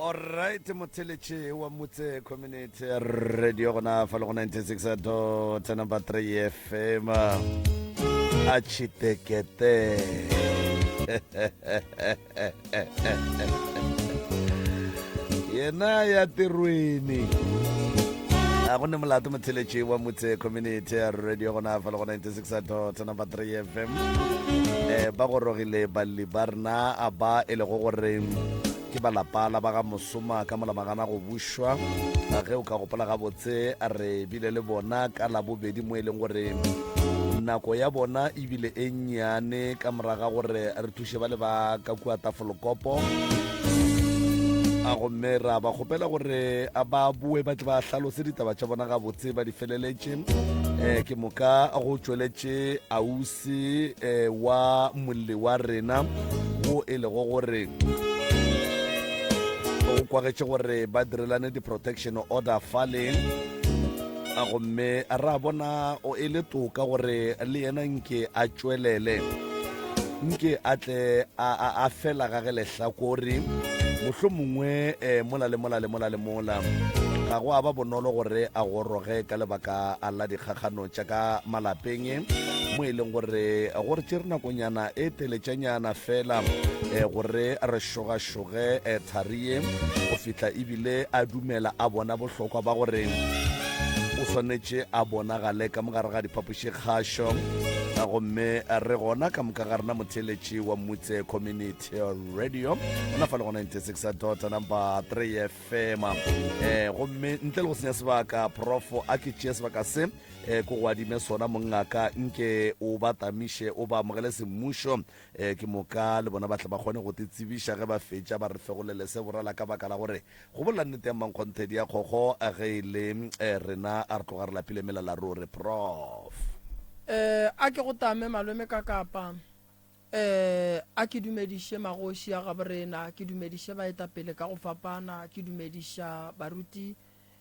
Alright motheletše wa Motse Community Radio gona fa le go 96 dot number 3 FM a chitekete yena ya tirweni a go ne molato motheletše wa Motse Community Radio gona fa le go 96 dot number 3 FM eh ba gorogile balli ba rena a ba e lego gore ke ba lapa la ba ga mosoma ka mola magana go bušwa ge o ka gopola gabotse re bile le bona ka labobedi mo e leng gore nako ya bona ebile e nnyane ka moraga gore re thuše ba le ba ka kua tafolokopo a gomme ra ba kgopela gore a ba boe ba tle ba hlalose ditaba tša bona gabotse ba di feleletše um ke moka go tšweletše ausi um wa molle wa rena wo e lego gore go kwagetše gore ba direlane di-protection order fale a gomme ra bona o e le toka gore le yena nke a tšwelele nke a tle a fela ga ge lehlakore mohlho mongwe um mola le mola le mola le mola ga go a ba bonolo gore a goroge ka lebaka la dikgakgano tša ka malapeng mo e leng gore gore tšere nakonyana e teletšanyana fela um gore re šogašoge um tharie go fihla ebile a dumela a bona bohlokwa ba gore o swanetše a bonagale ka mogare ga diphapošikgašo gomme re gona ka moka ga rena motheeletši wa Mmutse Community Radio gona fa le go 96 dot number 3 FM eh gomme ntle le go senya sebaka profo a ke tšee sebaka se eh ko go adime sona mongaka nke o ba tamiše o ba amogele semmušo eh ke moka le bona ba tle ba kgone go te tsebiša ge ba fetša ba re fegolele se borala ka baka la gore Go bolela nnete ya mmankgonthe ya kgogo ge e le rena a re tloga re lapile melala ruri. Prof. Eh, a ke go tame malome ka kapa. Eh, a ke dumediše magoši a gaborena, ke dumediše baetapele ka go fapana, ke dumediša baruti,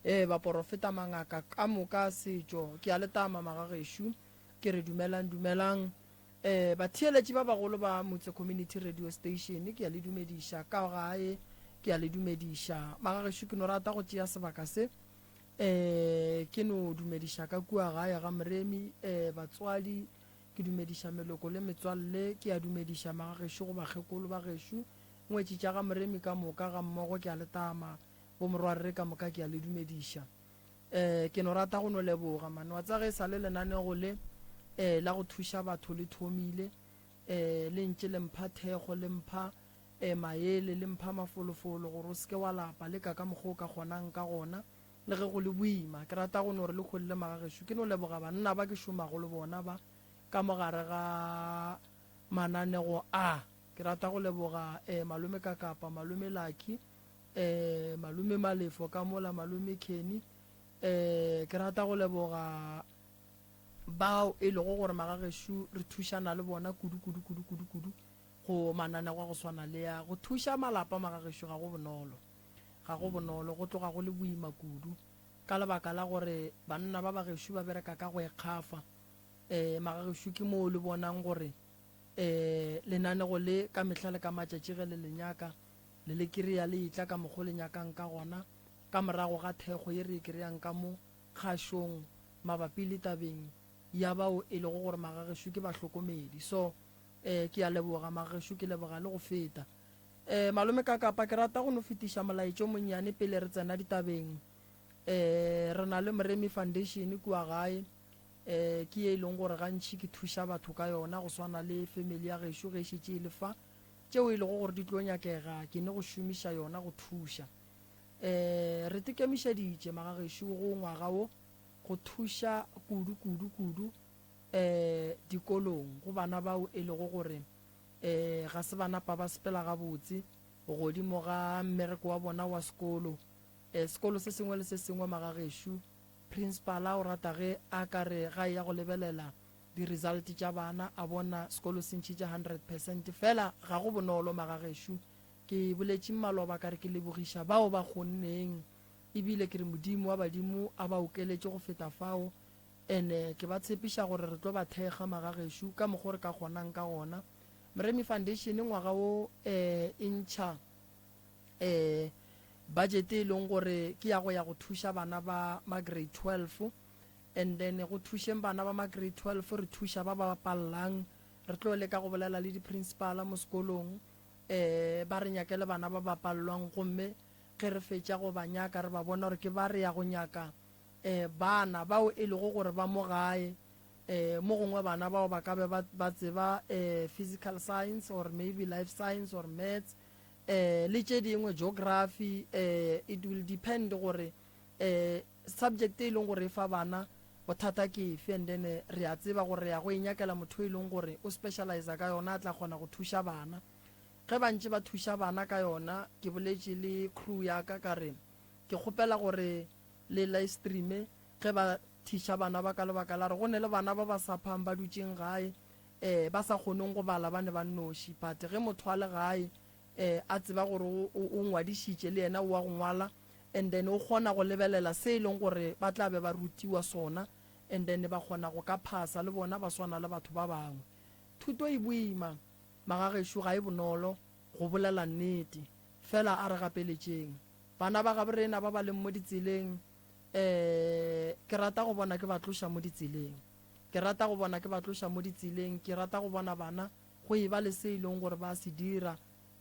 eh, baporofeta, mangaka ka moka a setšo. Ke a le tama magagešo, ke re dumelang, dumelang. Eh, batheeletši ba bagolo ba Motse Community Radio Station, ke a le dumediša. Ka gae, ke a le dumediša. Magagešo, ke no rata go tšea sebaka se, eh, ke no dumediša ka kua gae ga Moremi, eh, batswadi, ke dumediša meloko le metswalle, ke a dumediša magagešo go bakgekolo ba gešo, ngwetši tša ga Moremi ka moka gammogo, ke a le tama, bomorwarre ka moka, ke a le dumediša. Eh, ke no rata go no leboga man. Wa tseba ge e sa le lenanego le eh, la go thuša batho le thomile, eh, le ntše le mpha thekgo, le mpha eh, maele, le mpha mafolofolo gore o se ke wa lapa, leka ka mokgwa o ka kgonang ka gona, le ge go le boima. Ke rata go no re le kgolele magagešo. Ke no leboga banna ba ke šomago le bona ba ka mo gare ga mananego a. Ke rata go leboga eh, Malome Kakapa, Malome Lucky, eh malome Malefo ka mola malome Kenny eh ke rata go leboga bao e lego gore magagešu re thušana le bona kudu kudu kudu kudu kudu go mananego a go swana le ya go thuša malapa magagešu ga go bonolo ga go bonolo go tloga go le boima kudu ka lebaka la gore banna ba bagešu ba bereka ka go ekgafa eh magagešu ke moo le bonang gore eh lenanego le ka mehla le ka matšatši ge le le nyaka Le le kereya le etla ka mokgo le nyakang ka gona, ka morago ga thekgo ye re e kereyang ka mo kgašong mabapi le tabeng ya bao e lego gore magagešo ke bahlokomedi. So, eh, ke a leboga magagešo, ke leboga le go feta. Eh, Malome Kakapa, ke rata go no fetiša molaetša o monnyane pele re tsena ditabeng. Eh, re na le Moremi Foundation kua gae, eh, ke ye e leng gore gantši ke thuša batho ka yona, go swana le family ya gešo ge e šetše e le fa. tšeo e lego gore di tlo nyakega ke ne go šomiša yona go thuša. Um re tekemišeditše magagešo go ngwaga wo go thuša kudu kudu kudu um dikolong go bana bao e lego gore um ga se ba napa ba sepela gabotse godimo ga mmereko wa bona wa sekolo. Um sekolo se sengwe le se sengwe magagešo principala o rata ge a ka re ga e ya go lebelela Di result tša bana a bona sekolo se ntšhitše 100% fela ga go bonolo magagešo. Ke boletše maloba ka re ke lebogiša bao ba kgonneng ebile ke re Modimo wa badimo a ba okeletše go feta fao ene ke ba tshepiša gore re tlo ba thekga magagešo ka mokgo re ka kgonang ka gona. Moremi Foundation ngwaga wo e ntšha e Budget e leng gore ke ya go ya go thuša bana ba ma grade 12 and then go thušeng bana ba ma grade 12 re thuša ba ba bapallang. Re tlo leka go bolela le di-principala mo sekolong um ba re nyakele bana ba ba pallwang gomme ge re fetša go ba nyaka re ba bona gore ke ba re ya go nyaka um bana bao e lego gore ba mo gae um mo gongwe bana bao ba ka be ba, ba tseba um physical science or maybe life science or maths um le tše dingwe geography um it will depend gore um subject e leng gore e fa bana bothata ke efe and then re a tseba gore re ya go e nyakela motho e leng gore o specialize ka yona a tla kgona go thuša bana ge ba ntše ba thuša bana ka yona ke boletše le crew ya ka ka re ke kgopela gore le live streame ge ba thiša bana ba ka lebaka la re go ne le bana ba ba saphang ba dutšeng gae um ba sa kgoneng go bala ba ne ba nnoši but ge motho a le gae um a tseba gore o ngwadišitše le yena o wa go ngwala and then o kgona go lebelela se e leng gore ba tla be ba rutiwa sona and then ba kgona go ka phasa le bona ba swana le batho ba bangwe. Thuto e boima magagešo ga e bonolo go bolela nnete fela a re gapeletšeng bana ba gaborena ba ba leng mo ditseleng um ke rata go bona ke ba tloša mo ditseleng ke rata go bona ke ba tloša mo ditseleng ke rata go bona bana go e ba le se e leng gore ba se dira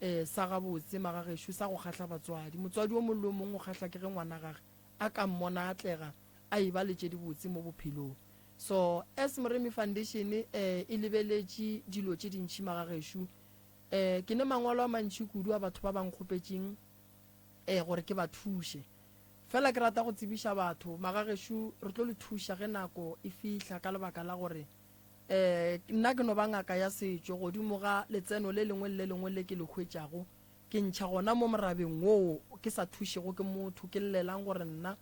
um sa gabotse magagešo sa go kgahla batswadi. Motswadi o mongwe le o mongwe o kgahla ke ge ngwana gage a ka mmona a atlega a e ba le tše dibotse mo bophelong. So as Moremi Foundation um e lebeletše dilo tše dintši magagešo. Um ke ne mangwalo a mantši kudu a batho ba ba nkgopetšeng um gore ke ba thuše. Fela ke rata go tsebiša batho magagešo re tlo le thuša ge nako e fihla ka lebaka la gore um nna ke no ba ngaka ya setšo godimo ga letseno le lengwe le le lengwe le ke le hwetšago ke ntšha gona mo morabeng woo ke sa thušego ke motho ke llelang gore nna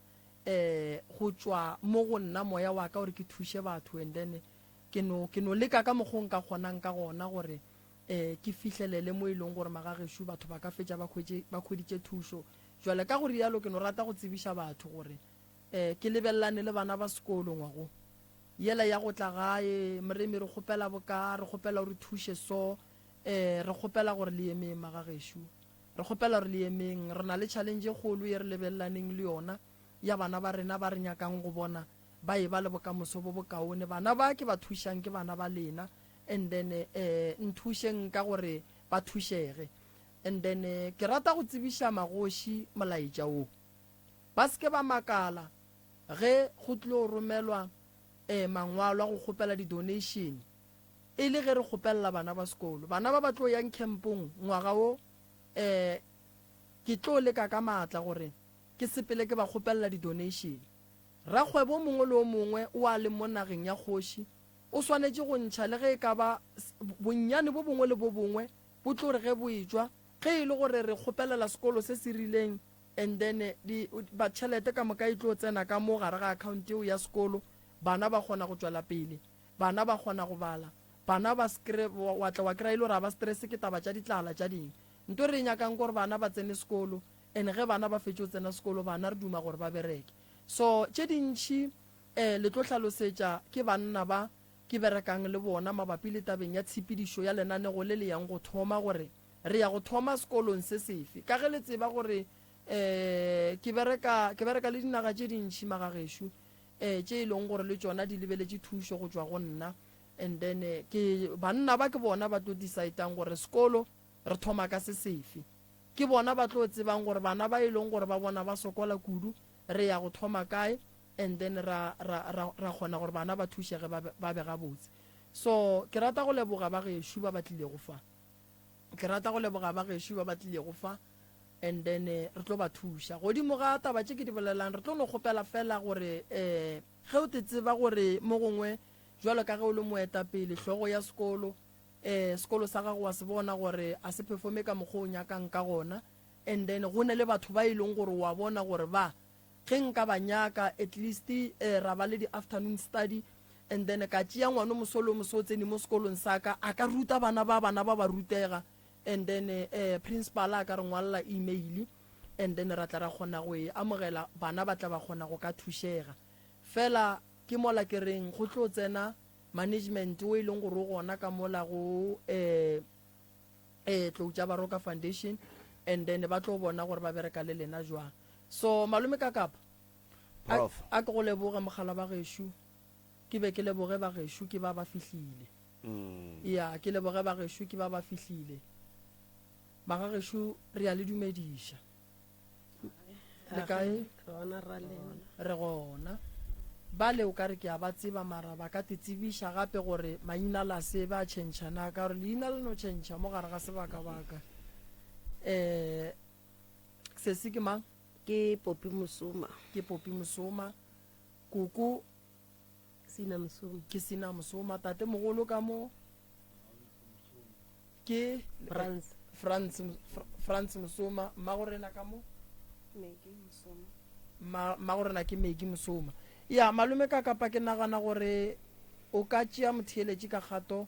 um go tšwa mo go nna moya wa ka gore ke thuše batho and then ke no ke no leka ka mokgwa o nka kgonang ka gona gore um ke fihlelele mo e leng gore magagešo batho ba ka fetša ba hwetše ba hweditše thušo jwale ka go rialo ke no rata go tsebiša batho gore um ke lebelelane le bana ba sekolo ngwago Yela ya go tla gae, Moremi, re kgopela boka, re kgopela o re thuše so, eh, re kgopela gore le emeng magagešo. Re kgopela gore le emeng. Re na le challenge e kgolo ye re lebelelaneng le yona ya bana ba rena ba re nyakang go bona ba e ba le bokamoso bo bokaone. Bana ba ke ba thušang ke bana ba lena and then eh, nthušeng ka gore ba thušege. And then eh, ke rata go tsebiša magoši molaetša wo. Ba se ke ba makala Ge go tlo romelwa mangwalo a go kgopela di-donation e le ge re kgopelela bana ba sekolo, bana ba ba tlo yang campong ngwaga wo, um ke tlo leka ka maatla gore ke sepele ke ba kgopelela di-donation. Rakgwebo o mongwe le o mongwe o a leng mo nageng ya kgoši o swanetše go ntšha le ge e ka ba bonnyane bo bongwe le bo bongwe bo tlo re ge bo etšwa, ge e le gore re kgopelela sekolo se se rileng, And then di ba tšhelete ka moka e tlo tsena ka mo gare ga account eo ya sekolo, bana ba kgona go tšwela pele, bana ba kgona go bala, bana ba skre wa tla wa kry-a e le gore ga ba stress ke taba tša ditlala tša ding. Nto re e nyakang ke gore bana ba tsene sekolo and ge bana ba fetše go tsena sekolo bana re duma gore ba bereke. So tše dintši um le tlo hlalosetša ke banna ba ke berekang le bona mabapi le tabeng ya tshepedišo ya lenanego le le yang go thoma gore Re ya go thoma sekolong se sefe? Ka ge le tseba gore um ke bereka, ke bereka le dinaga tše dintši magagešo, um tše e leng gore le tšona di lebeletše thušo go tšwa go nna. And then ke banna ba ke bona ba tlo decidang gore sekolo re thoma ka se sefe. Ke bona ba tlo tsebang gore bana ba e leng gore ba bona ba sokola kudu re ya go thoma kae, and then ra, ra, ra, ra kgona gore bana ba thušege ba, ba be gabotse. So ke rata go leboga ba gešo ba ba tlilego fa. Ke rata go leboga ba gešo ba ba tlilego fa and then eh, re tlo ba thuša godimo ga taba tše ke di bolelang. Re tlo no kgopela fela gore um ge o te tseba gore mo gongwe jwalo ka ge o le moetapele hlogo ya sekolo, um sekolo sa gago wa se bona gore a se performe ka mokgwa o nyakang ka gona, and then go ne le batho ba e leng gore wa bona gore ba Ge nka ba nyaka, at least eh, ra ba le di-afternoon study, and then ka tšea ngwana o moso le o moso o tsene mo sekolong sa ka, a ka ruta bana ba, bana ba ba rutega, and then eh, principal a ka re ngwalela email, and then ra tla ra kgona go e amogela, bana ba tla ba kgona go ka thušega. Fela ke mola ke reng go tlo tsena management o e leng gore o gona ka mola go eh, eh, Tlou tša Baroka Foundation. And then ba tlo bona gore ba bereka le lena jwang. So malome ka kapa a, Prof. a ke go leboge mogala ba gešo, ke be ke leboge ba gešo ke ba ba fihlile. Ya, ke leboge ba gešo ke ba ba fihlile. Magagešo re a le dumediša. Le kae? Gona ra lena. Re gona. Bale o ka re ke a ba tseba mara ba ka te tsebiša gape gore maina la se ba tšhentšha na ka gore leina le no tšhentšha mo gare ga sebakabaka. Eh sesi ke mang? Ke Popi Mosoma. Ke Popi Mosoma. Koko Sina Mosoma. Ke Sina Mosoma. Tate mogolo ka mo ke Frans. Frans Frans Mosoma. Mmago rena ka mo Megi Mosoma. Ma mmago rena ke Megi Mosoma. Ya malome ka kapa ke nagana gore o ka tšea motheeletši ka kgato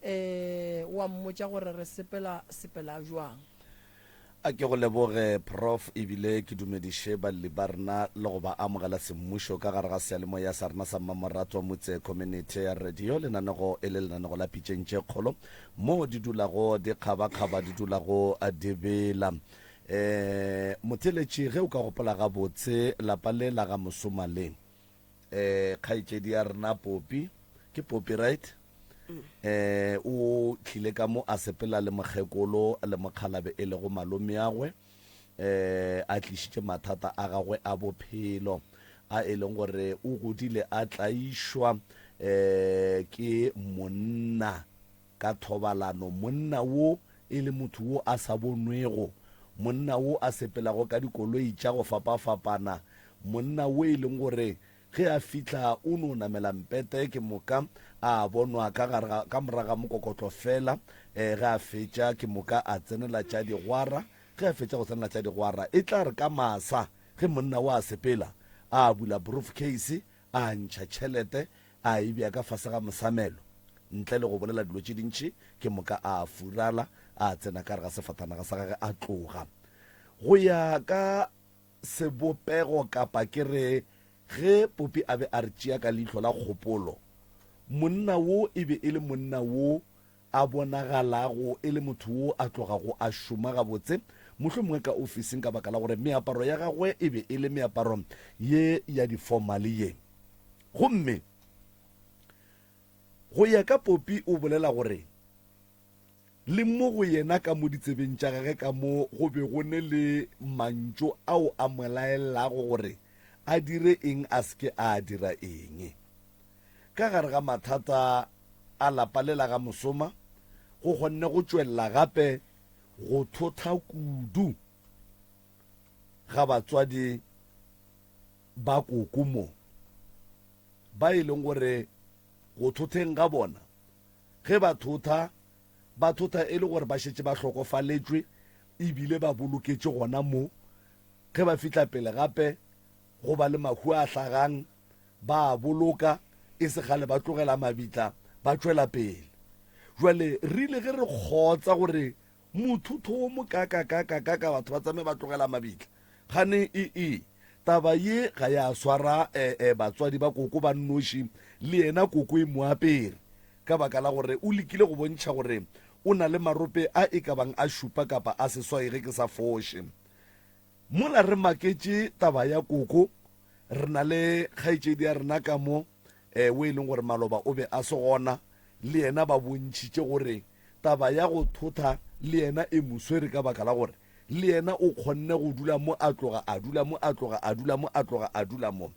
eh wa mmotša gore re sepela sepela jwang. A ke go leboge Prof ebile ke dumediše balli ba rena le go ba amogela semmušo ka gare ga seyalemoya sa rena sa Mmamoratwa Motse Community Radio, lenanego e le lenanego la pitšeng tše kgolo moo di dulago di kgabakgaba di dulago di bela. Um motheeletši ge o ka gopola gabotse lapa le la ga Mosoma le um kgaetšedi ya rena Popi, ke Popi right? Eh, o tlile ka mo a sepela le mokgekolo le mokgalabe e lego malomeagwe, eh, a tlišitše mathata a gagwe a bophelo a e leng gore o godile a tlaišwa eh, ke monna ka thobalano, monna wo e le motho wo a sa bonwego, monna wo a sepelago ka dikoloi tša go fapafapana, monna wo e leng gore Ge a fihla o no namela mpete ke moka a bonwa ka gare ga, ka morago ga mokokotlo feela. E, ge a fetša ke moka a tsenela tša digwara. Ge a fetša go tsenela tša digwara, e tla re ka masa ge monna o a sepela, a bula briefcase, a ntšha tšhelete, a e bea ka fase ga mosamelo. Ntle le go bolela dilo tše dintši, ke moka a furala, a tsena ka gare ga sefatanaga sa gage a tloga. Go ya ka sebopego kapa ke re ge Popi a be a re tšea ka leihlo la kgopolo, monna wo e be e le monna wo a bonagalago e le motho wo a tlogago a šoma gabotse, mohlomongwe ka ofising ka baka la gore meaparo ya gagwe e be e le meaparo ye ya difomale ye. Gomme go ya ka Popi o bolela gore Le mo go yena ka mo ditsebeng tša gage ka mo go be go ne le mantšu ao a mo laelago gore a dire eng a se ke a dira eng. Ka gare ga mathata a lapa le la ga Mosoma go kgonne go tšwelela gape go thotha kudu ga batswadi ba koko mo ba e leng gore go thotheng ga bona Ge ba thotha, ba thotha e le gore ba šetše ba hlokofaletšwe e bile ba boloketše gona mo. Ge ba fihla pele gape, go ba le mahu a hlagang, ba a boloka, e se kgale ba tlogela mabitla ba tšwela pele. Bjale re ile ge re kgotsa gore Mothutho wo mokakakakakaka batho ba tsamaye ba tlogela mabitla. Kgane ee, taba ye ga ya swara eh, batswadi ba koko ba nnoši, le yena koko e mo apere ka baka la gore o lekile go bontšha gore o na le marope a e ka bang a šupa kapa a seswai ge ke sa foše. Mola re maketše taba ya koko, re na le kgaetšedi ya rena ka mo eh, o e leng gore maloba o be a se gona, le yena ba bontšhitše gore Taba ya go thotha le yena e mo swere ka baka la gore le yena o kgonne go dula mo a tloga a dula mo a tloga a dula mo a tloga a dula mo.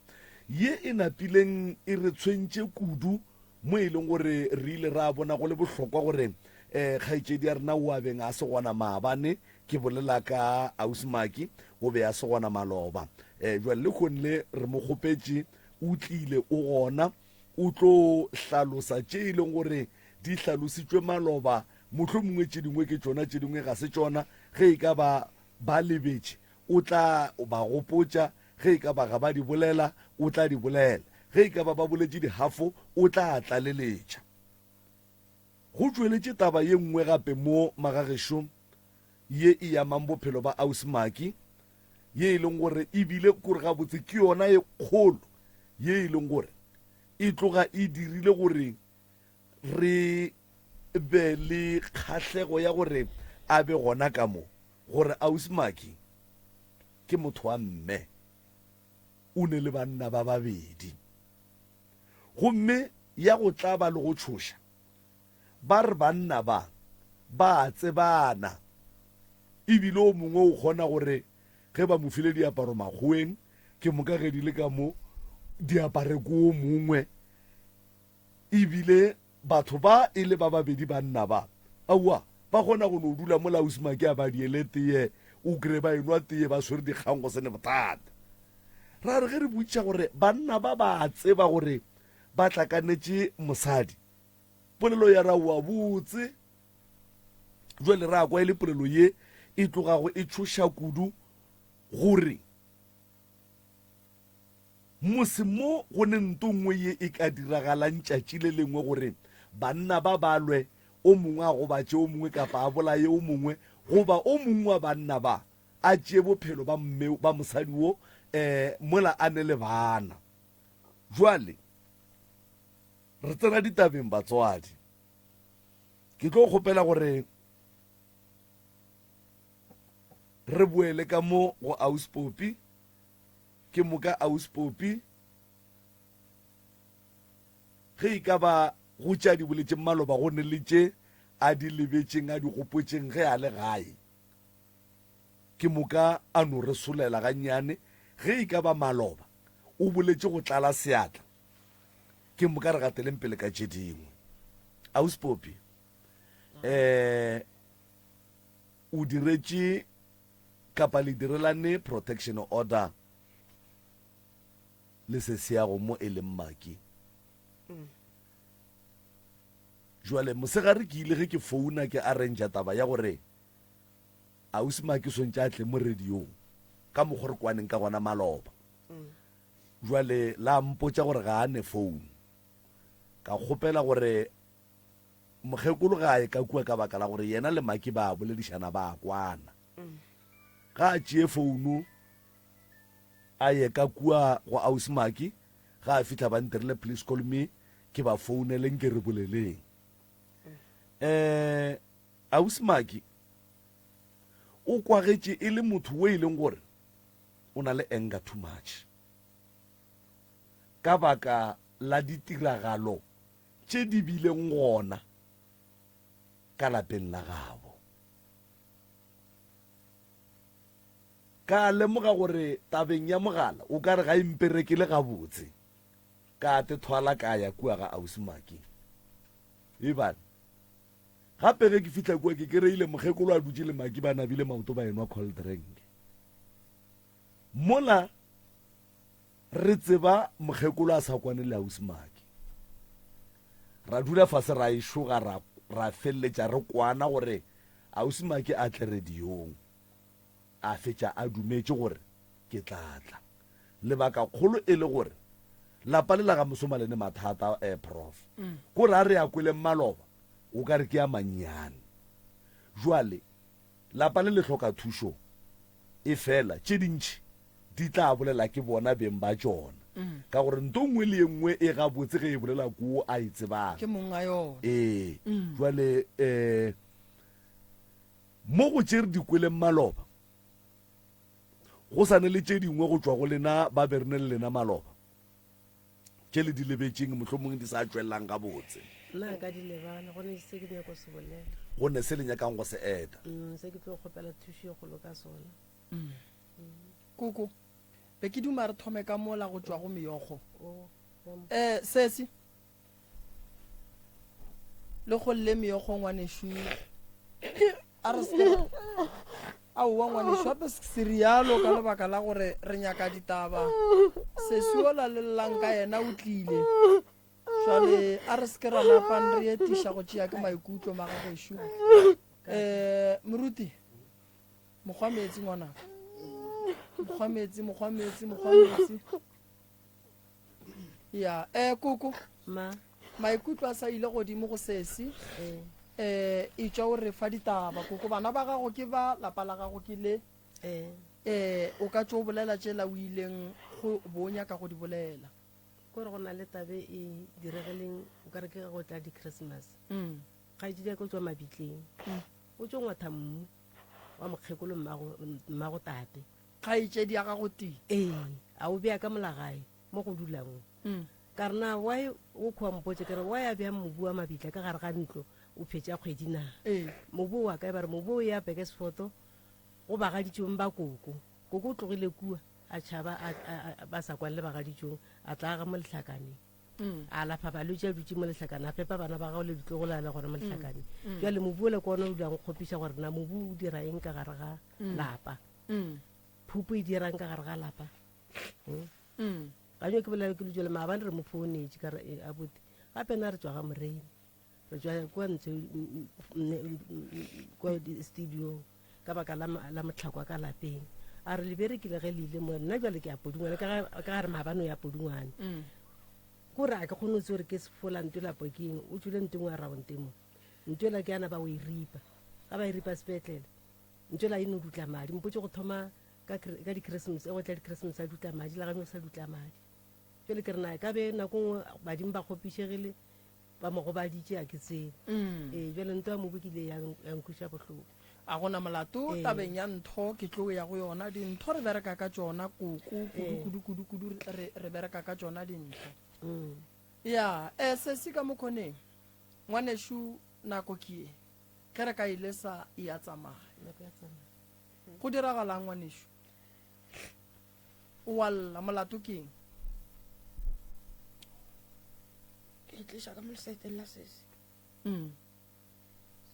Ye e napileng e re tshwentše kudu mo e leng gore re ile ra bona go le bohlokwa gore um kgaetšedi ya rena o a beng a se gona maabane, ke bolela ka Ausi Maki, o be a se gona maloba. Um jwale lehono le re mo kgopetše, o tlile, o gona. O tlo hlalosa tše e leng gore di hlalositšwe maloba, mohlomongwe tše dingwe ke tšona, tše dingwe ga se tšona. Ge e ka ba ba lebetše, o tla ba gopotša, ge e ka ba ga ba di bolela, o tla di bolela. Ge e ka ba ba boletše dihafo, o tla tlaleletša. Go tšweletše taba ye nngwe gape mo magagešo ye e amang bophelo ba Ausi Maki, ye e leng gore e bile kore gabotse ke yona e kgolo ye e leng gore e tloga e dirile gore re be le kgahlego ya gore a be gona ka mo. Gore Ausi Maki ke motho wa mme, o ne le banna ba babedi. Gomme ya go tlaba le go tšhoša, ba re banna ba ba a tsebana, e bile o mongwe o kgona gore ge ba mo file diaparo makgoweng, ke moka ge di le ka mo di apare ko o mongwe. E bile batho ba e le ba babedi banna ba, aowa, ba kgona go no dula mola Ausi Maki a ba diele teye, o kry ba enwa teye ba swere dikgang go se ne bothata. Ra re ge re botšiša gore banna ba ba a tseba gore ba tlakanetše mosadi, polelo ya ra oa botse. Jwale ra kwa e le polelo ye e tlogago e tšhoša kudu gore Mose mo go ne nto nngwe ye e ka diragalang tšatši le lengwe gore banna ba ba lwe, o mongwe a gobatše o mongwe kapa a bolaye o mongwe, goba o mongwe wa banna ba a tšee bophelo ba mme ba mosadi wo um mola a ne le bana. Jwale re tsena ditabeng batswadi. Ke tlo kgopela gore re boele ka mo go Ausi Popi. Ke moka Ausi Popi ge e ka ba go tše a di boletšeng maloba go ne le tše a di lebetšeng a di gopotšeng ge a le gae. Ke moka a no re solela gannyane ge e ka ba maloba o boletše go tlala seatla. Ke moka re gateleng pele ka tše dingwe. Ausi Popi, eh o diretše kapa le direlane protection order le sesiago mo e leng Maki. Jwale mosegare ke ile ge ke founa ke arrange taba ya gore ausi Maki swantše a tle mo radiong ka mokgwa re kwaneng ka gona maloba. Jwale la mpotša gore ga a ne phone. Ka kgopela gore Mokgekolo ga a ye ka kua ka baka la gore yena le Maki ba a boledišana ba a kwana. Ga a tšee founo a ye ka kua go ausi Maki, ga a fihla ba ntirile please call me ke ba founele nke re boleleng. Um ausi Maki o kwagetše e le motho o e leng gore o na le anger too much ka baka la ditiragalo tše di bileng gona ka lapeng la gabo. Ka lemoga gore tabeng ya mogala o ka re ga e mperekele gabotse. Ka te thwala ka ya kua ga Ausi Maki. Ebane gape ge ke fihla kua ke kereile mokgekolo a dutše le Maki ba nabile maoto ba enwa cold drink. Mola Re tseba mokgekolo a sa kwane le ausi Maki. Ra dula fase ra e šoga ra, ra feleletša re kwana gore ausi Maki a tle radiong. A fetša a dumetše gore ke tla tla. Lebaka kgolo e le gore lapa le la ga Mosoma le ne mathata eh Prof. Kore a re a kweleng maloba o ka re ke a mannyane. Jwale lapa le le hloka thušo efela tše dintši di tla bolela ke bona beng ba tšona, ka gore nto nngwe le ye nngwe e gabotse ge e bolela ko a e tsebang. Ke mong a yona. Ee. Jwale um mo go tše re di kweleng maloba, go sa ne le tše dingwe go tšwa go lena ba be re ne le lena maloba, tše le di lebetšeng mohlomongwe di sa tšwelelang gabotse. Nna ka di lebala, go ne se ke nyako se bolela. Go ne se le nyakang go se eta. Se ke tlo kgopela thušo e kgolo ka sona. Koko, be ke duma re thome ka mola go tšwa go meokgo. Eh, sesi. Le golle meokgo ngwanešu. A re se Aowa ngwanešu, gape se rialo ka lebaka la gore re nyaka ditaba. Sesi ola le llang ka yena o tlile. Jwale a re se ke ra napang re etiša go tšea ke maikutlo magagešo. Eh, moruti. Mokgwa meetse ngwanaka. Mokgwa meetse, mokgwa meetse, mokgwa meetse. Ya, eh koko. Ma. Maikutlo a sa ile godimo go sesi. Eh. Eh, e tšwa o re fa ditaba koko bana ba gago ke ba lapa la gago ke le. Eh. Eh, o ka tšo bolela tšela o ileng go bo nyaka go di bolela. Kore go na le tabe e diregileng o ka re ke go tla di Christmas. Mm. Kgaetšedi ya ka o tšwa mabitleng. Mm. O tšo ngwatha mmu. Wa mokgekolo mmago mmago tate. Kgaetšedi ya gago tee. Ee, a o bea ka molagae mo go dulang. Mm. Ka re na why o khoa mpotše ke re why a bea mobu wa mabitla ka gare ga ntlo o phetša kgwedi na? Ee. Mobu wa kae ba re mobu o ya Burgersfort go bagaditšong ba koko. Koko o tlogile kua a tšhaba a, a, a, ba sa kwane le bagaditšong a tla aga mo lehlakaneng. Mm. A alafa balwetši a dutše mo lehlakane a fepa bana ba gago le ditlogolana gona mo lehlakane. Mm. Bjale mobu ole ke ona o dulang o kgopiša gore na mobu o dira eng ka gare ga lapa. Mm. Phupu e dirang ka gare ga lapa. Mm. Ga nyo ke bolela ke lutšwele maabane re mo founetše ka re e, abuti gape na re tšwa ga Moremi re tšwa kua ntshe kua studio ka baka la la motlhako wa ka lapeng a re le berekile ge le ile mo nna jale ke ya podungwane ka gare maabane o ya podungwane Mm. kore a ke kgone go tse gore ke sefola nto lapo ke eng o tswile ntong wa raonte mo nto ela ke yana ba o e ripa ga ba e ripa sepetlele nto ela e no dutla madi mpotse go thoma ka ka di-christmas e go tla di-christmas a dutla madi la ganywe sa dutla madi jale ke re na ka be nako nngwe badimo ba kgopišegile ba mo gobaditše a ke tsebe Mm. ee jale nto ya mobu ke ile ya ya nkweša bohloko a gona molato Ee. tabeng ya ntho ke tlo ya go yona dintho re bereka ka tšona koko kudu Ee. kudu kudu kudu re re bereka ka tšona dintho Mm. ya um sesi ka mokgoneng ngwanešu nako ke ye ge re ka ile sa ya tsamaya nako ya tsamaya Go diragalang ngwanešu? O a lla, molato ke eng? Ke e tliša ka mo lesaeteng la sesi. Mm.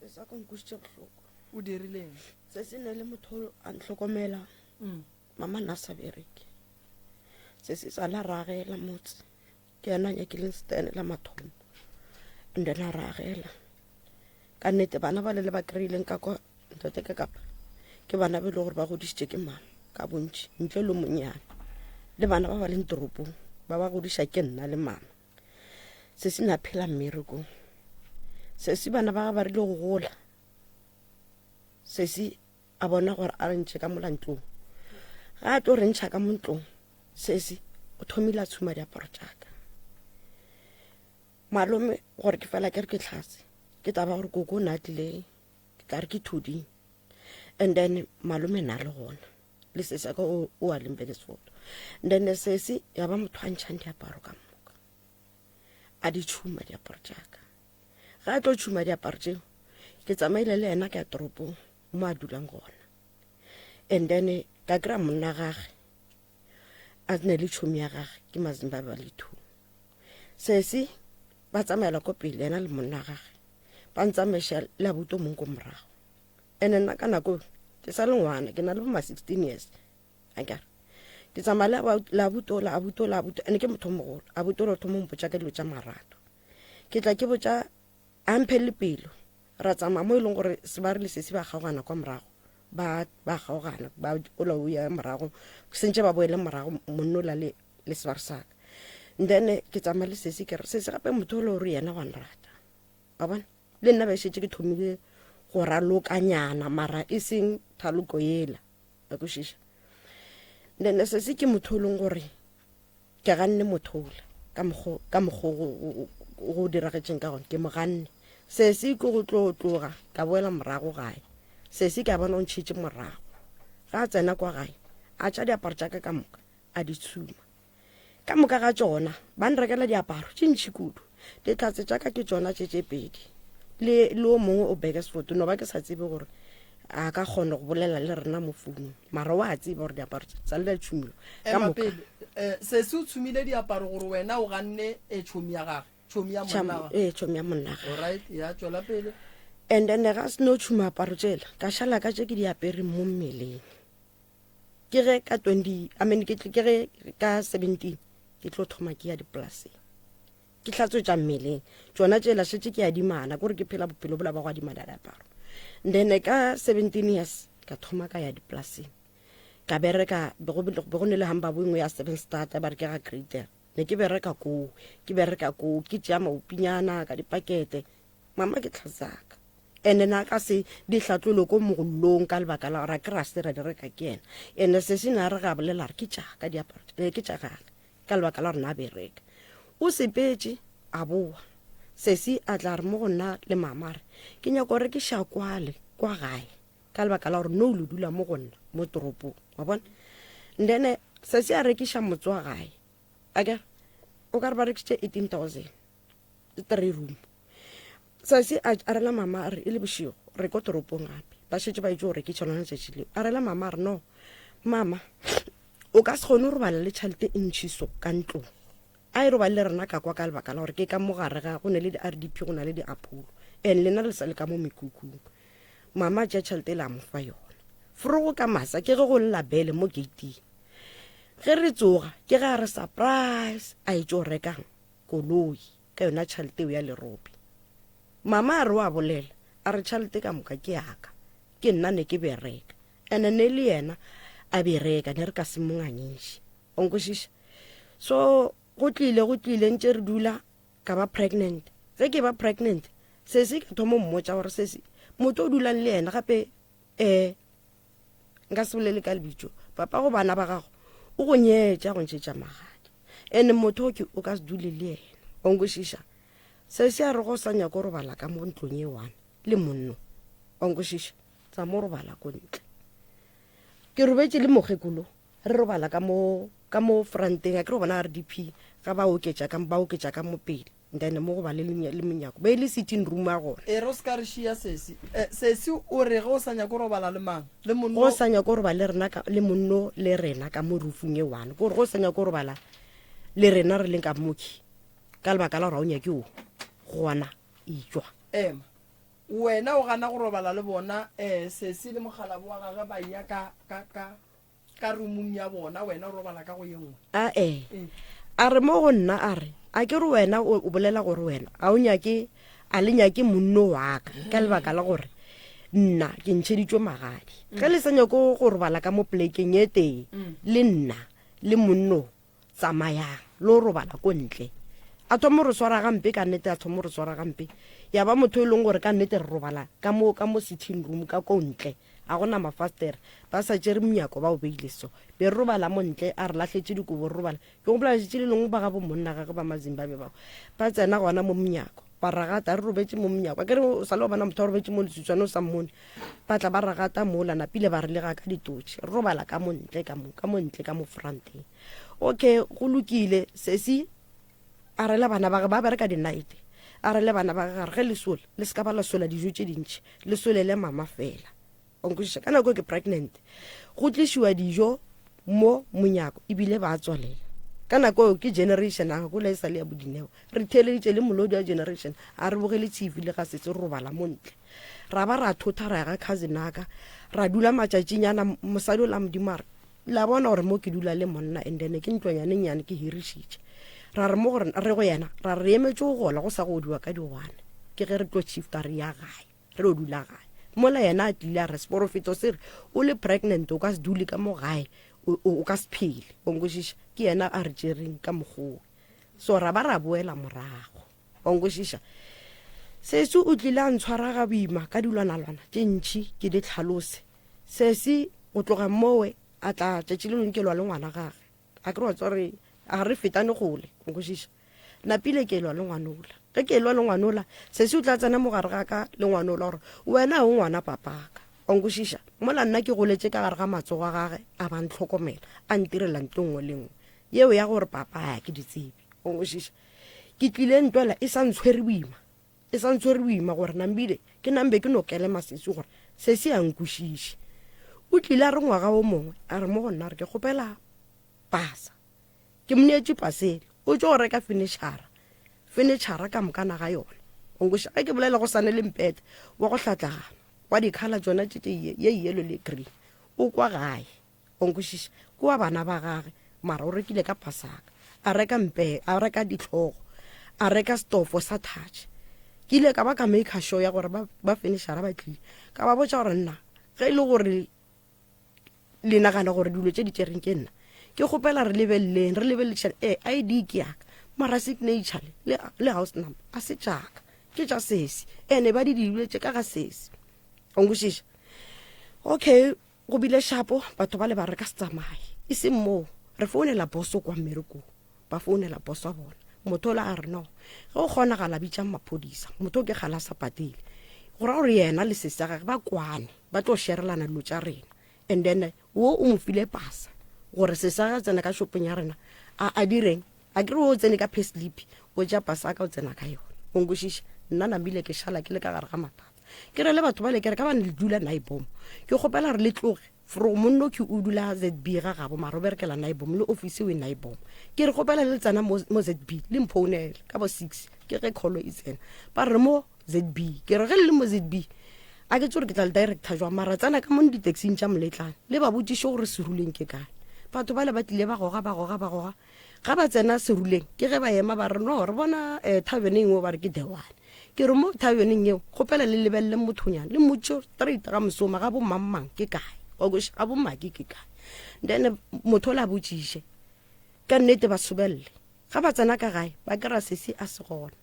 Sesi a ka nkwešitše bohloko. O dirileng? Sesi ne le motho a ntlhokomela. Mm. Mama nna sa bereke. Sesi sa la ragela motse. Ke yena a nyakileng stene la mathomo. And then a ragela. Ka nnete bana ba le le ba kry-ileng ka kwa ntate ka kapa ke bana ba e le gore ba godišitše ke mama ka bontši ntle le monnyane le bana ba ba leng toropong ba ba godiša ke nna le mama se se na phela mmerekong sesi bana ba ba rile go gola sesi a bona gore a re ntšhe ka mola ntlong ga a tlo re ntšha ka mo ntlong sesi o thomile a tshuma diaparo tšaka malome gore ke fela ke re ke tlhase ke taba gore koko o ne a tlile ke tla re ke thuding and then malome na le gona le sesi ka o a leng Burgersfort and then sesi ya ba motho a ntšhang diaparo ka moka a di tšhuma diaparo tšaka ga a tlo tšhuma diaparo tšeo ke tsamaile le yena ke ya toropong mo a dulang gona and then ka kry-a monna gage a ne le tšhomi ya gage ke mazimbabwe le two sesi ba tsamaela ko pele yena le monna gage ba ntsamaiša le abuti o mongwe ko morago ene nna ka nako ke sa le ngwana ke na le bo ma 16 years akere ke tsamaya le abuti ola abuti ola abuti ene ke motho o mogolo abuti ola o thoma mpotša ka dilo tša marato ke tla ke botša a mphe le pelo ra tsamaya mo e leng gore se ba re le sesi ba kgaogana kwa morago ba ba kgaogana ba ola o ya morago sentše ba boele morago monno la le le sebare saka then ke tsamaya le sesi ke re sesi gape motho o le gore yena wa nrata wa bona le nna ba šetše ke thomile go ralokanyana mara e seng thaloko yela a kwešiša then sesi ke motho o leng gore ke ganne motho ola ka mokgo ka mokgo go diragetšeng ka gona ke mo ganne sesi ke go tlo tloga ka boela morago gae sesi ke a bona o ntšhetše morago ga a tsena kwa gae a tša diaparo tša ka ka moka a di tshuma ka moka ga tšona ba nrekela diaparo tše ntšhi kudu dihlatse tša ka ke tšona tše tše pedi le le o mongwe o Burgersfort no ba ke sa tsebe gore a ka kgona go bolela le rena mo founung mara wa tseba gore diaparo tse tsa le di tšhumilwe ka ema moka pele um sesi o tshumile diaparo gore wena o ganne e tšhomi ya gage tšhomi ya monna wa ee tšhomi ya monna gage alright ya tšwela pele and then ga se no tšhuma aparo tšela ka šala ka tše ke di apereng mo mmeleng Ke ge ka 20, I mean, ke ke ge ka 17 ke tlo thoma ke ya dipolaseng ke hlatswetša mmeleng tšona tšela šetše ke adimana kore ke phela bophelo bola ba go adimana diaparo then ka 17 years ka thoma ka ya dipolaseng ka bereka be go ne le hamba bo engwe ya seven star ba re ke ga greater ne ke bereka koo ke bereka koo ke tšea maupinyana ka dipakete mama ke tlhatsaka ene na ka se di hlatlolo ko mogollong ka lebaka la gore a ke ra se ra di reka ke yena ene se se ne a re ga bolela re ke tšaka diaparo eh, ke tša gage ka lebaka la gore na bereka o sepetše a boa sesi a tla re mo go nna le mama re ke nyako gore ke šakwale kwa gae. ka lebaka la gore no lo dula mo go nna mo toropong wa bona. Then sesi a rekiša motse wa gae akere o ka re ba rekišitše 18000 three room. Sesi a a rela mama a re e le bošego re ko toropong gape ba šetše ba itse go rekiša lona letšatši leo. A rela mama a re no mama o ka se kgone go robala le tšhelete e ntšhi so ka ntlong a e robale le rena ka kwa ka lebaka la gore ke ka mo gare ga go ne le di-rdp go na le di-apollo and lena le sa le ka mo mekhukhung. Mama a tšea tšhelete e le a mo fa yona. Forogo ka masa ke ge go lla bele mo gate-ing. Ge re tsoga ke ge a re surprise a etšo rekang koloi ka yona tšhelete eo ya lerobi. Mama a re wa bolela a re tšhelete ka moka ke yaka ke nna ne ke bereka ene ne le yena a bereka ne re ka se mo ngangiše. O nkwešiša? So go tlile go tlile ntše re dula ka ba pregnant. Ge ke ba pregnant sesi ka thoma mmotša gore sesi motho o dulang le yena gape um nka se bolele ka lebitso papa go bana ba gago o go nyetša go ntšhetša magadi ene motho o ke o ka se dule le yena o nkwešiša. Sesi a re go sa nyako robala ka mo ntlong e one le monno o nkwešiša tsa mo robala ko ntle. Ke robetše le mokgekolo re robala ka mo ka mo franteng a ke re bona RDP ga ba oketša ka ba oketša ka mo pele then mo go ba le le monyako be le sitting room a gona. E re o se ka re šia sesi. Eh, sesi o re ge o sa nyako robala le mang? Le monno? Go sa nyako robala le rena ka le monno le rena ka mo roofong e one. Ke gore go sa nyako robala le rena re leng ka moki ka lebaka la gore ga o nyake o gona etšwa. Ema. Wena o gana go robala le bona eh sesi le mokgalabo wa gagwe ba eya ka ka ka ka roomong ya bona wena o robala ka go ye nngwe. Ae. A re mo go nna a re, a ke re wena o o bolela gore wena ga o nyake a le nyake monno wa ka ka lebaka la gore nna ke ntšheditšwe magadi. Ge le sa nyake go robala ka mo polekeng e tee le nna le monno tsamayang lo robala ko ntle. A thoma go re swara gampe ka nnete a thoma go re swara gampe ya ba motho e leng gore ka nnete re robala ka mo ka mo sitting room ka ko ntle a gona mafastere ba sa tšere monyako ba o beile so be re robala mo ntle a re lahletše dikobo re robala ke gopola letšatši le lengwe ba ga bo monna gage ba mazimbabwe bao ba tsena gona mo monyako ba ragata re robetše mo monyako a kere o sa le o bona motho a robetše mo leswiswane o sa mmone ba tla ba ragata mola napile ba re lega ka ditotšhe re robala ka mo ntle ka mo ka mo ntle ka mo franteng okay go lokile sesi a rela bana ba ge ba bereka di-night a rele bana ba ge gare ge le sola le se ka ba la sola dijo tše dintši le solele mama fela o nkwešiša ka nako ke pregnant go tlišiwa dijo mo monyako ebile ba tswalela ka nako eo ke generation a gola e sa le ya bodineo re theeleditše le molodi wa generation a re bogele tv le ga setse robala mo ntle ra ba ra thotha ra ya ga cousin aka ra dula matšatšinyana mosadi o la modimo a re la bona gore mo ke dula le monna and then ke ntlwanyanennyane ke hirišitše ra re mo gore re go yena ra re emetše go gola go sa go odiwa ka diwane ke ge re tlo shifta re ya gae re o dula gae mola yena a tlile a re seporofeto se re o le pregnant o ka se dule ka mo gae o ka se phele o nkwešiša ke yena a re tšereng ka mokgowe so ra ba ra boela morago o nkwešiša sesi o tlile a ntshwara ga boima ka dilwanalwana tše ntšhi ke di tlhalose sesi go tloga mowe a tla tšatši le lengwe ke lwa le ngwana gage a ke re wa tswa re a re fetane gole nkwešiša napile ke lwa le ngwanola ge ke lwa le ngwanola sesi o tla tsena mogare ga ka le ngwanola gore wena o ngwana papaka o nkwešiša mola nna ke goletše ka gare ga matsogo a gage a ba ntlhokomela a ntirela ntlo nngwe le nngwe yeo ya gore papa ya ke ditsebi o nkwešiša ke tlile ntwela e sa ntshwere boima e sa ntshwere boima gore nambile ke nambe ke no kelema sesi gore sesi a nkwešiše o tlile a re ngwaga o mongwe a re mo go nna re ke kgopela pasa Ke mo neetše pasele. O tšo go reka fenitšhara, fenitšhara ka moka naga yona. O nkweša ge ke bolela go sane le mpete wa go hlatlagana wa dikhala tšona tše tše ye yellow le green. O kwa gae. O nkwešiša? Ke wa bana ba gage, mara o rekile ka pasaka. A reka mpe, a reka dihlogo, a reka stofo sa touch. Ke ile ka ba ka maker sure ya gore ba, ba fenitšhara ba tlile. Ka ba botša gore nna ge e le gore le nagana gore dilo tše di tšereng ke nna ke kgopela re lebeleleng re lebeledišane ee id ke yaka mara signature le, le house number a se tšaka ke tša sesi ene ba di diletše ka ga sesi o nkwešiša okay go bile shapo batho ba le ba re ka se tsamaye e seng moo re founela boso kwa mmerekong ba founela boss wa bona motho ola a re no ge o kgonagala bitsang maphodisa motho o ke gala sa patele go ra gore yena le sesi sa gage ba kwane. Ba tlo sherelana dilo tša rena. And then wo o mo file pasa gore se sa tsena ka shopong ya rena a a direng a ke re o tsene ka payslip o ja pasa ka o tsena ka yona o nkwešiša nna namile ke šala ke le ka gare ga mathata ke re le batho ba le ke re ka bane le dula naibom ke kgopela re le tloge from monno ke o dula zb ga gabo mara o berekela naibom le office o e naibom ke re kgopela le tsena mo zb le mphounele ka bo six ke ge call e tsena ba re mo ZB. Ke re ge le le mo ZB, a ke tsore ke tla le director jwang mara tsena ka mone di-taxing tša moletlane le ba botšiše gore seruleng ke kae. Batho bale ba tlile ba goga ba goga ba goga ga ba tsena seruleng ke ge ba ema ba re no re bona um taverneng eo ba re ke the one. Ke re mo taverneng eo kgopela le lebelele mothonyana le mmotšiše straight ga mosoma ga bo mang-mang ke kae wa kwešiša ga bo maki ke kae. Then motho o le a botšiše ka nnete ba sobelele ga ba tsena ka gae ba kry-a sesi a se gona.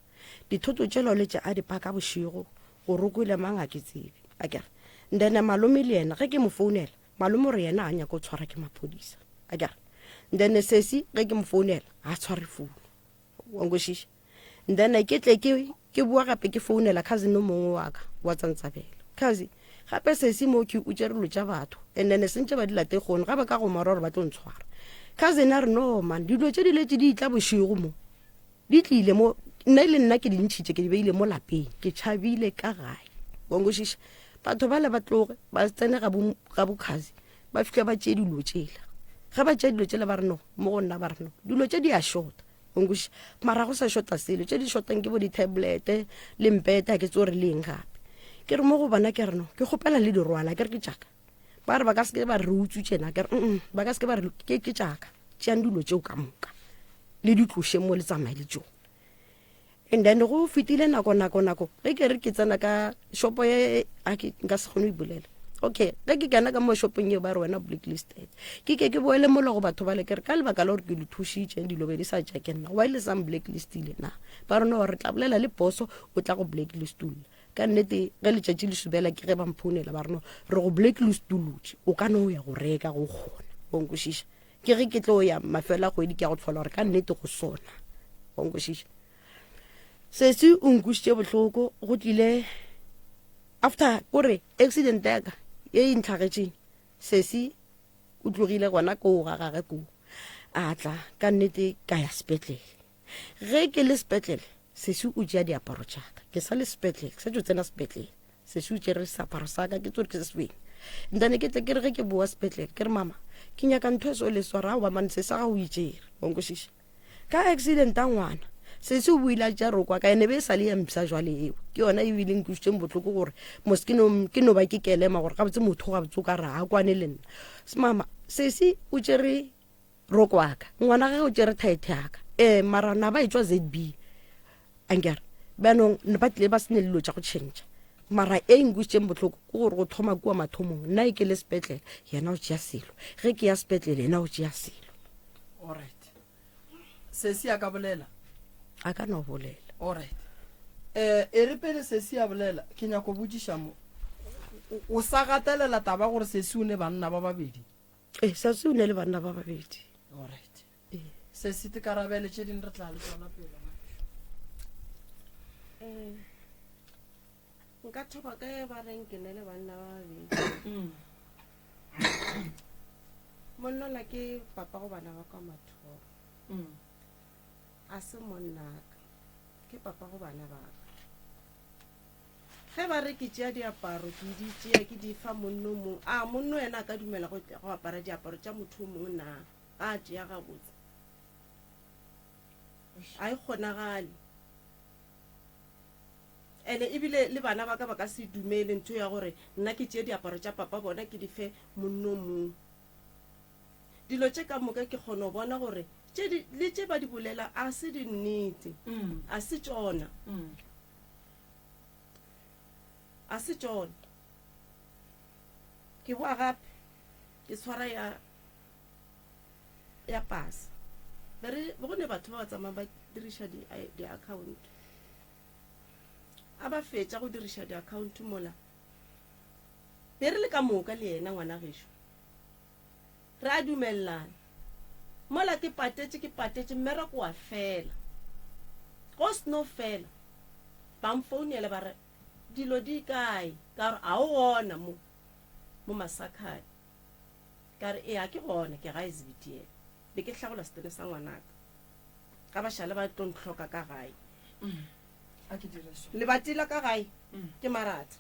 Dithoto tšela o letše a di paka bošego, gore o kwele mang ga ke tsebe. Akere. Ndene malome le yena ge ke mo founela, malome o re yena ga a nyake go tshwara ke maphodisa. Akere. Ndene sesi ge ke mo founela, ga a tshware founu. Wa nkwešiša? Ndene ke tle ke ke boa gape ke founela cousin o mongwe wa ka wa Tsantsabela. Cousin, gape sesi mo ke o tšere dilo tša batho and then sentše ba di late kgono ga ba ka go mora gore ba tlo ntshwara. Cousin a re no man, dilo tše di letše di tla bošego mo. Di tlile mo, nna e le nna ke di ntšhitše ke di beile mo lapeng, ke tšhabile ka gae. Wa nkwešiša? Batho bale ba tloge ba tsene ga bo ga bokhazi ba fihla ba tšee dilo tšela. Ge ba tšea dilo tšela ba re no, mo go nna ba re no, dilo tše di a shota. Wa nkwešiša? Mara go sa shota selo, tše di shotang ke bo di-tablet le mpete, ga ke tsebe gore le eng gape. Ke re mo go bona ke re no, ke kgopela le di rwala, ke re ke tšaka. Ba re ba ka se ke ba re utswitše na, ke re mm, ba ka se ke ba re ke ke tšaka. Tšeang dilo tšeo ka moka. Le di tloše mo le tsamaye le tšona. And then go fetile nako nako nako ge ke re ke tsena ka shopo ye a ke nka se kgone go ipolela. Okay, ge ke kena ka mo shopong eo ba re wena blacklisted. Ke ke ke boele mola go batho bale ke re ka lebaka la gore ke le thušitše dilo be di sa tša ke nna. Why le sa blacklistile na? Ba re no re tla bolela le boso o tla go blacklistulla. Ka nnete ge letšatši le subela ke ge ba mphounela ba re no re go blacklistulotše o ka no ya go reka go kgona. O nkwešiša? Ke ge ke tlo ya mafelo a kgwedi ke ya go tlhola gore ka nnete go sona. Wa nkwešiša? Sesi o nkwešitše bohloko go tlile after kore accident ya ka ye e ntlhagetšeng sesi o tlogile gona koo ga gage koo a tla ka nnete ka ya sepetlele Ge ke le sepetlele, sesi o tšea diaparo tša ka. Ke sa le sepetlele, ke sa tšo tsena sepetlele. Sesi o tšere seaparo sa ka, ke tsore ke se sefeng. Ntane ke tle ke re ge ke boa sepetlele, ke re mama, ke nyaka ntho e so le swara, aowa mane sesi ga o e tšere. Wa nkwešiša? Ka accident a ngwana, sesi o boile a tšea roko ya ka, ene be e sa le ya mpsha jwale eo. Ke yona e bile nkwisitšeng bohloko gore mos ke no, ke no ba ke kelema gore gabotse motho gabotse o ka re ga a kwane le nna. Mama, sesi o tšere roko wa ka ngwana ge o tšere thaethe ya ka ee mara na ba etšwa zb ankere bjanong ne ba tlile ba se ne dilo tša go tšhentšha mara e nkwešitšeng bohloko ke gore go thoma kua mathomong nna e ke le sepetlele yena o tšea selo ge ke ya sepetlele yena o tšea selo alright sesi a ka bolela a ka no bolela alright eh e re pele sesi a bolela ke nyako botšiša mo o sa gatelela taba gore sesi o ne banna ba babedi Ee, Sesi o ne le banna ba babedi. Alright. Ee. Sesi te karabele tše ding re tla le tsona pele. Eh, nka thoma ka e ba reng ke ne le banna ba babedi. Mm. Monnola ke papa go bana ba kwa mathomo. Mm. A se monnaka. Ke papa go bana ba ka. Ge ba re ke tšea diaparo, ke di tšea ke di fa monno mong. A monno yena a ka dumela go, go apara diaparo tša motho o mongwe na? A tšea gabotse. A e kgonagale. Ene ebile le bana ba ka ba ka se dumele ntho ya gore nna ke tšee diaparo tša papa bona ke di fe monno mong. Dilo tše ka moka ke kgona go bona gore tše di, le tše ba di bolela a se dinnete. A se tšona. A se tšona. Ke boa gape ke tshwara ya ya pasa. Be re go ne batho ba ba tsamayang ba diriša di di-account. A ba fetša go diriša di-account mola be re le ka moka le yena ngwana gešo. Re a dumelelana. Mola ke patetše ke patetše mmereko wa fela. Go sno fela ba mfounela ba re dilo di kae ka gore a o gona mo. Mo Masakhane. Ka re, Eya, ke gona, ke gae Zebediela. Be ke hlagola setene sa ngwanaka. Ga ba šale ba tlo ntlhoka ka gae. A ke dire so. Lebati la ka gae ke maratha.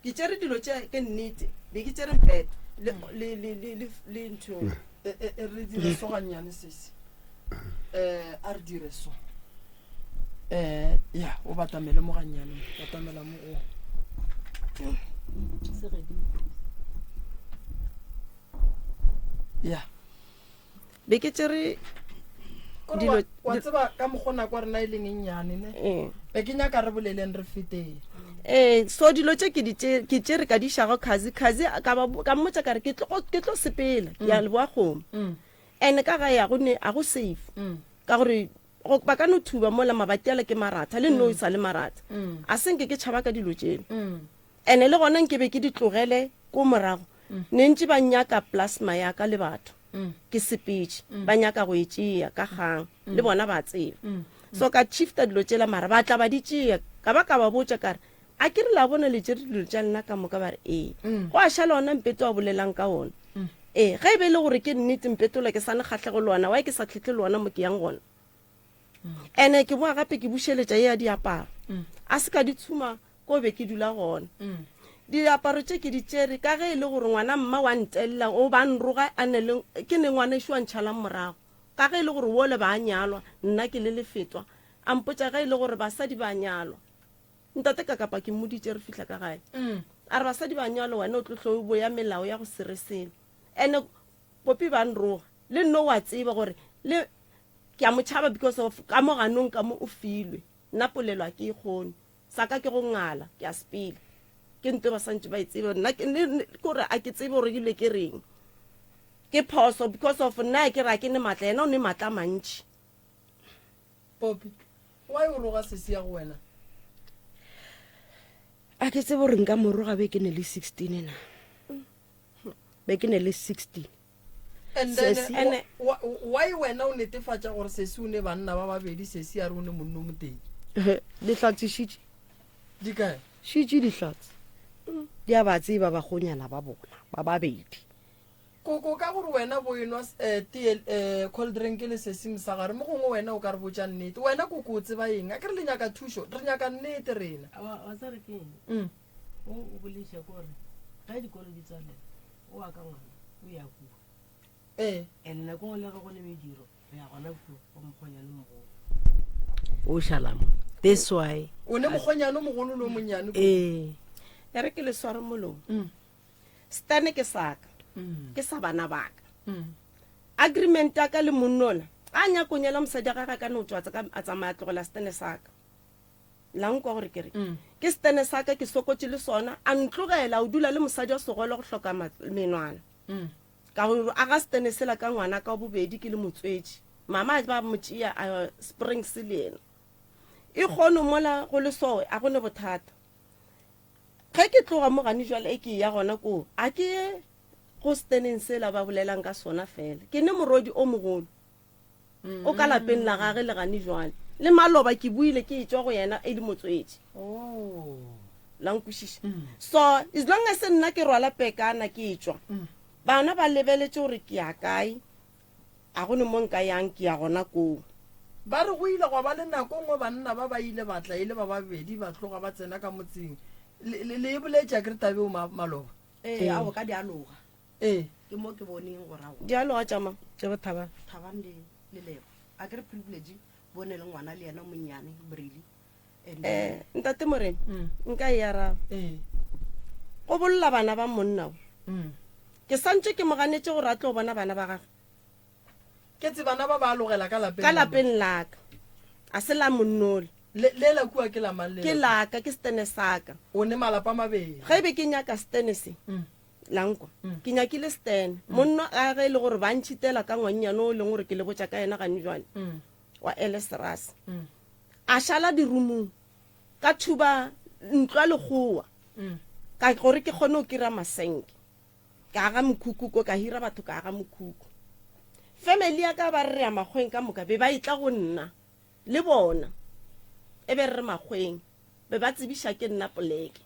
Ke tšere dilo tše, ke nnete. Be ke tšere mpeto le, le, le, le, le, le ntho. E, e, e re dire so gannyane, sesi. Eh, a re dire so. Eh, ya, o batamele mo gannyane mo. Batamela mo go. Ya. Be ke tšere Kore dilo wa, wa tseba ka mokgwa nako ya rena e leng e nnyane ne. Ee. Be ke nyaka re boleleng re feteng. Ee, so dilo tše ke di tše ke tšere ka di išago Khazi, Khazi ka ba ka mmotša ka re ke tlo ke tlo sepela ke ya leboa kgomo. And ka gae a go ne a go safe. Ka gore go ba ka no thuba mola mabati ala ke maratha le nno e sa le maratha. A se nke ke tšhaba ka dilo tšeno. And le gona nke be ke di tlogele ko morago. Ne ntše ba nyaka plasma ya ka le batho. Ke sepetše. Ba nyaka go e tšea ka kgang. Le bona ba tseba. So ka shifta dilo tšela mara ba tla ba di tšea. Ka ba ka ba botša ka re, a ke re la bona le tšere dilo tša lena ka moka ba re ee. Go a šala ona mpeto a bolelang ka ona. Ee, ge e be e le gore ke nnete mpetola ke sa ne kgahlego le ona, why ke sa tlhetle le ona mo ke yang gona? Ene ke boa gape ke bušeletša ye ya diaparo. A se ka di tshuma ko be ke dula gona. Diaparo tše ke di tšere ka ge e le gore ngwana mma wa ntelela o ba nroga a ne le ke ne ngwana ešo a ntšhalang morago. Ka ge e le gore wole ba a nyalwa, nna ke le lefetwa. A mpotša ge e le gore basadi ba a nyalwa. Ntate Kakapa ke mmoditše re fihla ka gae. A re basadi ba nyalwa wena o tlo hlo o boya melao ya go se re selo. Ene Popi ba nroga. Le nno wa tseba gore le ke a mo tšhaba because of ka mo ganong ka mo o filwe. Nna polelo a ke e kgone. Sa ka ke go ngala, ke a sepela. Ke nto ba santše ba e tsebe. Nna ke gore a ke tsebe gore ebile ke reng. Ke phoso because of nna ke re a ke ne matla, yena o ne matla a mantši. Popi, why o roga sesi ya go wena? A ke tsebe gore nka mo roga be ke ne le 16 na. Be ke ne le 16. And then, Sesi. and, why wena o netefatša gore sesi o ne banna ba babedi, sesi a re o ne monno motee? Dihlatse šitše. Di kae? Šitše dihlatse. Di a ba tseba bakgonyana ba bona ba babedi. Koko, ka gore wena bo enwa eh, tee eh, cold drink le sesi mosagare, mo gongwe wena o ka re botša nnete. Wena koko o tseba eng? A ke re le nyaka thušo, re nyaka nnete rena. Wa wa tseba re ke eng? Mm. O o boleiša ke gore ge dikolo di tswalela, o wa ka ngwana o ya kua. Ee. And nako nngwe le ge go ne mediro, re ya gona kua go mokgonyane mogolo. O šala mo. That's why. O ne mokgonyane o mogolo le o monnyane kua. Ee. E re ke le sware molomo. Mm. Stane ke saka ke sa bana baka agreement ya ka le monnola a nyako nyela mosadi wa gagwe a ka no tšwa a tsamaya tlogela stene saka la nkwa gore ke re ke stene saka ke sokotše le sona a ntlogela o dula le mosadi wa segolo go hloka menwana ka gore a ga stene sela ka ngwana ka bobedi ke le motswetši mama ba mo tšea a springs le yena e kgono mola go le so a go ne bothata Ge ke tloga mo gane jwale e ke eya gona koo, a ke ye go steneng sela ba bolelang ka sona fela. Ke ne morodi o mogolo o ka lapeng la gage le gane jwale. Le maloba ke buile ke etšwa go yena e le motswetši. La nkwešiša? So as long as nna ke rwala pekana ke etšwa, bana ba lebeletše gore ke ya kae, a go ne mo nka yang ke ya gona koo. Ba re go ile gwa ba le nako nngwe banna ba ba ile ba tla e le ba babedi ba tloga ba tsena ka motseng. Le, le, le e boletše akere taba eo ma, maloba? Ee, ao ka dialoga. Ee. Ke mo ke boneng gore ao. Dialoga tša mang? Tša bo Thabang. Thabang le, le Lebo. Akere Privilege bone le ngwana le yena monnyane Brili. And Eh, ntate Morena, nka e araba. Ee. Go bolla bana ba monna o. Ke santše ke mo ganetše gore a tlo bona bana ba gagwe. Ke tse bana ba ba alogela ka lapeng Ka lapeng la ka. A se la monnole. Le, le la kua ke la mang le Ke la ka, ke setene sa ka. O ne malapa a mabedi. Ge e be ke nyaka setene se, la nkwa, ke nyakile setene. Monna a ge e le gore ba ntšhitela ka ngwannyane o e leng gore ke le botša ka yena gane jwale, wa Elesrase. A šala dirumung, ka thuba ntlo ya lekgowa, ka gore ke kgone go kira masenke. Ka aga mokhukhu ko, ka hira batho ka aga mokhukhu. Family ya ka ba re re ya makgweng ka moka, be ba etla go nna le bona. E be re re makgweng, be ba tsebiša ke nna poleke.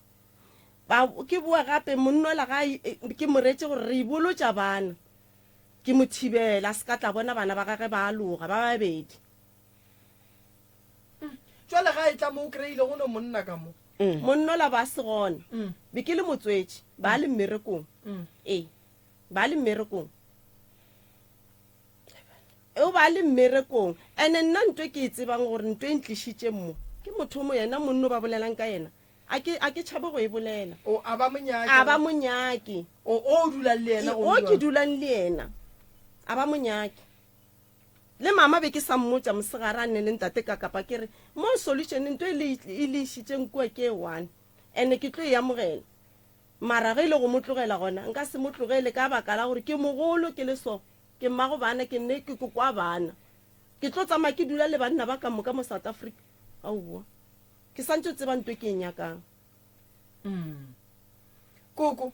Ba, ke boa gape, monnola ga e, ke mo reetše gore re ibolotša bana. Ke mo thibela, a se ka tla bona bana ba gage ba aloga, ba babedi. Jwale ga e tla mo o kry-ile go no monna ka mo. Monnola ba se gona. Be ke le motswetši, ba le mmerekong. Ee, ba le mmerekong. O ba le mmerekong. Ene nna nto e ke e tsebang gore nto e ntlišitšeng mo, ke motho mo yena monno ba bolelang ka yena. A ke, a ke tšhabe go e bolela. O, a ba mo nyake. A ba mo nyake. O, o dulang le yena O ke dulang le yena. A ba mo nyake. Le mama be ke sa mmotša mosegare a nne le ntate ka kapa ke re, mo solution nto e le, e le išitšeng kua ke e one. Ene ke tlo e amogela. Mara ge e le go mo tlogela gona, nka se mo tlogele ka baka la gore ke mogolo ke le so. Ke mmago bana, ke nne ke koko wa bana. Ke tlo tsamaya ke dula le banna ba ka moka mo South Africa. Aowa. Ke santše tseba nto ke e nyakang. Mm. Koko,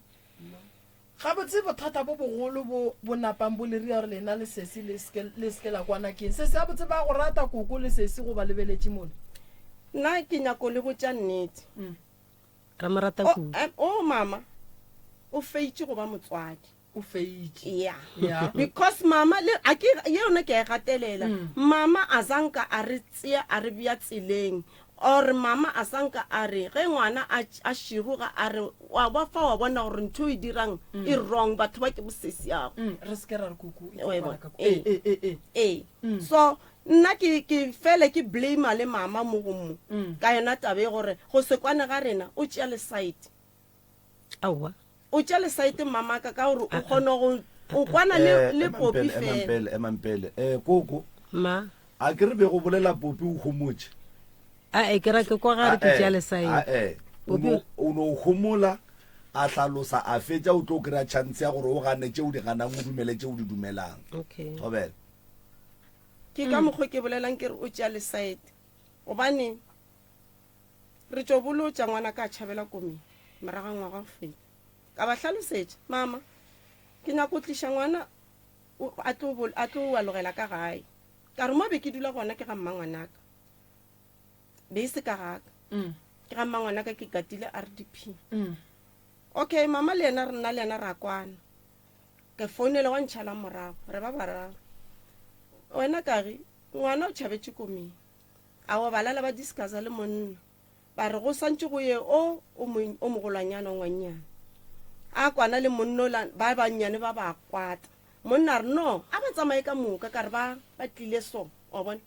gabotse bothata bo bogolo bo bo napang bo le ria gore lena le sesi le seke le seke la kwana keng? Sesi gabotse ba go rata koko le sesi goba lebeletše mola? Nna ke nyako le botša nnete. Mm. Re mo rata O, kudu. eh, o mama, o feitše go ba motswadi. O feitše. Yeah. Yeah. Because mama le a ke ye yona ke a e gatelela. Mm. Mama a zanka a re tseya a re bea tseleng or mama a sanka a re ge ngwana a a široga a re wa ba fa wa bona gore ntho e dirang e wrong batho ba ke bosesi yago. Re se ke ra re kuku e Wa e tlo bona? kwala ka ku- Ee. Ee, ee, ee, Ee. So nna ke ke fele ke blame le mama mo go mo ka yona taba e gore go se kwane ga rena o tšea le side. Aowa. O tšea lesaete mmamaka ka gore o kgona go o kwana le Eh, le emang Popi pele, emang fela. pele, emang pele. Eh, koko, Ma. a ke re be go bolela Popi o homotše? A e ke ra ke kwa ga re ke tšea lesaete. Ae, o Popi no o no homola a hlalosa a fetša o tlo kry-a chance ya gore o gane tše o di ganang o dumele tše o di dumelang. Okay. Thobela. Ke ka mokgo ke bolelang ke re o tšea lesaete gobane Re tšo bolotša ngwanaka a tšhabela komeng morago ga ngwaga go feta. Ka ba hlalosetša, Mama, ke nyako tliša ngwana a tlo, a tlo alogela ka gae. Ka re mo be ke dula gona ke ga mmangwanaka. Be e se ka gaka. Mm. Ke ga mmangwanaka ke katile RDP. Mm. Okay, mama le yena re nna le yena ra kwana. Ke founele wa ntšhala morago, re ba bararo. Wena Kagi, ngwana o tšhabetše komeng. Aowa, ba lala ba discussa le monna. Ba re go swantše go ye o o o mogolwanyana o ngwannyane. A kwana le monna ola ba bannyane ba ba kwata. Monna a re no, a ba tsamaye ka moka ka re ba ba tlile so, wa bona.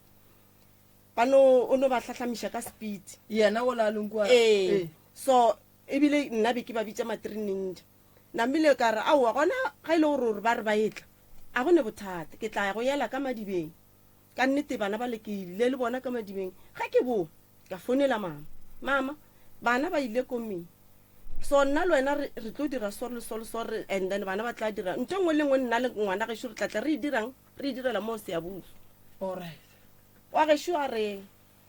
Ba no o no ba hlahlamiša ka speed. Yena ola a leng kua. Ee. So ebile nna be ke ba bitša ma-three ninja. Namile ka re aowa gona ga e le gore ba re ba etla a go ne bothata ke tla ya go yela ka madibeng. Ka nnete bana bale ke ile le bona ka madibeng. Ge ke boa, ka founela mama. Mama, bana ba ile komeng. So nna le wena re, re tlo dira so le so le so re, and then bana ba tla dira ntho e nngwe le nngwe nna le ngwana gešo re tla tla re e dirang, re e direla moo Siyabuswa. Alright. Wa gešo a re,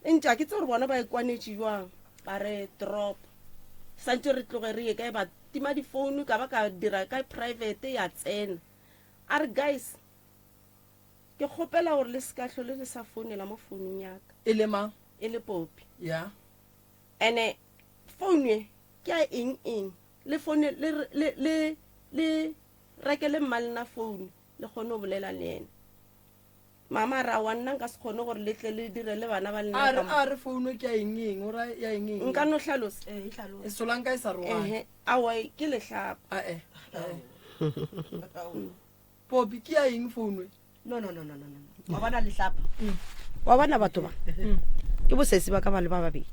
ntše ga ke tsebe gore bona ba e kwanetše jwang, ba re drop. Santše re tloge re ye kae, ba tima difounu ka ba ka dira ka private ya tsena. A re guys, Ke kgopela gore le se ka hlole le sa founela mo founung ya ka. E le mang? E le Popi. Ya. Ene founu e ke ya eng eng? Le foune le le le le rekele mmalena founu le kgone go bolela le yena. Mama a re aowa nna nka se kgone gore le tle le dire le bana ba lena A re ka mo. a re founu ke ya eng eng? O ra ya eng eng? Nka no hlalosa. Ee, e hlalosa. E solanka e sa rogane. Ehe, aowa ke lehlapa. Ae. Ae. Popi, ke ya eng founu e? No, no, no, no, no, no. Wa bona lehlapa? Mm. Wa bona batho ba? Ke bosesi ba ka ba le ba babedi.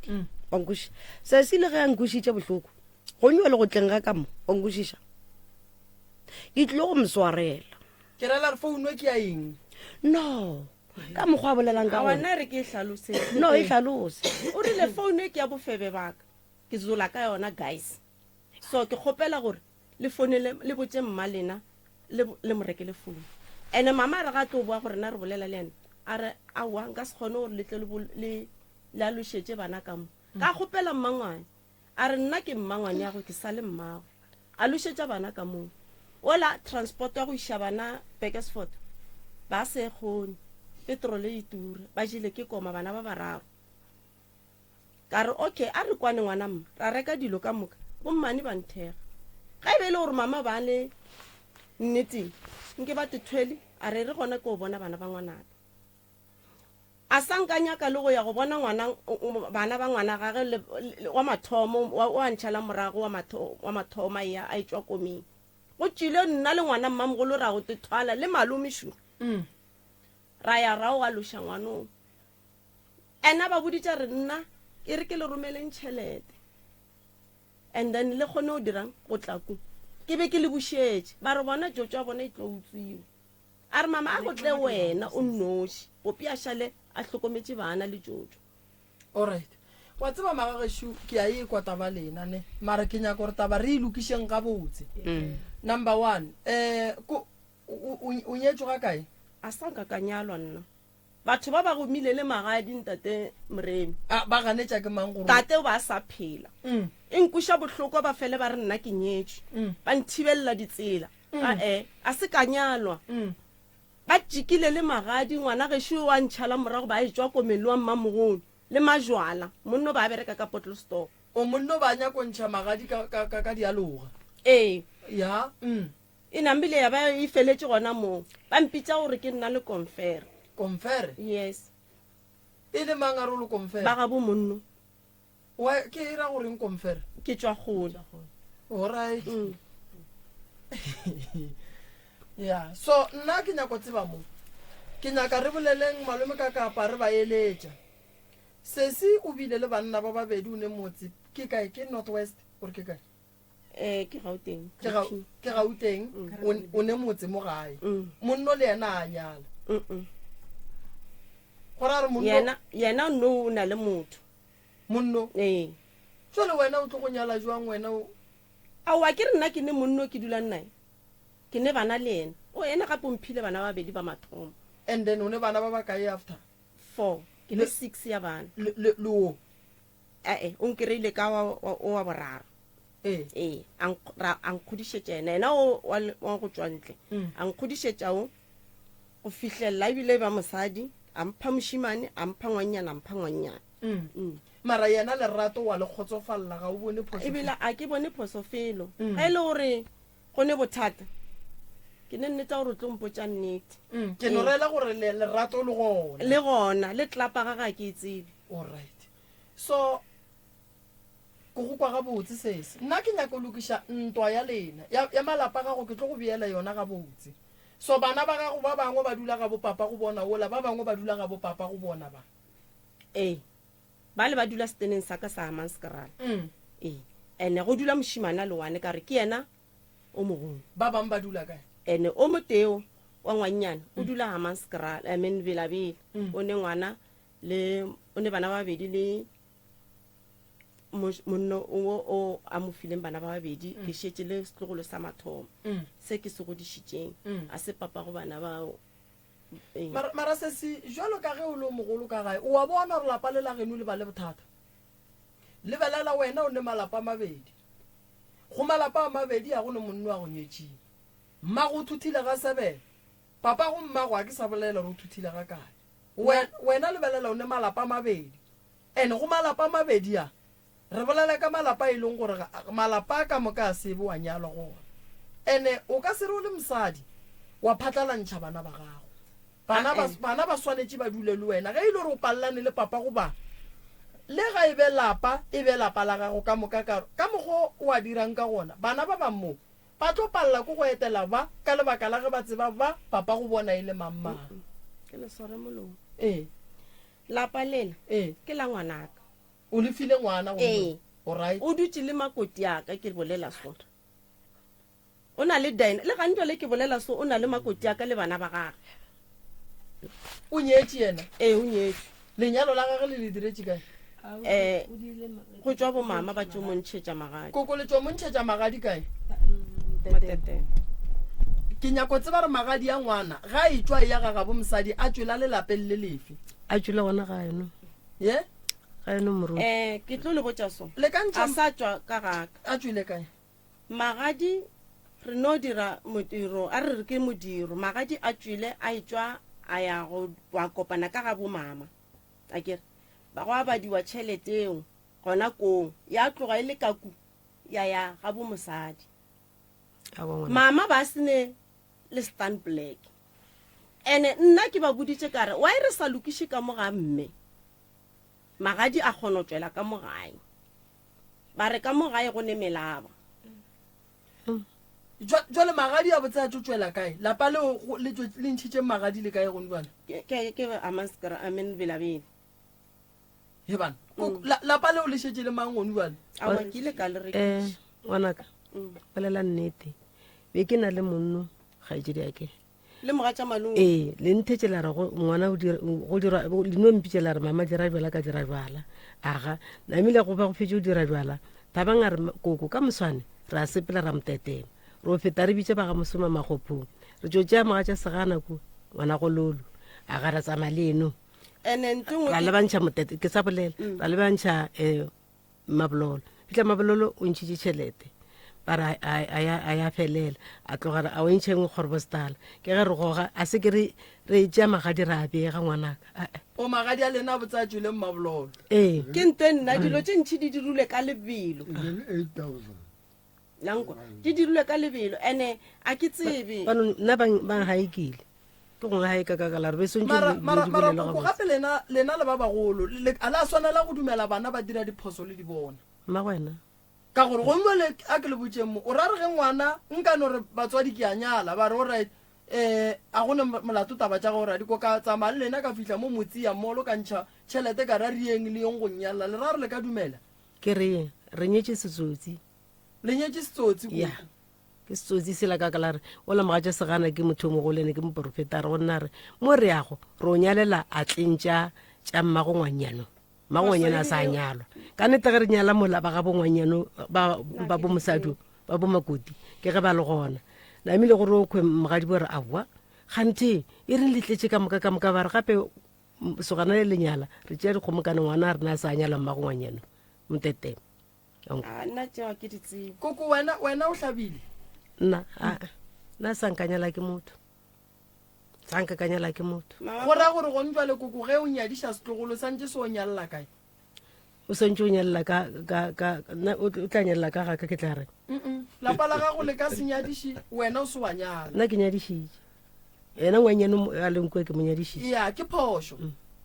Wa nkwešiša? Sesi le ge a nkwešiitše bohloko, go nywa le go tleng ga ka mo, wa nkwešiša? Ke tlile go mo swarela. Ke rela re founu e ke ya eng? No, ka mokgwa a bolelang ka Aowa, gona. nna e re ke e hlalose. No, e hlalose. O rile founu e ke ya bofebe ba ka. Ke zola ka yona guys. So ke kgopela gore le founele le botše mma lena le, le mo rekele founu. Ene mama a re ga a tlo boa gore na re bolela le yena, a re aowa nka se kgone gore le tle le, le, le alošetše bana ka mo. Ka kgopela mmangwane, a re nna ke mmangwane ya go ke sa le mmago. Alošetša bana ka moo. Ola transport ya go iša bana Burgersfort ba se kgone, petrole e tura, ba jele ke koma bana ba bararo. Ka re, Okay, a re kwane ngwana mma. Ra reka dilo ka moka. Bommane ba nthega. Ga e be e le gore mama ba le nneteng, nke ba tethwele, a re re gona ke o bona bana ba ngwanaka. A sa nka nyaka le go ya go bona ngwana, bana ba ngwana gage le, le, wa mathomo, wa, wa ntšhala morago wa matho, wa mathomo a eya a etšwa komeng. Go tšwile nna le ngwana mmamogolo ra go tethwala le malome šu. Ra ya ra o aloša ngwanong. Ena ba boditša re nna e re ke le romeleng tšhelete and then le kgone go dirang go tla ku. Ke be ke le bušetše. Ba re bona tšotšo ya bona e tlo utswiwa. A re mama a go tle wena o nnoši. Popi a šale a hlokometše bana le tšotšo. Alright. Wa tseba magagešo ke a e kwa taba lena ne mara ke nyaka gore taba re e lokišeng gabotse. Number one, eh ko o, o, o nyetšwe ga kae? A sa nka ka nyalwa nna. Batho ba ba gomile le magadi ntate Moremi. A ba ganetša ke mang gore? Tate o ba a sa phela. E nkweša bohloko ba fele ba re nna ke nyetšwe. Ba nthibelela ditsela. Ae, a se ka nyalwa. Ba tšikile le magadi ngwana gešo o a ntšhala morago ba etšwa komeng le wa mmamogolo le majwala. Monno ba bereka ka bottle store. O monno ba nyako ntšha magadi ka ka ka ka dialoga. Ee. Ya. E nambile ya ba e feletše gona moo. Ba mpitša gore ke nna le konfere. Konfere? Yes. E le mang a re o le konfere? Ba gabo monno. Wa, ke e ra goreng konfere? Ke tšwa kgole. Alright. Ya, so nna ke nyako tseba mo. Ke nyaka re boleleng malome ka kapa re ba eletša. Sesi o bile le banna ba babedi o ne motse ke kae ke North West or ke kae? Eh, ke Gauteng. Ke Ga- ke Gauteng o- o ne motse mo gae monno le yena a nyala Mm-mm. go ra re monno Yena yena no o na le motho. monno Ee. jale wena o tlo go nyala jwang wena o Aowa ke re nna ke ne monno ke dulang nae. Ke ne bana le yena. O yena gape o mphile bana ba babedi ba mathomo. And then o ne bana ba bakae after? 4. Ke ne 6 ya bana. Le le le o? Ae, o nkereile ka wa wa o wa boraro. Ee. Ee, a nkg- ra a nkgodišetša yena, yena o wa le- wa go tšwa ntle. A nkgodišetša o go fihlelela ebile e ba mosadi, a mpha mošemane, a mpha ngwannyana, a mpha ngwannyana. Mara yena lerato wa le kgotsofalela, ga o bone phošo? Ebile a ke bone phoso felo. Ge e le gore go ne bothata, ke ne nnete ya gore o tlo mpotša nnete. Ke no rela gore le lerato le gona. Le gona, le tlapa ga ga ke e tsebe. Alright. So ke go kwa gabotse sese. Nna ke nyaka go lokiša ntwa ya lena ya, ya malapa a gago, ke tlo go beela yona gabotse. So bana ba gago ba bangwe ba dula gabo papa go bona wola, ba bangwe ba dula gabo papa go bona ba. Ee, bale ba dula seteneng sa ka sa Hammanskraal. Ee, ene go dula mošimane a le one, ka re ke yena o mogolo. Ba bangwe ba dula kae? Ene o moteo wa ngwannyana o dula Hammanskraal, I mean Bela-Bela. O ne ngwana le o ne bana ba babedi le monno o o a mo fileng bana ba babedi ke šetše le setlogolo sa mathomo se ke se godišitšeng a se papa go bana bao. Ee. Mara, mara sesi jwalo ka ge o le o mogolo ka gae o a bona gore lapa le la geno le ba le bothata. Lebelela wena o ne malapa a mabedi. Go malapa a mabedi a go ne monno a go nyetšeng. Mmago o thuthile ga sebele. Papa go mmago a ke sa bolela gore o thuthile ga kae. Wena lebelela o ne malapa a mabedi. And go malapa a mabedi a, re bolela ka malapa e leng gore malapa a ka moka a sebe wa nyalwa go ona. And o ka se re o le mosadi wa phatlalantšha bana ba gago. Bana ba, bana ba swanetše ba dule le wena. Ge e le gore o palelane le papa go ba, le ga e be lapa, e be lapa la gago ka moka ka, ka mokgo o a dirang ka gona. Bana ba bang mo, Ba tlo palela ke go etela ba, ka lebaka la ge ba tseba ba papa go bona e le mang mang. Ke le sware molomo. Ee. Lapa lela. Ee. Ke la ngwanaka. O le file ngwana gomme? Ee. Alright. O dutše le makoti a ka ke bolela so. O na le Dina, le gantšwa le ke bolela so o na le makoti a ka le bana ba gagwe. O nyetše yena? Ee, o nyetšwe. Lenyalo la gagwe le le diretše kae? Eh, go tšwa bomama ba tšo mo ntšhetša magadi. Koko le tšo mo ntšhetša magadi kae? Matetela. Ke nyako tseba gore magadi a ngwana ga e tšwa e ya ga gabo mosadi a tšwela lelapeng le lefe? A tšwele gona ga eno. Ye? Ga eno moruti. Eh, ke tlo le botša so. Le ka ntšha A sa tšwa ka gaka. A tšwele kae? Magadi re no dira modiro, a re re ke modiro. Magadi a tšwele a etšwa a ya go wa kopana ka ga bomama. A kere ba go abadiwa tšhelete eo gona koo, ya tloga e le ka ku. ya ya ga bo mosadi. Aowa, ngwana. Mama ba sene le stand black. Ene nna ke ba boditše ka re why re sa lokiše ka mo ga mme? Magadi a kgona go tšwela ka mo gae. Ba re ka mo gae go ne melaba. Jwale magadi a botse a tšo tšwela kae? Lapa leo le tšo le ntšhitše magadi le kae gone jwale? Ke ke ke Amaskra, I mean Belabela. He bana. Lapa leo le šetše le mang gone jwale? Aowa ke ile ka le Eh, rekiša. ngwanaka, bolela nnete. Be ke na le monno, kgaetšedi ya ke. Le mogatša malome. Ee, le nthetše la re go ngwana o dira go dira le no mpitše la re mama dira bjala ka dira bjala. Aga, namile go ba go fetše o dira bjala. Thabang a re koko ka moswane re a sepela ra motetema. Re o feta re bitše ba ga mosoma magophong. Re tšo tšea mogatša segana ko ngwana go lolo. Aga ra tsamaya le eno. Ene ntho e nngwe Ra ke lebantšha motete ke sa bolela. Ra lebantšha eh Mabololo. Fihla Mabololo o ntšhitše tšhelete ba re a ya felela a tloga re a o ntšhe nngwe kgorbostala ke ge re goga a se ke re re tšea magadi ra a bega ngwanaka O magadi a lena a botse a tšwele Mmabololo. Ee. Ke nto e nna dilo tše ntšhi di dirilwe ka lebelo. Lankwa di dirilwe ka lebelo ene a ke tsebe. Bano nna bang bang ga e kile. Ke gongwe ga e ka ka la re be swantse Mara mara mara koko gape lena lena le ba bagolo le a la swanela go dumela bana ba dira diphoso le di bona. Mma wena. Ka gore gongwe jwale a ke le botšeng mo o ra re ge ngwana nka no re batswadi ke a nyala ba re alright eh a gone molato taba tša gago ra di ko ka tsamaya le lena ka fihla mo motseya molo ka ntšha tšhelete ka ra rieng le yeng go nyalla le ra re le ka dumela. Ke re re nyetše setsotsi. Le nyetše setsotsi koko. Ya. Ke setsotsi sela ka ka la re ola mogatša segana ke motho o mogolo ene ke moporofeta a re go nna re mo re yago re o nyalela atleng tša tša mmago ngwanyano mmago ngwanyano a sa nyalwa ka nete ge re nyala mola ba ga bo ngwanyano ba ba bo mosadi ba bo makoti ke ge ba le gona namile gore o kgwe mogadi bo re aowa gante e reng le tletše ka moka ka moka ba re gape sogana le lenyala re tšea dikgomo kana ngwana a rena a sa nyala mmago ngwanyano motetema A nna tšeo ga ke di tsebe. Koko wena wena o hlabile? Nna a nna sa nkanyala ke motho. Sa nka kanyala ke motho. Go ra gore gone jwale koko ge o nyadiša setlogolo santše se o nyalla kae? O santše o nyalla ka ka ka nna o tla nyalla ka ga ka ke tla re. Lapa la gago le ka se nyadiše wena o se wa nyala. Nna ke nyadišitše. Yena ngwanyana a leng kua ke mo nyadišitše. Ya ke phošo.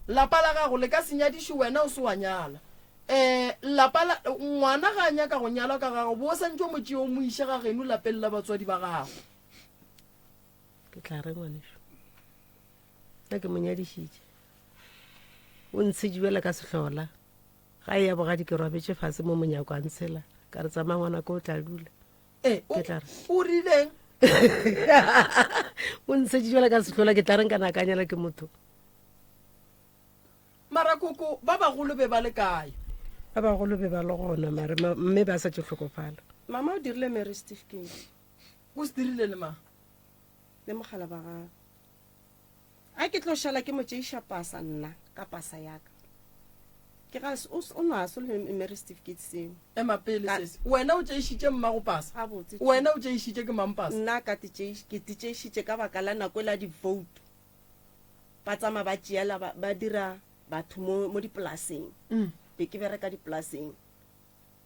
Lapa la gago le ka se nyadiše wena o se wa nyala. Um lapa la ngwana ga a nyaka go nyalwa ka gago, bo o santše o mo tšee o mo iše ga geno lapeng la batswadi ba gago. Ke tla re ngwanešu, nna ke mo nyadišitše, o ntshetše bjale ka sehlola, ga e ya bogadi ke robetše fase mo monyako a ntshela, ka re tsamaya ngwanaka o tla dula. Eh, Ke tla re. o rileng? O ntshetše bjale ka sehlola, ke tla reng ka na ka nyala ke motho. Mara koko, ba bagolo be ba le kae? Ba bagolo be ba le gona, mare ma, mme ba sa tšo hlokofala. Mama o dirile marriage certificate. O se dirile le mang? Le mogala ba gagwe. A ke tlo šala ke mo tšeiša pasa nna ka pasa ya ka. Ke ga o, o no a so le marriage certificate seo. Ema pele sesi. Wena o tšeišitše mmago pasa? Gabotse. Wena o tšeišitše ke mang pasa? Nna ka te tšeiš, ke te tšeišitše ka baka la nako e la di-vote. Ba tsamaya ba tšeela ba, ba dira batho mo, mo dipolaseng. Mm. Be ke bereka dipolaseng.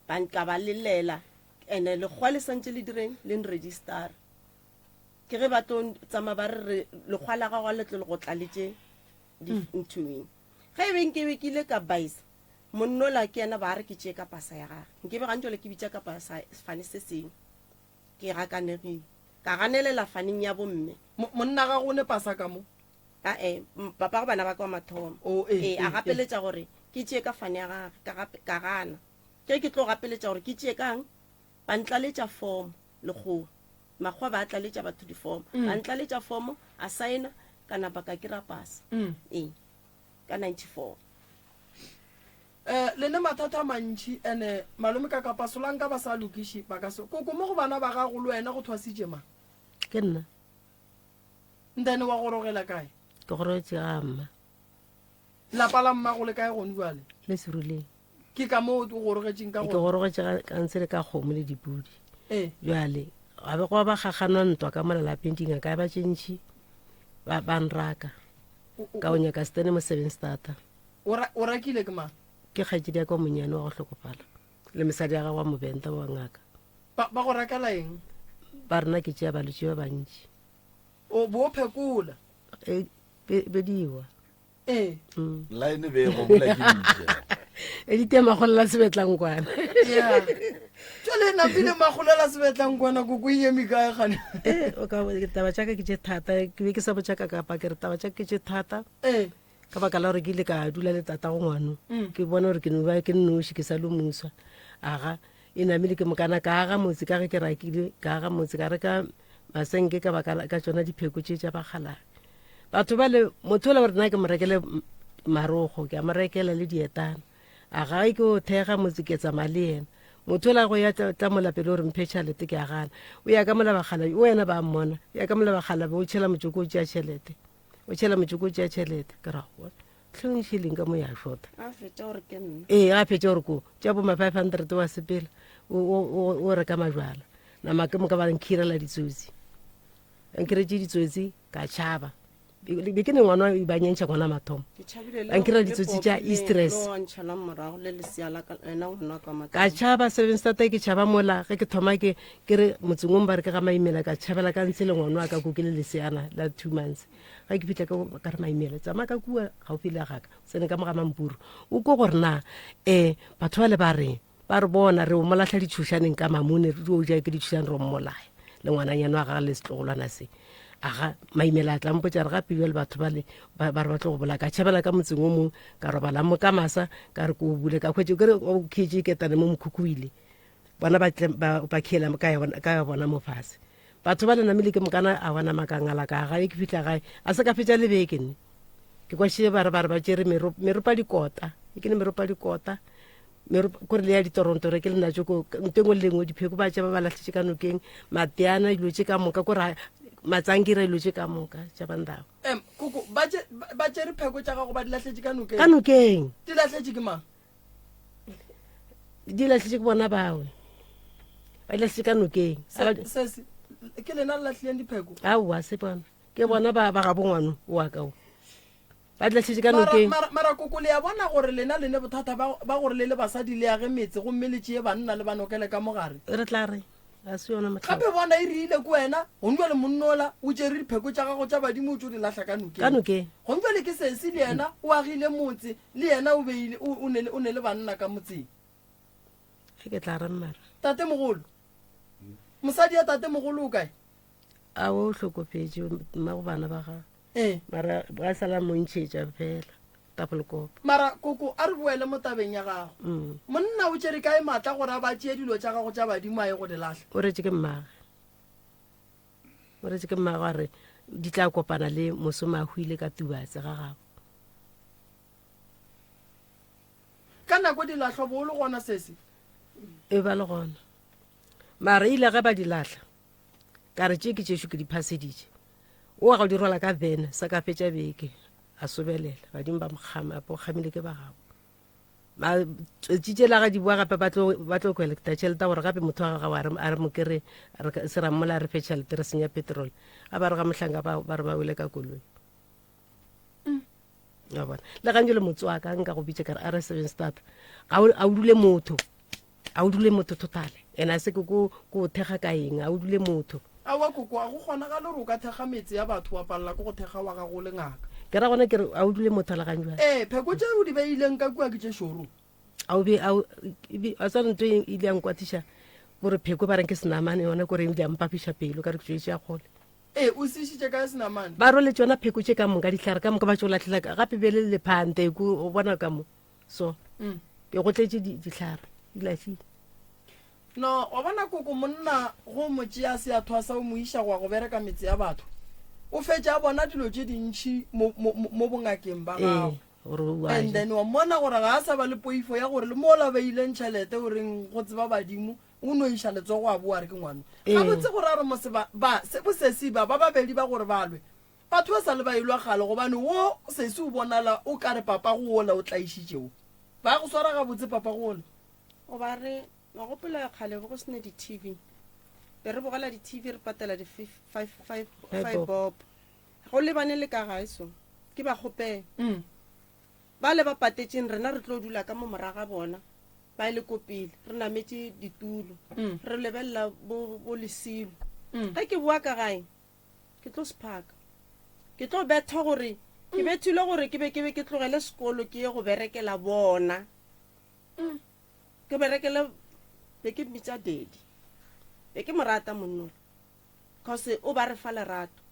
Ba nka ba lelela. Ene lekgwa le santše le direng le nregistara. Ke ge ba tlo tsamaya ba re re lekgwa la gago le tlo le go tlaletše di mm. nthweng. Ge e be nke be ke ile ka baisa monnola ke yena ba re ke tšee ka pasa ya gage. Nke be gantši ke bitša ka pasa sefane se sengwe. Ke gakanegile. Ka ganelela faneng ya bomme. Monna gago o ne pasa ka mo? Ae, papa go bana ba ka wa mathomo. Oh, ee, ee, a gapeletša gore ke tšee ka fane ya gage, ka gape, ka gana. Ge ke tlo gapeletša gore ke tšee kang, ba ntlaletša form lekgowa. Makgowa ba tlaletša batho di-form. Ba ntlaletša form, a saena, ka napa ka kira pasa. Ee, ka 94. Eh, le ne mathata a mantši ene malome ka kapa solanka ba sa lokiše ba ka se koko mo go bana ba gago le wena go thwasitše mang? Ke nna. Ntane wa gorogela kae? Ke gorogetše ga mma. Lapa la mmago le kae gone jwale? Le Seruleng. Ke ka moo o gorogetšeng ka Ke gona? gorogetše ga ka ntse le ka kgomo le dipudi. Ee. Jwale ga be gwa ba gaganwa ntwa ka mola lapeng dingaka ya ba tše ntši ba ba nraka ka o nyaka stene mo seven starter. O ra, o rakile ke mang? Ke kgaetšedi ya ka wa monnyane wa go hlokofala le mosadi ya gagwe wa mobenta wa ngaka. Ba ba go rakela eng? Ba rena ke tšea balwetši ba bantši. O bo phekola. E, be, be diwa. Ee. Mm. Line be go bola ke ntše. E di tea magolela sebetlankwana. Yeah. Jwale napile magolela sebetlankwana koko e eme kae gane? Eh, o ka taba tša ka ke tše thata, ke be ke sa botša ka kapa ke re taba tša ke tše thata. Ee. Ka baka la gore ke ile ka dula le tatago ngwano. Mm. Ke bona gore ke no ba ke nnoši ke sa le moswa. Aga e namile ke mokana ka aga motse ka ge ke rakile ka aga motse ka reka masenke ka baka ka tšona dipheko tše tša bakgalabje. Batho ba le motho ola gore nna ke mo rekele marogo ke a mo rekela le dietana. A ga ke o thega motse ke tsamaya le yena. Motho ola go ya tla mola pele gore mphe tšhelete ke a gana. O ya ka mola bakgalabje o wena ba mmona. O ya ka mola bakgalabje o tšhela motšoko o tšea tšhelete. O tšhela motšoko o tšea tšhelete. Ke ra go hlong šileng ka mo ya shota. A fetša gore ke nna. Ee, a fetša gore ko tša bo ma 500 wa sepela o o o reka majwala. Nama ke moka ba nkhirela ditsotsi. Ba nkhiretše ditsotsi ka tšhaba. Be ke ne ngwana ba nyentšha ngwana mathomo. Ke tšhabile le Ba nkirela ditsotsi tša Eastress. Le wa ntšhala morago le lesea la ka ena ngwana wa ka mathomo. Ka tšhaba seven stata ke tšhaba mola ge ke thoma ke ke re motseng o ba re ke ga maimela ka tšhabela ka ntshe le ngwana wa ka ko ke le leseana la 2 months. Ge ke fihla ka ka re maimela tsamaya ka kua gaufi le gaka tsene ka mo ga mampuru o ko gore na um batho ba le ba reng ba re bona re o mo lahla ditšhošaneng ka mamune re o ja ke ditšhošane re o mmolaya le ngwananyana wa gage le setlogolwana se aga maimela a tla mpotša re gape bjale batho ba le ba re ba tlo go bolaya ka tšhabela ka motseng o mongwe ka robala mo ka masa ka re ko o bule ka hwetše ke re o khetše ketane mo mokhukhu ile bona ba tle ba ba khiela ka yona ka bona mo fase batho ba le namile ke mokana a bona makangala ka gae ke fihla gae a se ka fetša le beke nne ke kwashile ba re ba re ba tšere meropa dikota e ke ne meropa dikota kore le ya ditorontoro ke le natso ko nto engwe le lengwe dipheko ba tša ba ba latlhetse ka nokeng mateana dilo tše ka moka kore matsangira dilo tše ka moka tša bandaba Em, koko ba tše- ba- ba tšere pheko tša gago ba di lahletše ka nokeng ka nokeng di lahletše ke mang di latlhetse ke bona bawe ba di latlhetse ka nokeng Se- ke lena le latlhileng dipheko aowa se bona ke bona ba ba gabo ngwano wa ka o ba di latlhetse ka nokeng mara, mara koko le ya bona gore lena le ne bothata ba, ba gore le le basadi le age metse gomme le tšee banna le ba nokele ka mogare re tla re ga se yona motlhaba gape bona e rile ke wena gong jale monnola o tšere dipheko tša gago tša badimo o tšo di lahla ka nokeng ka nokeng gong jale ke sesi le yena o agile motse le yena o beile o, o ne le, o ne le banna ka motseng ge ke tla re mmara tatemogolo mosadi ya tatemogolo o kae a o hlokofetše mmago bana ba gago Ee. Mara ba sala mo ntšhetša fela tafelkopo. Mara koko a re boele mo tabeng ya gago. Mm. Monna o tšere kae maatla gore a ba tšee dilo tša gago tša badimo a ye go di lahla? O retše ke mmage. O retše ke mmage a re di tla kopana le mosoma a hwile ka Tubatse ga gabo. Ka nako di lahlwa bo o le gona sesi? E ba le gona. Mara ile ge ba di lahla ka re tše ke tšešo ke di phaseditše o wa go di rwala ka vene sa ka fetša beke a sobelela badimo ba mokgama apo kgamile ke ba gago tsotsi tšela ga di boa gape ba tlo collecta tšhelete gore gape motho wa gago a re mokere se ra mmola re fe tšhelete re senya petrol a ba re ga mohlanka ba re ba wele ka koloi mm. a bona le gantse le motswaka nka go bitša kare a re seven start ga o dule motho a o dule motho totale ene a se ke ko ko thekga ka eng a o dule motho aowa koko a go kgonagale gore o ka thekga metse ya batho wa palela ke go thekga wa gago o le ngaka ke ra gona ke re a o dule motho le ganjwang ee pheko tše o di beileng ka kua ke tše šoro a o be a o e a tswana ntho e ile ya nkwatiša gore pheko ba reng ke senamane yona kore e ile ya mpapiša pelo ka re ke tšwetše ya kgole Ee, o se išitše kae senamane? Ba rwele tšona pheko tše ka moka, dihlare ka moka ba tšo lahlela ka, gape bjale le lephante ko o bona ka mo. So, Mm. be go tletše di, dihlare, di lahlile. No, wa bona koko monna go mo tšea seathwasa o mo iša go ya go bereka metse ya batho. O fetše a bona dilo tše dintši mo, mo, mo mo bongakeng ba Ee, gago. gore o a And ja. then wa mmona gore ga a sa ba le poifo ya gore le mola beileng tšhelete o reng go tseba badimo O no iša letsogo a boa a re ke ngwano. Ee. Gabotse gore a re mose ba, ba, se, bosesi ba, ba babedi ba gore ba lwe. Batho ba sa le ba elwa kgale gobane wo sesi o bonala o ka re papago wola o tlaišitše wo. Ba go swara gabotse papago wola. O ba re, wa gopola kgale be go se ne di-TV. Be re bogela di-TV re patela di five, five, Five five bob. bob. Go lebane le ka gae so. Ke ba kgopela. Mm. Bale ba patetšeng rena re tlo dula ka mo moraga bona. Ba ile ko pele, re nametše ditulo, re lebelela bo, bo lesilo. Ge ke boa ka gae, ke tlo sephaka. Ke tlo bethwa gore, ke bethilwe gore ke be ke be ke tlogele sekolo ke ye go berekela bona. Ke berekele, be ke mmitša daddy. Be ke mo rata monnola, cause o ba re fa lerato.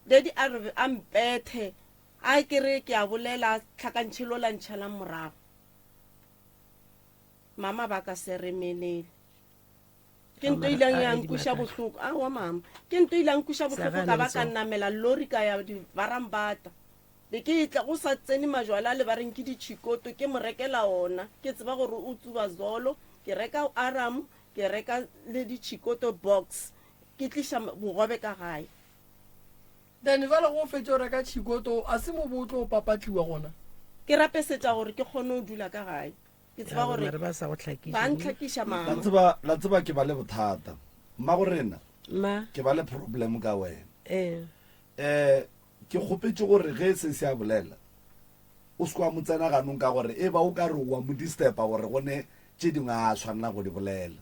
Daddy a re a mpethe, a ke re ke a bolela, a tlhakantšhe lola ntšhalang morago. Mama ba ka se re menele. Ke nto ileng ya nkweša bohloko. Aowa mama, ke nto ile ya nkweša bohloko ka ba ka namela lori ka ya divarambata. Be ke etla go sa tsene majwala a le ba reng ke ditšhikoto, ke mo rekela ona. Ke tseba gore o tsuba zolo, ke reka aram, ke reka le ditšhikoto box, ke tliša bogobe ka gae. Then jwale go fetše o reka tšhikoto, a se mo bo o tlo papatliwa gona? Ke rapesetša gore ke kgone go dula ka gae. Ke tseba gore ba sa go hlakiša. Ba ntlhakiša mama. La tseba, la tseba ke ba le bothata. Mmago rena. Ma. Ke ba le problem ka wena. Eh. Eh, ke kgopetše gore ge se se a bolela, o se kwa mo tsena ganong ka gore e ba o ka re wa mo disturba gore go ne tše dingwe a tshwanela go di bolela.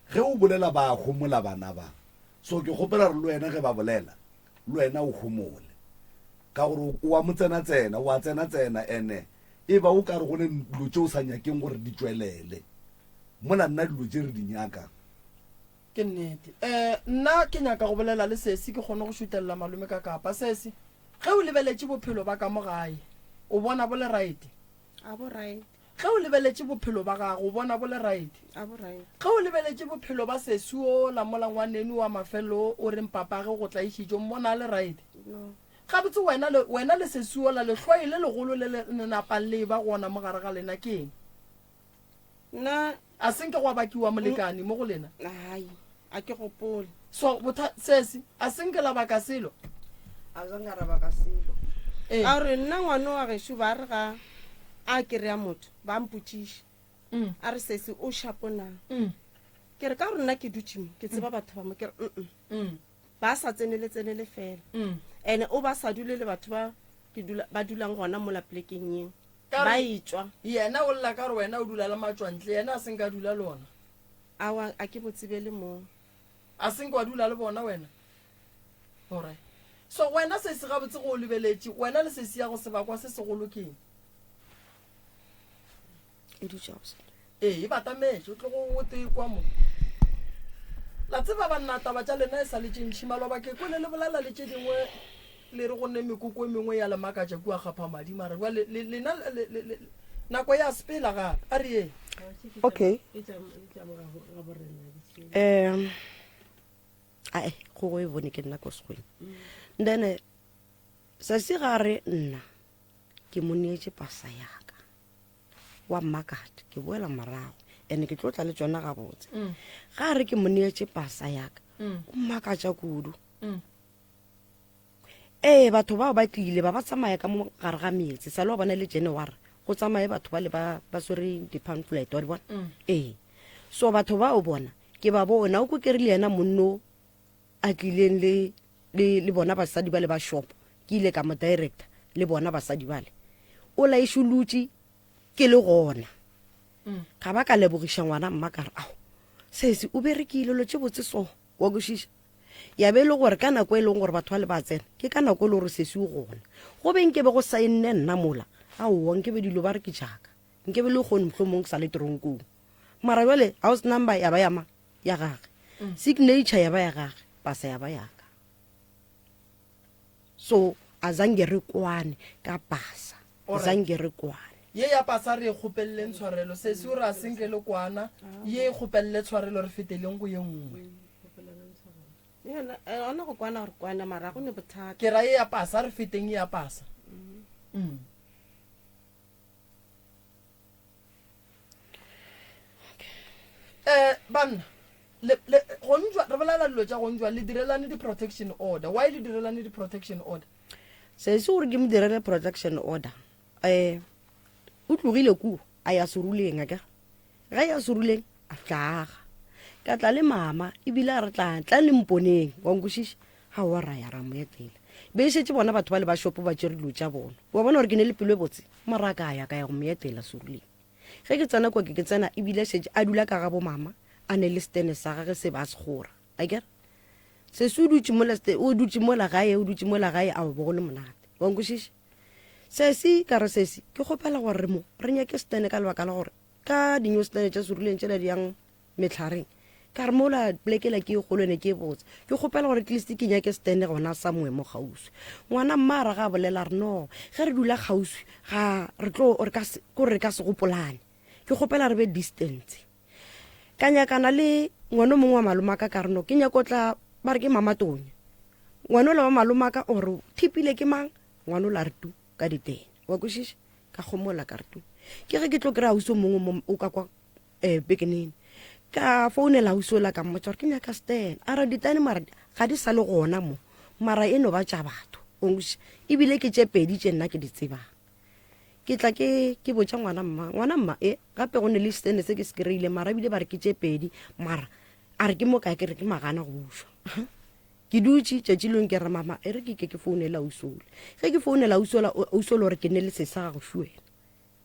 Ge o bolela ba a homola bana ba. So ke kgopela gore le wena ge ba bolela, le wena o homole. Ka gore o a mo tsena-tsena, o a tsena-tsena ene e ba o ka re go ne dilo tše o sa nyakeng gore di tšwelele. Mola nna dilo tše re di nyakang. Ke nnete. Um nna ke nyaka go bolela le sesi ke kgone go šutelela malome ka kapa. Sesi, ge o lebeletše bophelo ba ka mo gae, o bona bo le right? A bo right. Ge o lebeletše bophelo ba gago, o bona bo le right? A bo right. Ge o lebeletše bophelo ba sesi ola mola ngwaneno wa mafelelo o reng papage o go tlaišitše, o mmona a le right? No. Gabotse wena le, wena le sesi ola, lehloyo le legolo le le napang le eba gona mo gare ga lena ke eng? Nna. A se nke gwa bakiwa molekani mo go lena? Hai, a ke gopole. So, botha, sesi, a se nke la baka selo? A zanka ra baka selo. Ee. Ka gore nna ngwano wa gešo ba re ga a kry-a motho ba mpotšiša. A re sesi o shapo na? Ke re ka gore nna ke dutše mo ke tseba batho ba mo ke re mm ba sa tsenele tsenele fela. Ene o ba sa dule le batho ba ke dula ba dulang gona mola plekeng eo. Ka Ba re etšwa. Yena o lla ka gore wena o dula le matšwantle yena a se nka dula le ona. Aowa a ke mo tsebele moo. A se nke wa dula le bona wena? Alright. So wena sesi gabotse go o lebeletše, wena le sesi ya go sebakwa se segolo ke eng? E dutše gabotse. Ee, e batametše, o tlogo o tee kwa mo. La tseba banna taba tša lena e sa le tše ntši maloba ke kwele le bolela le tše dingwe le re go ne mekoko e mengwe ya le makatša kua Kgaphamadi mara jwale le lena le, le, le, nako ya sepela gape a re yeng. Okay. Um ae kgogo e bone ke nna ko sekgweng then eh, sesi ga re nna ke mo neetše pasa yaka wa mmakata ke boela morago and ke tlo tla le tsona gabotse mm. ga re ke mo neetše pasa yaka mm. o mmakatša kudu mm. Ee, batho bao ba tlile ba ba tsamaya ka mo gare ga metse sa le wa bona le January go tsamaye batho ba le ba ba swere di-pamphlet wa di bona mm. ee so batho bao bona ke ba bona o ko ke rile yena monno a tlileng le le le bona basadi ba le ba shop ke ile ka mo director le bona basadi bale o laešolotše ke le gona mm. ga ba ka lebogiša ngwana mma ka re ao sesi o berekile lo tše botse so wa kwešiša Ya be e le gore ka nako e leng gore batho ba le ba tsena, ke ka nako e le gore sesi o gona. Go be nke be go saenne nna mola, aowa nke be dilo ba re ke tšaka. Nke be le kgone mohlomong ke sa le toronkong. Mara jwale house number ya ba ya ma? Ya gage. Signature ya ba ya gage, pasa ya ba ya ka. So a zange re kwane ka pasa. Zange re kwane. Ye ya pasa re e kgopeleleng tshwarelo. Sesi o re a senke le kwana. Ye e kgopelele tshwarelo re feteleng go ye nngwe. Yona eh, ona go kwana gore kwana mara go ne bothata. Ke ra ye ya pasa re feteng ye ya pasa. Mm. Eh banna le le go njwa re bolela dilo tša go njwa le direlane di protection order. Why le direlane di protection order? Sesi gore ke mo direle protection order. Eh o tlogile kua a ya seruleng akere. Ge ya seruleng a flaga. Ka tla le mama ebile a re tla tla le mponeng wa nkwešiša. Aowa ra ya ra mo etela. Be e šetše bona batho ba le ba shopo ba tšere dilo tša bona. Wa bona gore ke ne le pelo e botse? Mara ka ya ka ya go mo etela seruleng. Ge ke tsena kwa ke ke tsena ebile šetše a dula ka ga bo mama a ne le stene sa gage se ba se kgora. Akere? Sesi o dutše mola o dutše mola gae o dutše mola gae a bo go le monate. Wa nkwešiša? Sesi ka re sesi ke kgopela gore re mo re nyake stene ka lebaka la gore ka dinyo stene tša seruleng tšela di yang mehlareng ka re mola polekela ke e kgolo ene ke e botse ke kgopela gore at least ke nyake stene gona somewhere mo kgauswi. Ngwana mma a ra ga a bolela re no ge re dula kgauswi ga re tlo re ka se kore re ka se gopolane ke kgopela re be distance. Ka nyakana le ngwana o mongwe wa malomaka ka re no ke nyako tla ba re ke mama Tonya. Ngwana ola wa malomaka o re thipile ke mang ngwana ola re tu ka ditene wa kwešiša ka kgomola ka re tu ke ge ke tlo kry-a ausi o mongwe mo o ka kwa um pekenene ka founela ausi ola ka mmotsa gore ke nyaka stand a re ditane mara ga di sa le gona mo mara e no ba tša batho o nkwešiša ebile ke tše pedi tše nna ke di tsebang ke tla ke ke botša ngwana mma ngwana mma e gape go ne le stene se ke se kry-ile mara ebile ba re ke tše pedi mara a re ke mo kae ke re ke magana go bušwa ke dutše tšatši leng ke re mama e re ke ke ke founela ausola ge ke founela ausola ausola gore ke ne le sesa ga go šuwena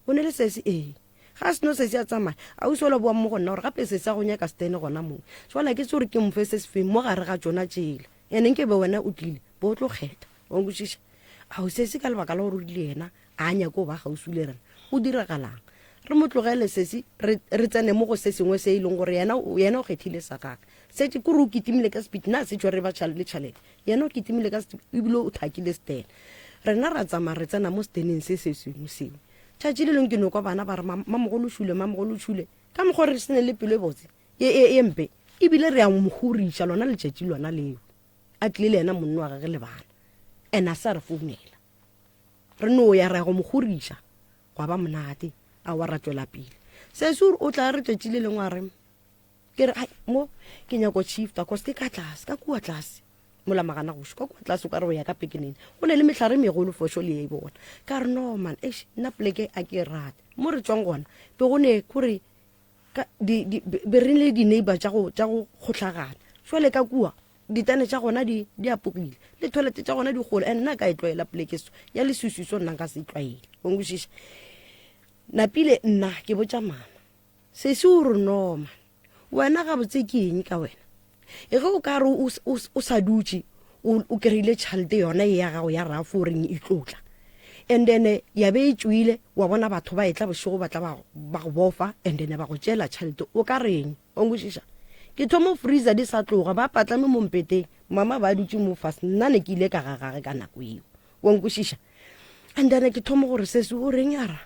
o ne le sesi ee ga seno sesi a tsamaya ausola boa mo go nna gore gape sesi a go nyaka stene gona moo jwale ke tse gore ke mofe se se feng mo gare ga tšona tšela ene nke be wena o tlile bo o tlo kgetha wa nkwešiša ao sesi ka lebaka la gore o rile yena a nyake go ba kgauswi le rena go diragalang re mo tlogele sesi re re tsene mo go se sengwe se e leng gore yena yena o kgethile sa gage setse kore o kitimile ka speed na se tšwere ba le tšhalete yena o kitimile ka speed ebile o thakile stene rena ra tsamaya re tsena mo steneng se se sengwe seo tšatši le leng ke no kwa bana ba re mamogolo šule mamogolo šule ka mokgwa re sene le pelo e botse e, e, e mpe ebile re a mo horiša lona letšatši lona leo a tlile le yena monno wa gage le bana and a sa re founela re no ya ra go mo horiša gwa ba monate a wa ra tšwela pele sesi o tla re tšatši le lengwe a re ke re ai mo ke nyako shifta cause ke ka tlase ka kua tlase mola magana gošo ka kua tlase o ka re o ya ka pekenene go ne le mehlare e megolo fosho le e bona ka re no man eish nna poleke a ke e rate mo re tswang gona be go ne kore ka di di be re le di-neighbor tša go tša go kgohlagana jwale ka kua ditane tša gona di di apogile le toilet tša gona di golo and nna ka e tlwaela poleke so ya leswiswi so nna nka se e tlwaele o nkwešiša napile nna ke botša mama Sesi o re, No man, wena gabotse ke eng ka wena? E ge o ka re o, o, o sa dutše o, o kry-ile tšhalete yona e ya gago ya rafo o reng e tlo tla. And then eh, ya be e tšwile, wa bona batho ba etla bošego ba tla ba, ba go bofa and then ba go tšeela tšhalete. O ka reng? O nkwešiša? Ke thomo freezer di sa tloga, ba patlame mo mpeteng, mama ba dutše mo fase, nna ne ke ile ka ga gage ka nako eo. Wa nkwešiša? And then ke thomo gore sesi o reng a ra,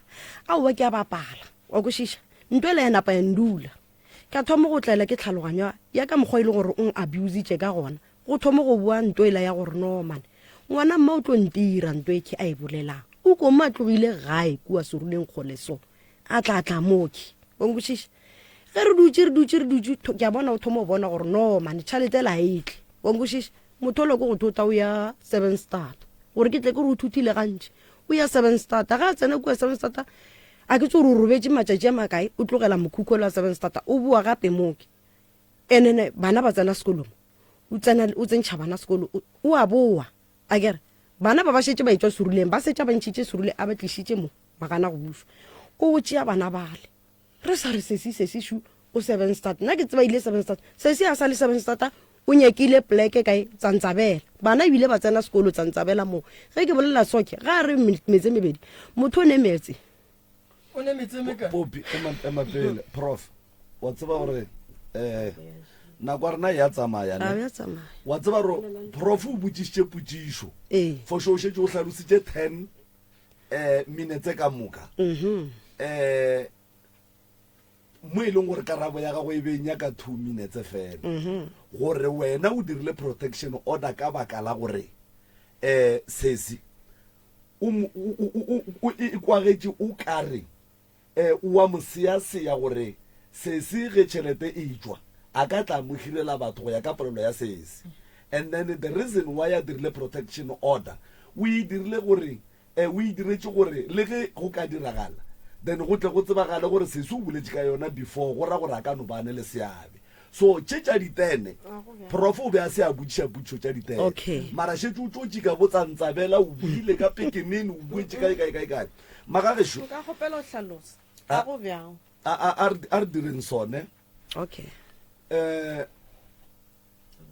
aowa ke a bapala. Wa kwešiša? Nto ela ya napa ya ndula. Ka thoma go tlaela ke tlhaloganyo ya ka mokgwa e le gore o n-abusitše ka gona. Go thoma go boa nto ela ya gore no man, ngwana mma o tlo ntira nto e khe a e bolelang. O ko mma a tlogile gae kua seruleng kgole so, a tla tla mo khe. Wa nkwešiša? Ge re dutše, re dutše, re dutše, ke a bona o thoma go bona gore no man, tšhalete ela ga e tle. Wa nkwešiša? Motho ola ko go thota o ya Seven Start. Gore ke tle ke re o thuthile gantši. O ya Seven Start. Ga a tsena kua Seven Start, a ke tse gore o robetše matšatši a makae, o tlogela mokhukhu ola wa Seven Start, o boa gape mo ke. And then bana ba tsena sekolo mo. O tsena, o tsentšha bana sekolo, o a boa. Akere bana ba ba šetše ba etšwa seruleng, ba setša ba ntšhitše serule a ba tlišitše mo, ba gana go bušwa. O tšea bana bale. Re sa re sesi sesi shu o seven start nna ke tseba ile seven start sesi a sa le seven start o nyakile pleke kae tsantsabela bana ebile ba tsena sekolo tsantsabela moo ge ke bolela soke ga a re metse mebedi motho o ne metse o ne metse mekae popi ema ema pele prof wa tseba gore eh nako ya rena ya tsamaya ne ya tsamaya wa tseba gore prof o botšišitše potšišo ee for sure o šetše o hlalositše 10 eh minetse ka moka mhm eh mo e leng gore karabo ya gago e be e nyaka 2 minutes fela mhm gore wena o dirile protection order ka baka la gore eh sesi o mo- o- o- o- o e kwagetše o kare eh o wa mo seaseya gore sesi ge tšhelete e tšwa a ka tla mo hirela batho go ya ka polelo ya sesi and then the reason why a dirile protection order o e dirile gore eh o e diretše gore le ge go ka diragala then go tle go tsebagale gore sesi o boletše ka yona before go ra gore a ka no ba ne le seabe so tše tša ditene prof o be a se a botšiša potšišo tša ditene Okay. mara šetše o tšo tšika botsantsabela o buile ka pekenene o buetše kae kae kae kae magagešo nka kgopela go hlalosa. Ga go bjang. A a a re a re direng sone. Okay. Eh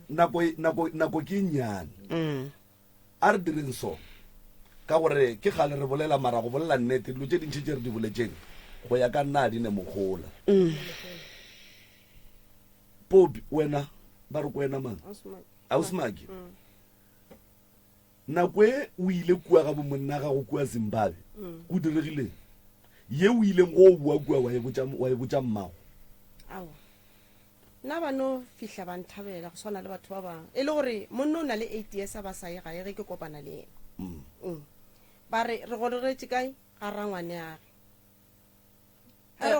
nako nako nako ke nnyane. Mm. A re direng so ka gore ke kgale re bolela mara go bolela nnete dilo tše dintši tše re di boletšeng go ya ka nna di ne mogola. Mm. Popi wena ba re ko wena mang? Ausmaki. Mm. Nako e o ile kua ga bomonna gago kua Zimbabwe, go diregileng? Ye o ileng go o boa kua wa e botša, wa e botša mmago? Aowa. Nna ba no fihla ba nthabela go swana le batho ba bangwe. E le gore monna o na le 8 years a ba sa ye gae ge ke kopana le yena. Mm. Ba re re gorogetše kae? Ga rangwaneage. Ge re,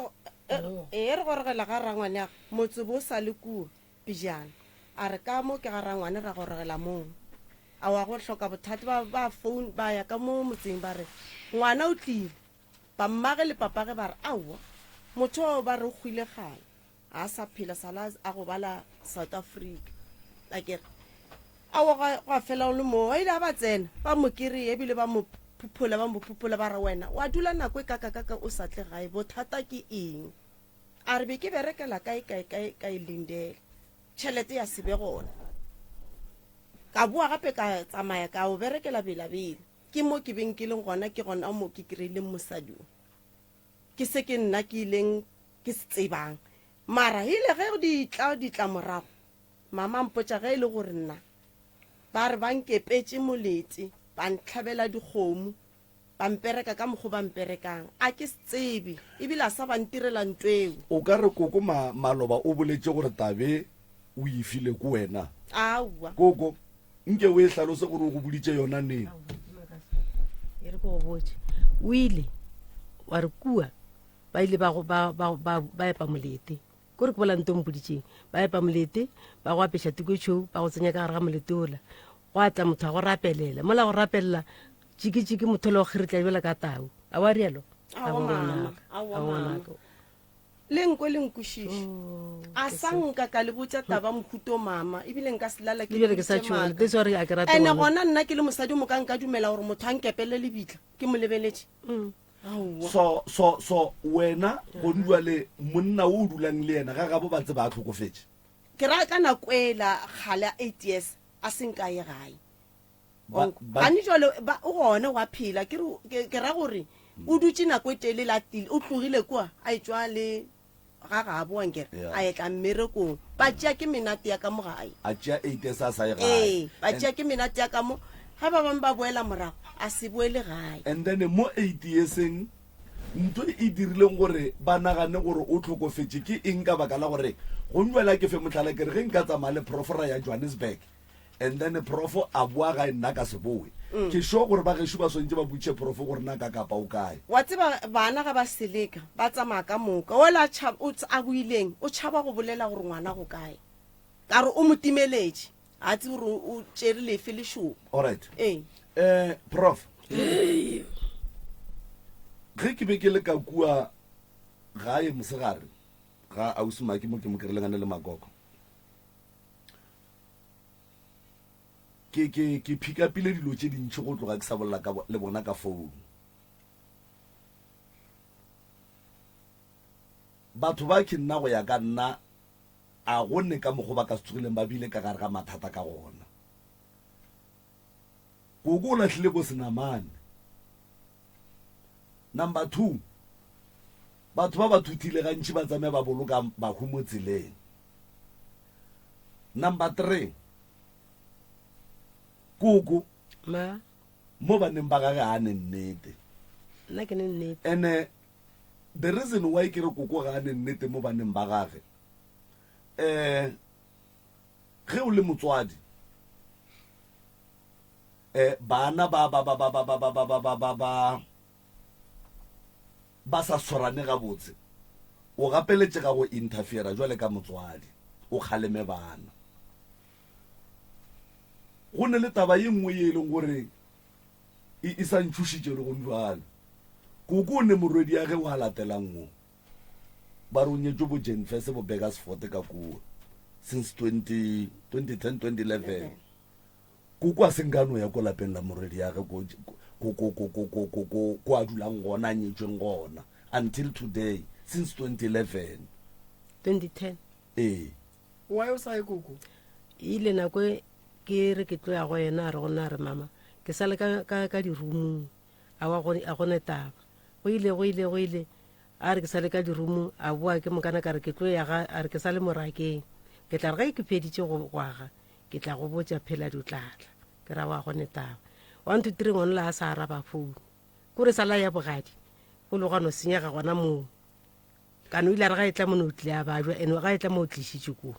e, re gorogela ga rangwaneage, motse bo sa le kua. Pejana. A re, Ka mo ke ga rangwane ra gorogela moo. A wa go hloka bothata ba ba phone ba ya ka mo motseng ba re, Ngwana o tlile. Ba mmage le papage ba re, Aowa, motho oo ba re o hwile kgale, ga a sa phela sala a gobala South Africa. Akere aowa gwa, gwa fela go le moo. Ba ile ga ba tsena ba mo kry-a ebile ba mo phuphola ba mo phuphola ba re, Wena wa dula nako e kakakaka o sa tle gae, bothata ke eng? A re be ke berekela kae kae kae kae Lindela, tšhelete ya se be gona. Ka boa gape ka tsamaya ka o berekela Bela-Bela. Ke mo ke beng ke leng gona, ke gona mo ke kry-ileng mosadi o. Ke se ke nna ke ileng ke se tsebang. Mara ile ge di tla ditlamorago, mama a mpotša ge e le gore nna ba re ba nkepetše molete, ba ntlhabela dikgomo, Ba mpereka ka mokgo ba mperekang. A ke se tsebe, ebile a sa ba ntirela nto eo. O ka re koko ma, maloba o boletše gore tabe o e file ko wena? Aowa. Koko, nke o e hlalose gore o go boditše yona neng? E re ke go botše. O ile wa re kua ba ile ba, ba, ba, ba, ba epa molete. Ko re ke bola nto mpoditšeng. Ba epa molete, ba go apeša tuku e tšhweu, ba go tsenya ka gare ga molete ola. Gwa tla motho a go rapelela. Mola go rapelela, tšiki-tšiki motho le go kgiritla bjalo ka tau. A wa rialo? Aowa mama, aowa mama. Le nkwe le nkwešiše. Oh, A sa nka ka le botša taba mohuto mama, ebile nka se lala ke Ebile le ke sa boditše tšhoga, maaka. that's why a ke rate Ene ngwana. gona nna ke le mosadi o moka nka dumela gore motho a nkepele lebitla ke mo lebeletše. Aowa. So, so, so wena gone jwale monna o o dulang le yena ga gabo ba tseba a hlokofetše? Ke ra ka nako ela kgale ya 8 years a se nka ye gae. Gane jalo o gona wa phela ke ke ra gore o dutše nako e telele a tile o tlogile kua a etšwa le ga gabo ankere a etla mmerekong ba tšea ke menate ya ka mo gae a tšea eight sa sa ye gae ee ba tšea ke menate ya ka mo ga ba bangwe ba boela morago a se boele gae and then mo eight yearseng ntho e dirileng gore ba nagane gore o tlhokofetše ke eng ka baka la gore go njwela ke fe mohlala ke re ge nka tsamaya le profora ya Johannesburg And then prof a boa gae nna ka se boe. Ke sure gore ba gešo ba swantše ba botšiše prof gore na ka Kapa o kae. Wa tseba bana ga ba seleka ba tsamaya ka moka. Wola a tšhaba o a boileng o tšhaba go bolela gore ngwana go kae. Ka re o mo timeletše ga a tsebe gore o tšere lefe lešoba. Alright. Ee. Eh prof. Ge ke be ke le ka kua gae mosegare ga ausi Maki mo ke mo kerileng a ne le makoko. Ke, ke, ke phikapile dilo tše dintši go tloga ke sa bolela ka, le bona ka founu. Batho ba ke nna go ya ka nna a go ne ka mokgo ba ka se tsogileng ba bile ka gare ga mathata ka gona. Koko o lahlile bo senamane. Number 2, batho ba ba thuthile gantši ba tsamaye ba boloka bahu mo tseleng. Number 3, koko Ma. mo baneng ba gage ga ne nnete. Nna ke ne nnete. Ene the reason why ke re koko ga ne nnete mo baneng ba gage, eh ge o le motswadi, eh bana ba ba ba ba ba ba ba ba ba ba ba ba ba sa swarane gabotse, o gapeletšega go interfera jwale ka motswadi, o kgaleme bana. Go ne le taba ye nngwe ye e leng gore e, e sa ntšhošitše le gong jwale. Koko o ne morwediage wa latelang wo, ba re o nyetšwe bo Jenfese bo Burgersfort ka kua since 20, 2010, 2011. Koko a se nka no ya ko lapeng la morwediage ko, ko, ko, ko, ko, ko, ko, ko, ko a dulang gona, a nyetšweng gona. until today since 2011. 2010. Ee. Why o sa ye koko? E ile nako e ke re ke tlo ya go yena a re go nna a re mama ke sa le ka, ka, ka dirumung a wa go, a go ne taba. Go ile go ile go ile a re ke sa le ka dirumung a boa ke mokana ka re ke tlo ya ga a re ke sa le morakeng ke tla re ge ke feditše go go aga ke tla go botša phela di tla tla ke ra wa go ne taba. 1 2 3 ngwana a sa araba phone kore sa la ya bogadi go le gwa no senyega gona moo. Kana o ile a re ga e tla mono o tlile a bajwa ene ga e tla mo o tlišitše koo.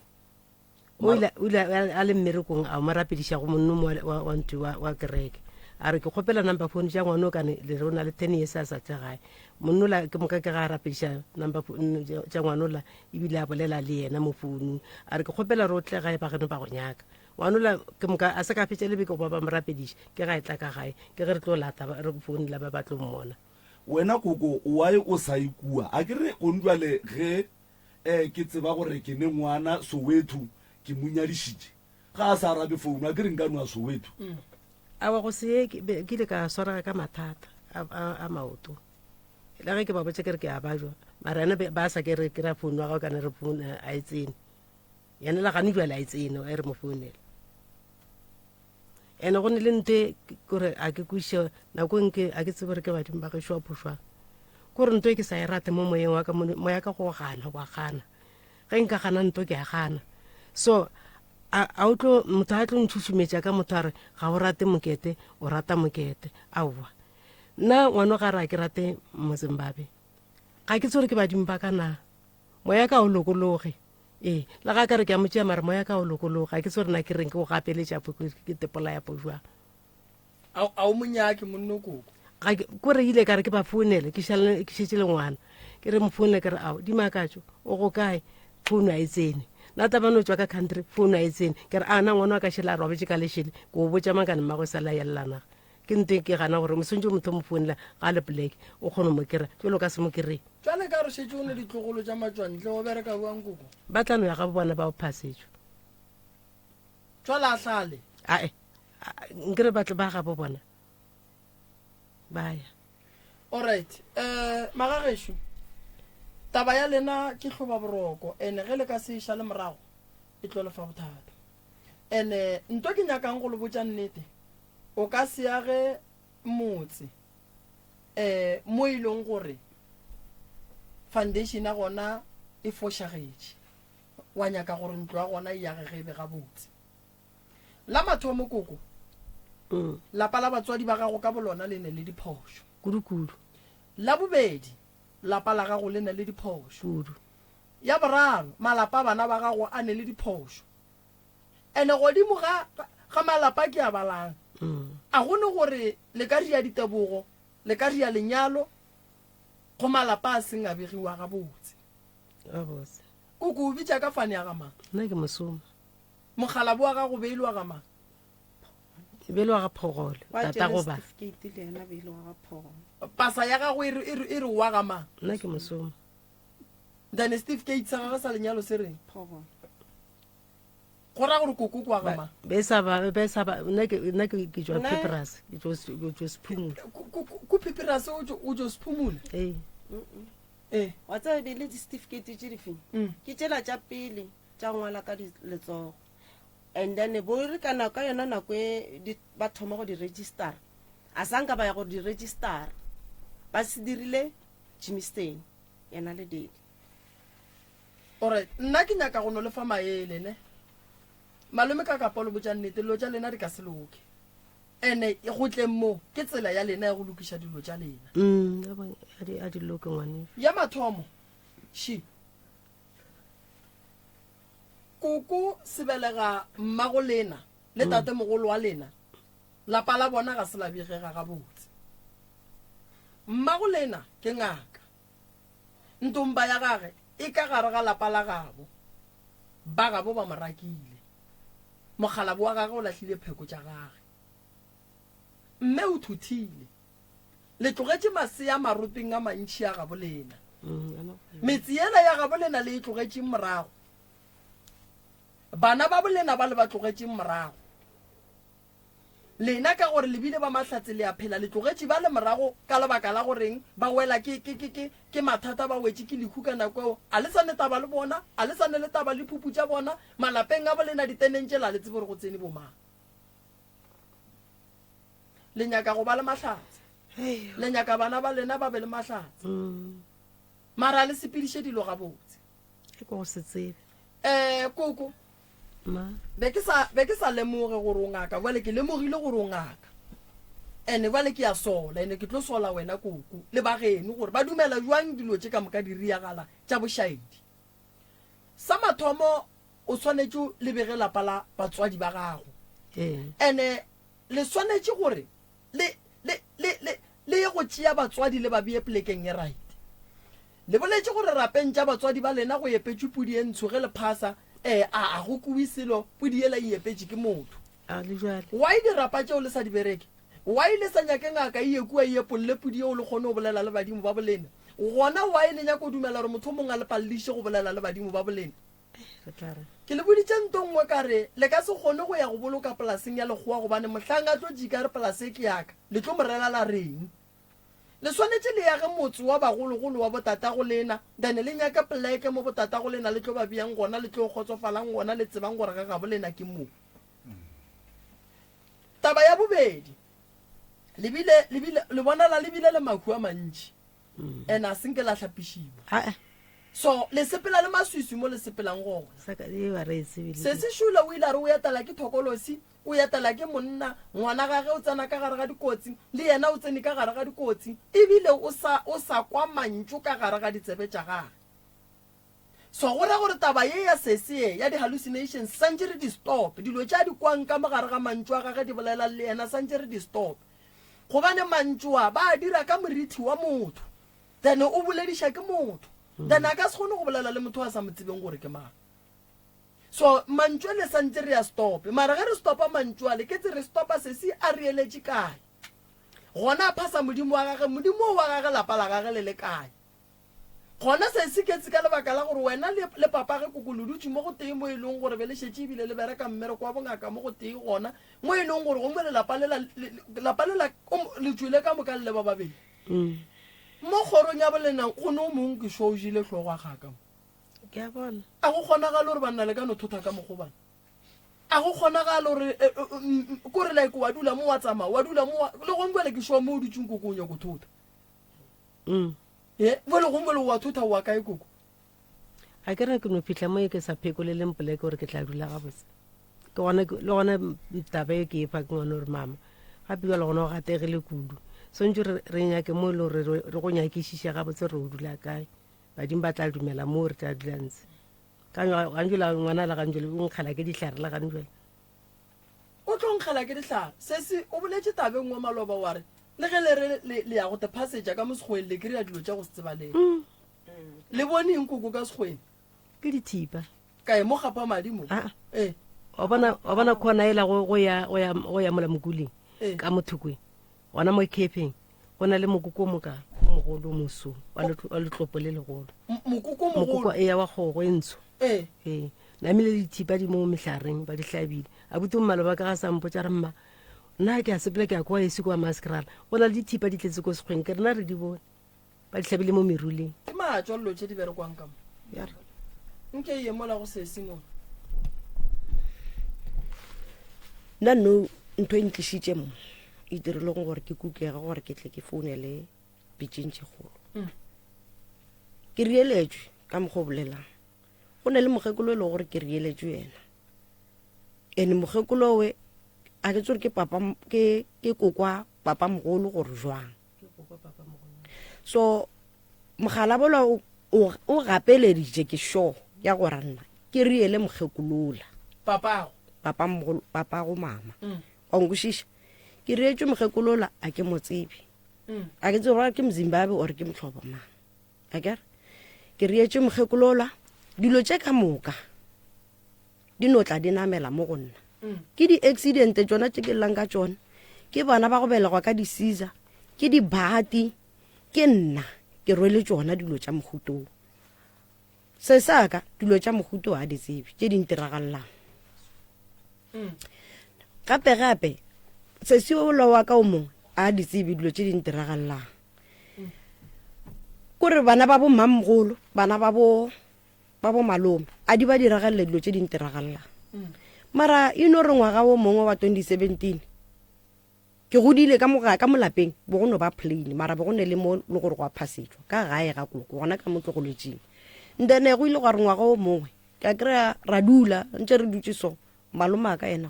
O ile o ile a le mmerekong a mo rapediša go monno mo wa wa ntho wa wa kereke. A re ke kgopela number phone tša ngwana o kane le re o na le 10 years a sa tle gae. Monno la ke moka ke ga a rapediša number phone tša ngwana ola ebile a bolela le yena mo founung. A re ke kgopela re o tle gae ba geno ba go nyaka. Ngwana ola ke moka a se ka fetša le beke goba ba mo rapediša ke ga e tla ka gae ke ge re tlo lata re founela ba ba tlo mmona. Wena koko why o sa ye kua? A ke re gone bjale ge eh ke tseba gore ke ne ngwana Soweto ke mo nyadišitše, ga a sa arabe phone a ke re nka nwa Soweto? Aowa go se ye ke be ke ile ka swarega ka mathata a, a, a maoto. Le ge ke ba botša ke re ke a bajwa, mara yena be- ba sa ke re ke ra phone wa gago kana re phone a e tsene. Yena la gane bjale a e tsene e re mo founela. Ene go ne le ntho e kore a ke kwešiše nako nke a ke tsebe gore ke badimo ba gešo wa phošwang. Kore ntho e ke sa e rate mo moyeng wa ka moya ka go gana wa gana. Ge nka gana ntho ke a gana. So a a o tlo motho a tlo ntšhušumetša ka motho a re ga o rate mokete o rata mokete. Aowa. Nna ngwano ga re a ke rate Mozimbabwe. Ga ke tsebe gore ke badimo ba ka na. Moya ka o lokologe. Ee, le ga ka re ke a mo tšea mara moya ka o lokologa, ga ke tsebe gore na ke reng ke go gapeletša po ke te polaya po jwang. A a o monyake monno koko. Ga ke ko re ile ka re ke ba founele ke šale ke šetše le ngwana. Ke re mo founele ke re ao Dimakatšo o go kae? Founu a e tsene. Nna taba no tšwa ka country founu a e tsene. Ke re a na ngwana wa ka šele a robetše ka lešele ke o botša mang kane mmagwe sale a yelela naga. Ke nto e ke gana gore moswantše motho o mo founela ga a le poleke o kgone mo kry-a jalo o ka se mo kry-e. Jwale ka re šetše o ne ditlogolo tša matšwantle o bereka bjang koko? Ba tla no ya gabo bona ba o phasetšwa. Jwale a hlale? Ae, nkere ba tle ba gabo bona ba ya. Alright, eh magagešo taba ya lena ke hloba boroko ene ge le ka se e šale morago e tlo le fa bothata. Ene nto ke nyakang go le botša nnete O ka se age motse um mo e leng gore foundation ya gona e fošagetše, wa nyaka gore ntlo ya gona e agege e be gabotse. La mathomo koko, mm. lapa la batswadi ba gago ka bolona le ne le diphošo. Kudu-kudu. La bobedi, lapa la gago le ne le diphošo. Kudu. Ya boraro, malapa a bana ba gago a ne le diphošo. Ene godimo ga, ga malapa ke a balang. A go ne gore le ka ria ditebogo, le ka ria lenyalo go malapa a seng a begiwa gabotse. Gabotse. Koko o bitša ka fane ya ga mang? Nna ke mosoma. Mokgalabo wa gago beile wa ga mang? Beile wa ga Phogole, tatago ba. Certificate le yena beile wa ga Phogole. Pasa ya gago e re, e re, e re wa ga mang? Nna ke mosoma. Then certificate sa gagwe sa lenyalo se reng? Phogole. Go ra gore koko kwa ga mang? Be sa ba, be sa ba, nna ke, nna ke, ke tšwa Phipirase, ke tšo, ke tšo Sephumula. Ko Phipirase o tšo, o tšo Sephumula? Ee. Ee. Wa tseba be le di-certificate tše di feng? Mm. Ke tšela tša pele tša ngwala ka letsogo. And then bo re ka nako ka yona nako e di, ba thoma go di registera. A sa nka ba ya go di registera. Ba se dirile Germiston, yena le daddy. Alright, nna ke nyaka go no le fa maele ne. Malome ka kapa le botša nnete, dilo tša lena di ka se loke. Ene go tleng mo ke tsela ya lena ya go lokiša dilo tša lena. Mm, a di a di loke ngwane. Ya mathomo, she. Koko sebelega mmago lena le mm. tate mogolo wa lena. Lapa la bona ga se la begega gabotse. Mmago lena ke ngaka. Ntomba ya gage e ka gare ga lapa la gabo. Ba gabo ba mo rakile. Mokgalabo wa gage o lahlile pheko tša gage. Mme o thuthile. Le tlogetše masea maroteng a mantši a gabo lena. Metse yela ya gabo lena le e tlogetšeng morago. Bana ba bolena ba le ba tlogetšeng morago. Lena ka gore le bile ba mahlatse le a phela, le tlogetše ba le morago ka lebaka la goreng ba wela ke, ke, ke, ke, ke mathata, ba wetše ke lehu ka nako eo. A le sa ne taba le bona? A le sa ne le taba le phupu tša bona? Malapeng a bolena diteneng tšela a le tsebe gore go tsene bomang. Le nyaka go ba le mahlatse. Le nyaka bana ba lena ba be le mahlatse. Mara a le sepediše dilo gabotse. Ke go se tsebe. Eh, koko. Ma. Be ke sa be ke sa lemoge gore o ngaka, bjale ke lemogile gore o ngaka. Ene bjale ke a sola, ene ke tlo sola wena koko le ba geno gore ba dumela jwang dilo tše ka moka di riagala tša bošaedi. Sa mathomo o swanetše le bege lapa la batswadi ba gago. Ee. Ene le swanetše gore le le le le le ye go tšea batswadi le ba bee polekeng e right. Le boletše gore rapeng tša batswadi ba lena go epetšwe pudi e ntsho ge le phasa, ee, a a go kwewe selo, pudi yela e epetše ke motho. A le jwale. Why dirapa tšeo le sa di bereke? Why le sa nyake ngaka e ye kua e epolle pudi yeo le kgone go bolela le badimo ba bolena? Gona why le nyako dumela gore motho o mongwe a le paleliše go bolela le badimo ba bolena? Re tla re. Ke le boditše nto nngwe ka re, le ka se kgone go ya go boloka polaseng ya lekgowa gobane mohlang a tlo jika a re polase e ke ya ka, le tlo mo rela la reng? Le swanetše le age motse wa bagologolo wa botatago lena, then le nyake poleke mo botatago lena le tlo ba beang gona, le tlo kgotsofalang gona, le tsebang gore ga gabo lena ke mo. Taba ya bobedi, le bile, le bile, le bonala le bile le mahu a mantši, and a se nke la hlapišiwa. Ae. So le sepela le maswiswi mo le sepelang gona. Sa ka, e ba re e tsebile. Sesi Shula o ile a re o etela ke thokolosi, O etela ke monna, ngwana gage o tsena ka gare ga dikotsi, le yena o tsene ka gare ga dikotsi, ebile o sa, o sa kwa mantšu ka gare ga ditsebe tša gage. So go ra gore taba ye ya sese ye, ya di-hallucinations, santše re di stope. Dilo tše a di kwang ka mo gare ga mantšu a gage di bolelang le yena, santše re di stope. Gobane mantšu a, ba a dira ka morithi wa motho. Then o bolediša ke motho. Then a ka se kgone go bolela le motho a sa mo tsebeng gore ke mang. So mantšu ale santse re a stope, mara ge re stopa mantšu ale ke tse re stopa sesi a re eletše kae? Gona a phasa modimo wa gage, modimo o wa gage lapa la gage le le kae? Gona sesi ke tse ka lebaka la gore wena le, le papa ge koko le dutše mo go tee mo e leng gore be le šetše ebile le bereka mmereko wa bongaka mo go tee gona mo e leng gore gongwe lelapa lela, le, lapa lela le tšwele ka moka le le ba babedi. Mo kgorong ya bolena go ne o mongwe ke sure o jele hlogo a kgaka mo. Ke a bona. A go kgonagale gore banna le ka no thotha ka mokgo bana? A go kgonagale gore eh, eh, mm, mm, kore like wa dula mo wa tsamaya wa dula mo wa le gong bjale ke sure mo o dutseng koko o nyako thotha. E bjale gong bjale wa thotha wa kae koko? A ke re ke no fihla mo e ke sa phekoleleng poleke gore ke tla dula gabotse. Ke gona ke- le gona taba e ke e fa ke ngwana gore mama gape jale gona o gategile kudu. Swantse re re nyake mo e le gore re re go nyakišiše gabotse re o dula kae. Badimo ba tla dumela moo re tla dula ntse. Ka gantšwela ngwana le gantšwele o nkgela ke dihlare le gantšwele. O tlo nkgela ke dihlare. Sesi o boletše taba e nngwe maloba wa re le ge le re le, le ya go te phasetša ka mo sekgweng le kry-a dilo tša go se tsebalege. Le bone eng koko ka sekgweng? Ke dithipa. Kae mo gapa madi mo? Ah. Eh. Wa bona wa bona khona ela go go ya go ya go ya mola mokuling Eh. ka mothokwe. Gona mo camping go na le mokoko o moka o mogolo o moso wa letlopo le legolo. Mokoko o mogolo? Mokoko e ya wa kgogo e ntsho. Ee. Ee. Namile le dithipa di mo mehlareng ba di hlabile. Abuti o mmalo ba ka ga sa mpotša re mma nna ke a sepela ke ya kwa esi kwa maskrala go na le dithipa di tletse ko sekgweng ke rena re di bone ba di hlabile mo meruleng. Ke matšwa dilo tše di berekwang ka mo. Ya re. Nke ye mola go sesi mo. Nna no ntho e ntlišitše mo e dirileng gore ke kukege gore ke tle ke founele pitšeng tše kgolo. Ke rieletšwe ka mokgwa o bolelang. Go na le mokgekolo e leng gore ke rieletšwe yena. And mokgekolo we a ke tsore ke papa ke ke kokwa papa mogolo gore jwang. So mogala bola o o gapeleditše ke sure ya gore nna ke riele mokgekolola. Papago. Papa mogolo papago mama. Wa nkwešiša? Ke reetšwe mokgekolola a ke mo tsebe. A ke tsebe gore ke Mozimbabwe or ke mohlobo mang. A ke re ke reetšwe mokgekolola dilo tše ka moka di no tla di namela mo go nna. Ke di-accident tšona tše ke llang ka tšona, ke bana ba go belegwa ka di-caesar, ke dibati, ke nna ke rwele tšona dilo tša mohuto wo. Se sa ka dilo tša mohuto a di tsebe tše di ntiragalelang. Gape gape. Sesi ola wa ka o mongwe a di tsebe dilo tše di ntiragalelang. Kore bana ba bo mmamogolo, bana ba bo ba bo malome, a di ba diragalela dilo tše di ntiragalelang. Mara e no re ngwaga o mongwe wa 2017 ke godile ka moga ka molapeng bo go no ba plain mara bo go ne le mo le gore go a phasetšwa ka gae ga koko gona ka mo tlogoletseng. Then go ile gwa re ngwaga o mongwe ka kry-a ra dula ntse re dutse so malome a ka yena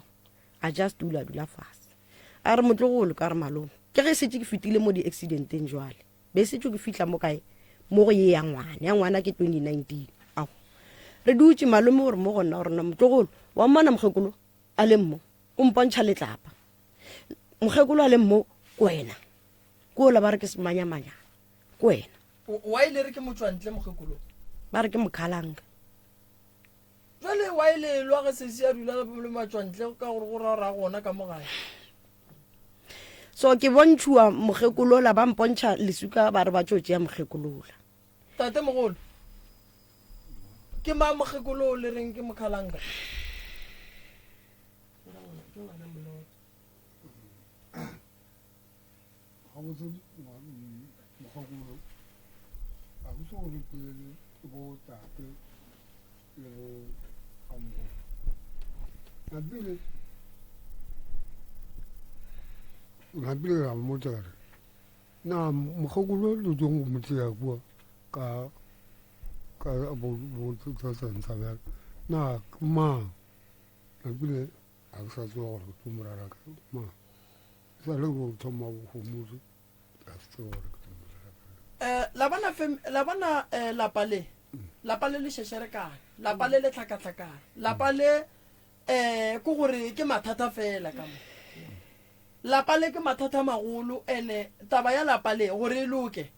a just dula a dula fase a re motlogolo ka re malome ke ge setse ke fetile mo di-accidenteng jwale be setse ke fihla mo kae mo go ye ya ngwana ya ngwana ke 2019 ao re dutse malome gore mo gonna gore na motlogolo wa mmona mokgekolo a le mmo o mpontšha letlapa mokgekolo a le mmo ko wena ko ola ba re ke semanyamanya ko wena wa ile re ke motswantle mokgekolo ba re ke mokhalanga Jwale wa e lelwa ge sesi a dula le matšwantle ka gore go ra ra gona ka mo gae. So ke bontšhuwa mokgekolola ba mpontšha lesuka ba re ba tšo tšea mokgekolola. Tate mogolo, ke mang mokgekolo o le reng ke mokhalanka? Gabotse mokgekolo ga go se gore ke bo tate le bo amogolo napile napile ra mmotsa re na mokgekolo le tong go mo tseya kua ka ka bo bo tsa bjalo na ke mang napile ga ke sa tseba gore ke tlo morara ka mang sa le go thoma bohomotse ka se tseba gore ke tlo morara ka Eh, la bona fem la bona eh, lapa le lapa le le šešerekane lapa le le tlhakatlhakane lapa le eh ke gore ke mathata fela ka mo lapa le ke mathata a magolo ene taba ya lapa le gore e loke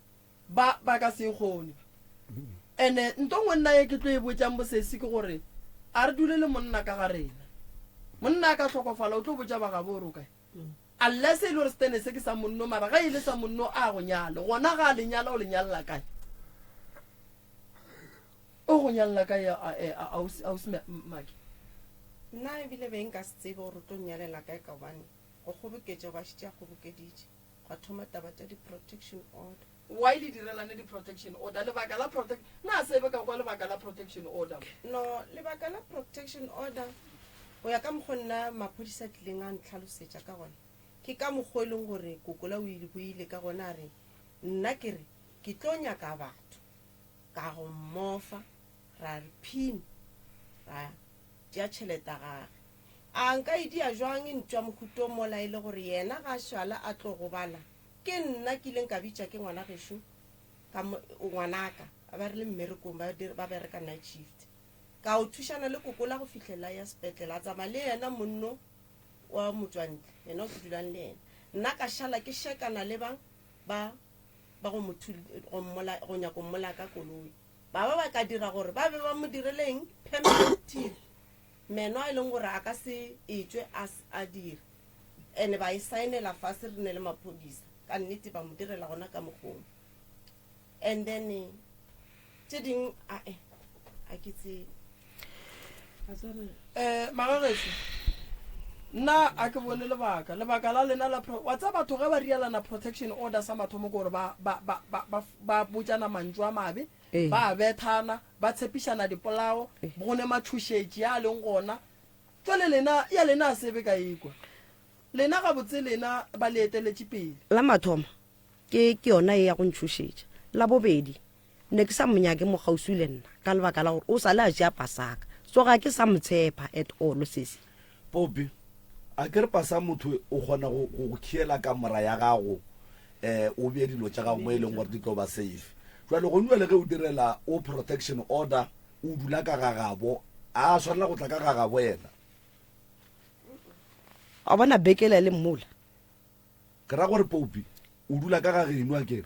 ba ba ka se e kgone ene nto ngwe nna ye ke tlo e botšang bosesi ke gore a re dule le monna ka ga rena monna a ka hlokofala o tlo botša ba gabo gore o kae unless e le gore setene se ke sa monno mara ga e le sa monno a go nyale gona ga a le nyala o le nyalela kae o go nyalela kae ausi maki nna ebile be nka se tsebe gore o tlo nyalela kae ka gobane go kgoboketša ba šetše a kgobokeditše gwa thoma taba tša di-protection order. Why le direlane di-protection order? Lebaka la protect na se be ka kwa lebaka la protection order? No, lebaka la protection order go ya ka mokgo nna maphodisa a tlileng a ntlhalosetša ka gona ke ka mokgo e leng gore Kokola o ile boile ka gona a re nna ke re ke tlo nyaka batho ka go mmofa ra re phim ra tšea tšhelete ya gage A nka e dia jwang ntwa mohuto mola e le gore yena ga a šala a tlo gobala? Ke nna ke ileng ka bitša ke ngwana gešo ka mo, ngwanaka, ba re le mmerekong ba, ba bereka night shift. Ka o thušana le kokola go fihlela ya sepetlele, a tsamaya le yena monno wa motšwantle, yena o ke dulang le yena. Nna ka šala ke šekana le bang ba ba go mo go mmola, go nyaka go mmolaya ka koloi. Ba ba ba ka dira gore ba be ba mo direleng permanent teeth. Meno a e leng gore a ka se etšwe a a dira. Ene ba e saenela fase re ne le maphodisa. Ka nnete ba mo direla gona ka mokgong. And then tše ding ae a ke tsebe. Eh, magageso nna a ke bone lebaka lebaka la lena la wa tseba batho ge ba rialana protection order sa mathomo ke gore ba ba ba ba ba botšana mantšu a mabe Ba a bethana, ba tshepišana dipolao, go ne matšhošetši a leng gona. Jwale lena, ya lena a se be ka ekwa. Lena gabotse lena ba le eteletše pele. La mathomo, ke, ke yona ye ya go ntšhošetša. La bobedi, ne ke sa mo nyake mo kgauswi le nna, ka lebaka la gore o sa le a tšea pasaka. So ga ke sa mo tshepa at all, sesi. Popi, a ke re pasa motho o kgona go go khiela kamora ya gago um o bee dilo tša gago mo e leng gore di tlo ba safe. Jwale gone jwale ge o direla o protection order o dula ka ga gabo, a swanela go tla ka ga gabo yena? Wa bona bekela le mmola. Ke ra gore Popi o dula ka ga geno a kere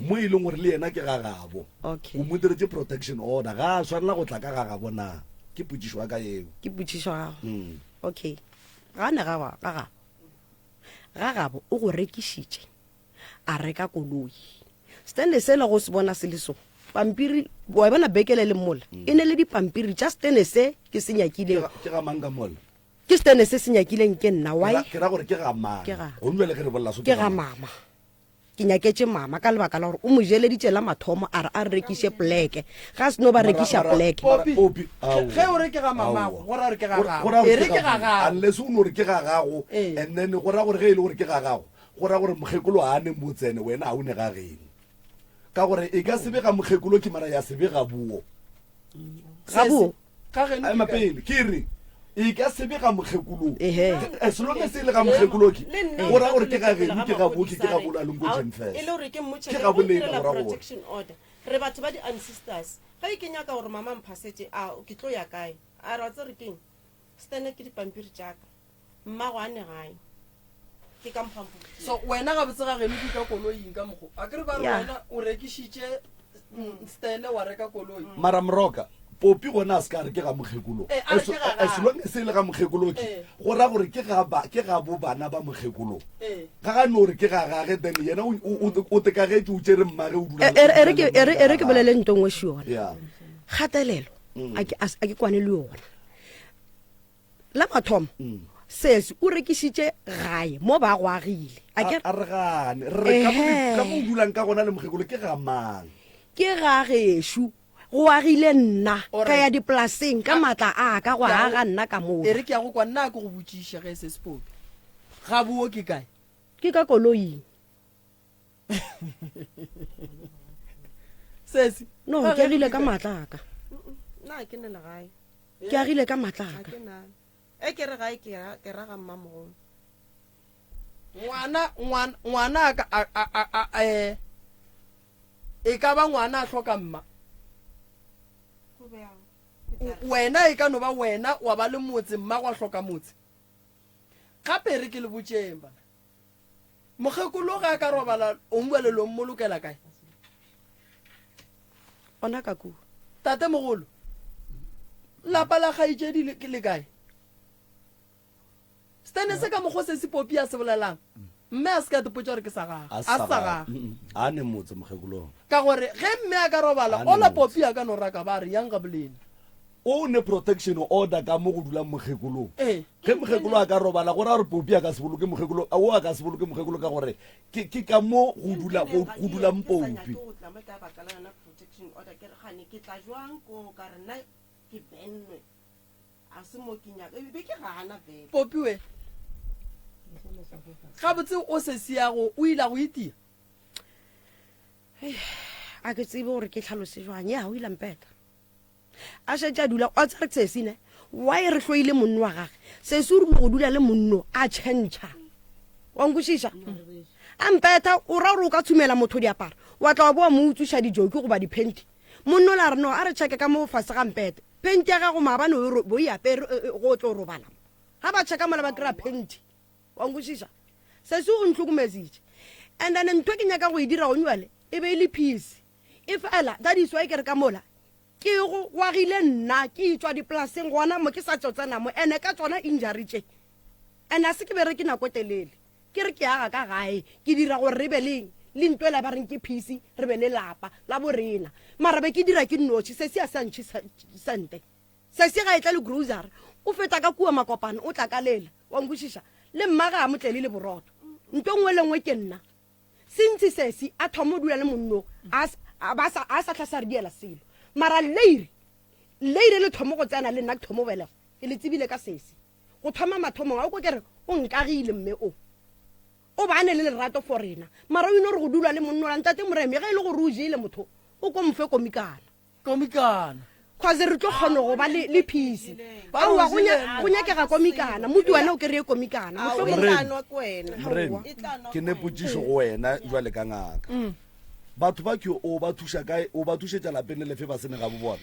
mo e leng gore le yena ke ga gabo. Okay. O mo diretše protection order ga a swanela go tla ka ga gabo na? Ke potšišo ya ka eo. Ke potšišo ya gago. Mm. Okay. Ga ne ga ga gabo. Ga gabo o go rekišitše a reka koloi. Stene sela go se bona se le so. Pampiri wa bona bekele le mola. Mm. E ne le dipampiri tša stene se ke se nyakileng. Ke ga mang ka mola? Ke stene se se nyakileng ke nna why? Ke ra gore ke ga mang? Ke ga. Gong jwale ge re bolela so ke ga mama. Ke nyaketše mama ka lebaka la gore o mo jeleditše la mathomo a re a re rekiše poleke. Ga a seno ba rekiša poleke. Popi, Popi, aowa. Ge o re ke ga mamago, Aowa. go ra gore ke ga Go ra gago. gore E re ke ke ga ga gago. Unless o no re ke ga gago Ee. and then go ra gore ge e le gore ke ga gago, go ra gore mokgekolo ga a ne motsene wena ga o ne ga geno. Ka gore e ka se be ga mokgekolo ke mara ya se be ga buo. Ga buo? Ga geno Ema ke kae? pele ke re e ka se be ga mokgekolo. Ehe. As long as e le ga mokgekolo ke Le nna go ra gore ke ga pele geno ke ga buo ke ke ga maphodisa bolo a leng ko re, Jane e le gore ke mmotše Ke ke ga re, o bolena ntirela go ra gore. protection order. Re batho ba di-ancestors. Ge ke nyaka gore mama a mphasetše, a ke tlo ya kae? A re wa tseba gore keng? Stene ke dipampiri tša ka. Mmago a ne gae. Ke ka mokgwa mpotšiša. So wena gabotse ga geno ke ka koloing ka mokgo. A ke re ba re Yeah. wena o rekišitše stene wa reka koloi. Mara Moroka, Popi gona a se ka re ke ga mokgekolo. Eh, a re ke ga As gagwe. long as e le ga mokgekolo ke Eh. go ra gore ke ga ba ke ga bo bana ba mokgekolo. Eh. Ga ga no re ke ga gage then yena o o o tekagetše o tšere mmage o dula. E- e- e re ke- e re- e re ke bolele nto nngwe šiona. Yeah. Kgatelelo a ke a s- a ke kwane le yona. La mathomo sesi o rekišitše gae mo ba go agile. A ke A re gane. Re ka mo Ehe. ka mo o dulang ka gona le mokgekolo ke ga mang? ke ga gešo go agile nna ka Alright. ya dipolaseng ka maatla a ka go Ke a aga nna ka moo. E re ke ya go kwa nna a ke go botšiše ge se sepopi. Ga buo ke kae? Ke ka koloing. Sesi. No, Ga ke geno agile ke ka kae? maatla a ka. Nna ga ke ne legae. Ke agile ka maatla a Ga ka. ke na. E ke re gae ke ra ke ra ga mmamogolo. Ngwana ngwana ngwana a ka a a a a eh e ka ba ngwana a hloka mma. Go bjang? Wena e ka no ba wena wa ba le motse mma gwa hloka motse. Gape re ke le botšeng bana. Mokgekolo ge a ka robala o ngwale lo mmolokela kae? Ona ka kua. Tate mogolo, lapa la kgaetšedi le le kae? Stene se ka mokgwa se se popi a se bolelang, mme a se ka tepotša gore ke sa gagwe. A A sa sa gagwe. gagwe. A ne motse mokgekolong. Ka gore ge mme a ka robala, A ne ola motse. popi a ka no raka ba re yang ga bolena. O ne protection order ka mo go dulang mokgekolong. Ee. Ge mokgekolo a ka robala go ra gore popi a ka se boloke mokgekolo, o a ka se boloke mokgekolo ka gore ke ke ka mo go dula go go dulang Ke sa nyake popi. go tla mo ka baka la yona protection order ke re gane ke tla jwang ko ka re nna ke bannwe a se mo ke nyaka e be ke gana vele. Popi we. Gabotse o se siago o ile a go itia. A ke tsebe gore ke tlhalose jwang. Ya o ile a mpeta. A šetše a dula, wa tseba re sesi ne, why re hloile monno wa gage? Sesi o rile go dula le monno a tšhentšha. Wa nkwešiša? A mpetha, o ra gore o ka tshumela motho diaparo, wa tla wa boa mo utswiša dijoki goba diphenti. Monno la re no, a re checke ka mo fase ga mpete. Phenti ya gago maabane o e bo e apere e, e, go tlo robala mo. Ga ba checka mola ba kry-a phenti. Wa nkwešiša? Sesi o ntlhokometsitše. And then ntho e ke nyaka go e dira gone jwale e be e le peace. Efela that is why ke re ka mola Ke go gwagile nna ke etšwa dipolaseng gona mo ke sa tšo tsena mo ene ka tšona injury tše. Ene a se ke bereke nako e telele. Ke re ke aga ka gae ke dira gore re be le le nto ela ba reng ke peace re be le lapa la bo rena. Mara be ke dira ke nnoši sesi a sa ntšhe sente. Sesi ga etla le grocery o feta ka kua makopano o tla ka lela wa nkwešiša le mma ga a mo tlele le borotho. Nto nngwe le nngwe ke nna. Since sesi a thoma o dula le monno a a ba sa a sa hla sa re diela selo. Mara leire leire le thomo go tsena le nna ke thomo belega ke le tsebile ka sesi. Go thoma mathomong a o ko ke re o nkagile mme o. O ba ne le lerato for rena. Mara o ino re go dula le monno la ntate Moremi ge e le gore o jele motho o ko mofe komikana. Komikana. Cause re tlo kgona go ba le le peace. Aowa go nya go nyakega komikana. Motu wena o kry-e komikana. Mohlomong. Moremi, ke ne potšišo go wena jwale ka ngaka. Batho ba ke o ba thuša kae, o ba thušetša lapeng le lefe ba se ne gabo bona?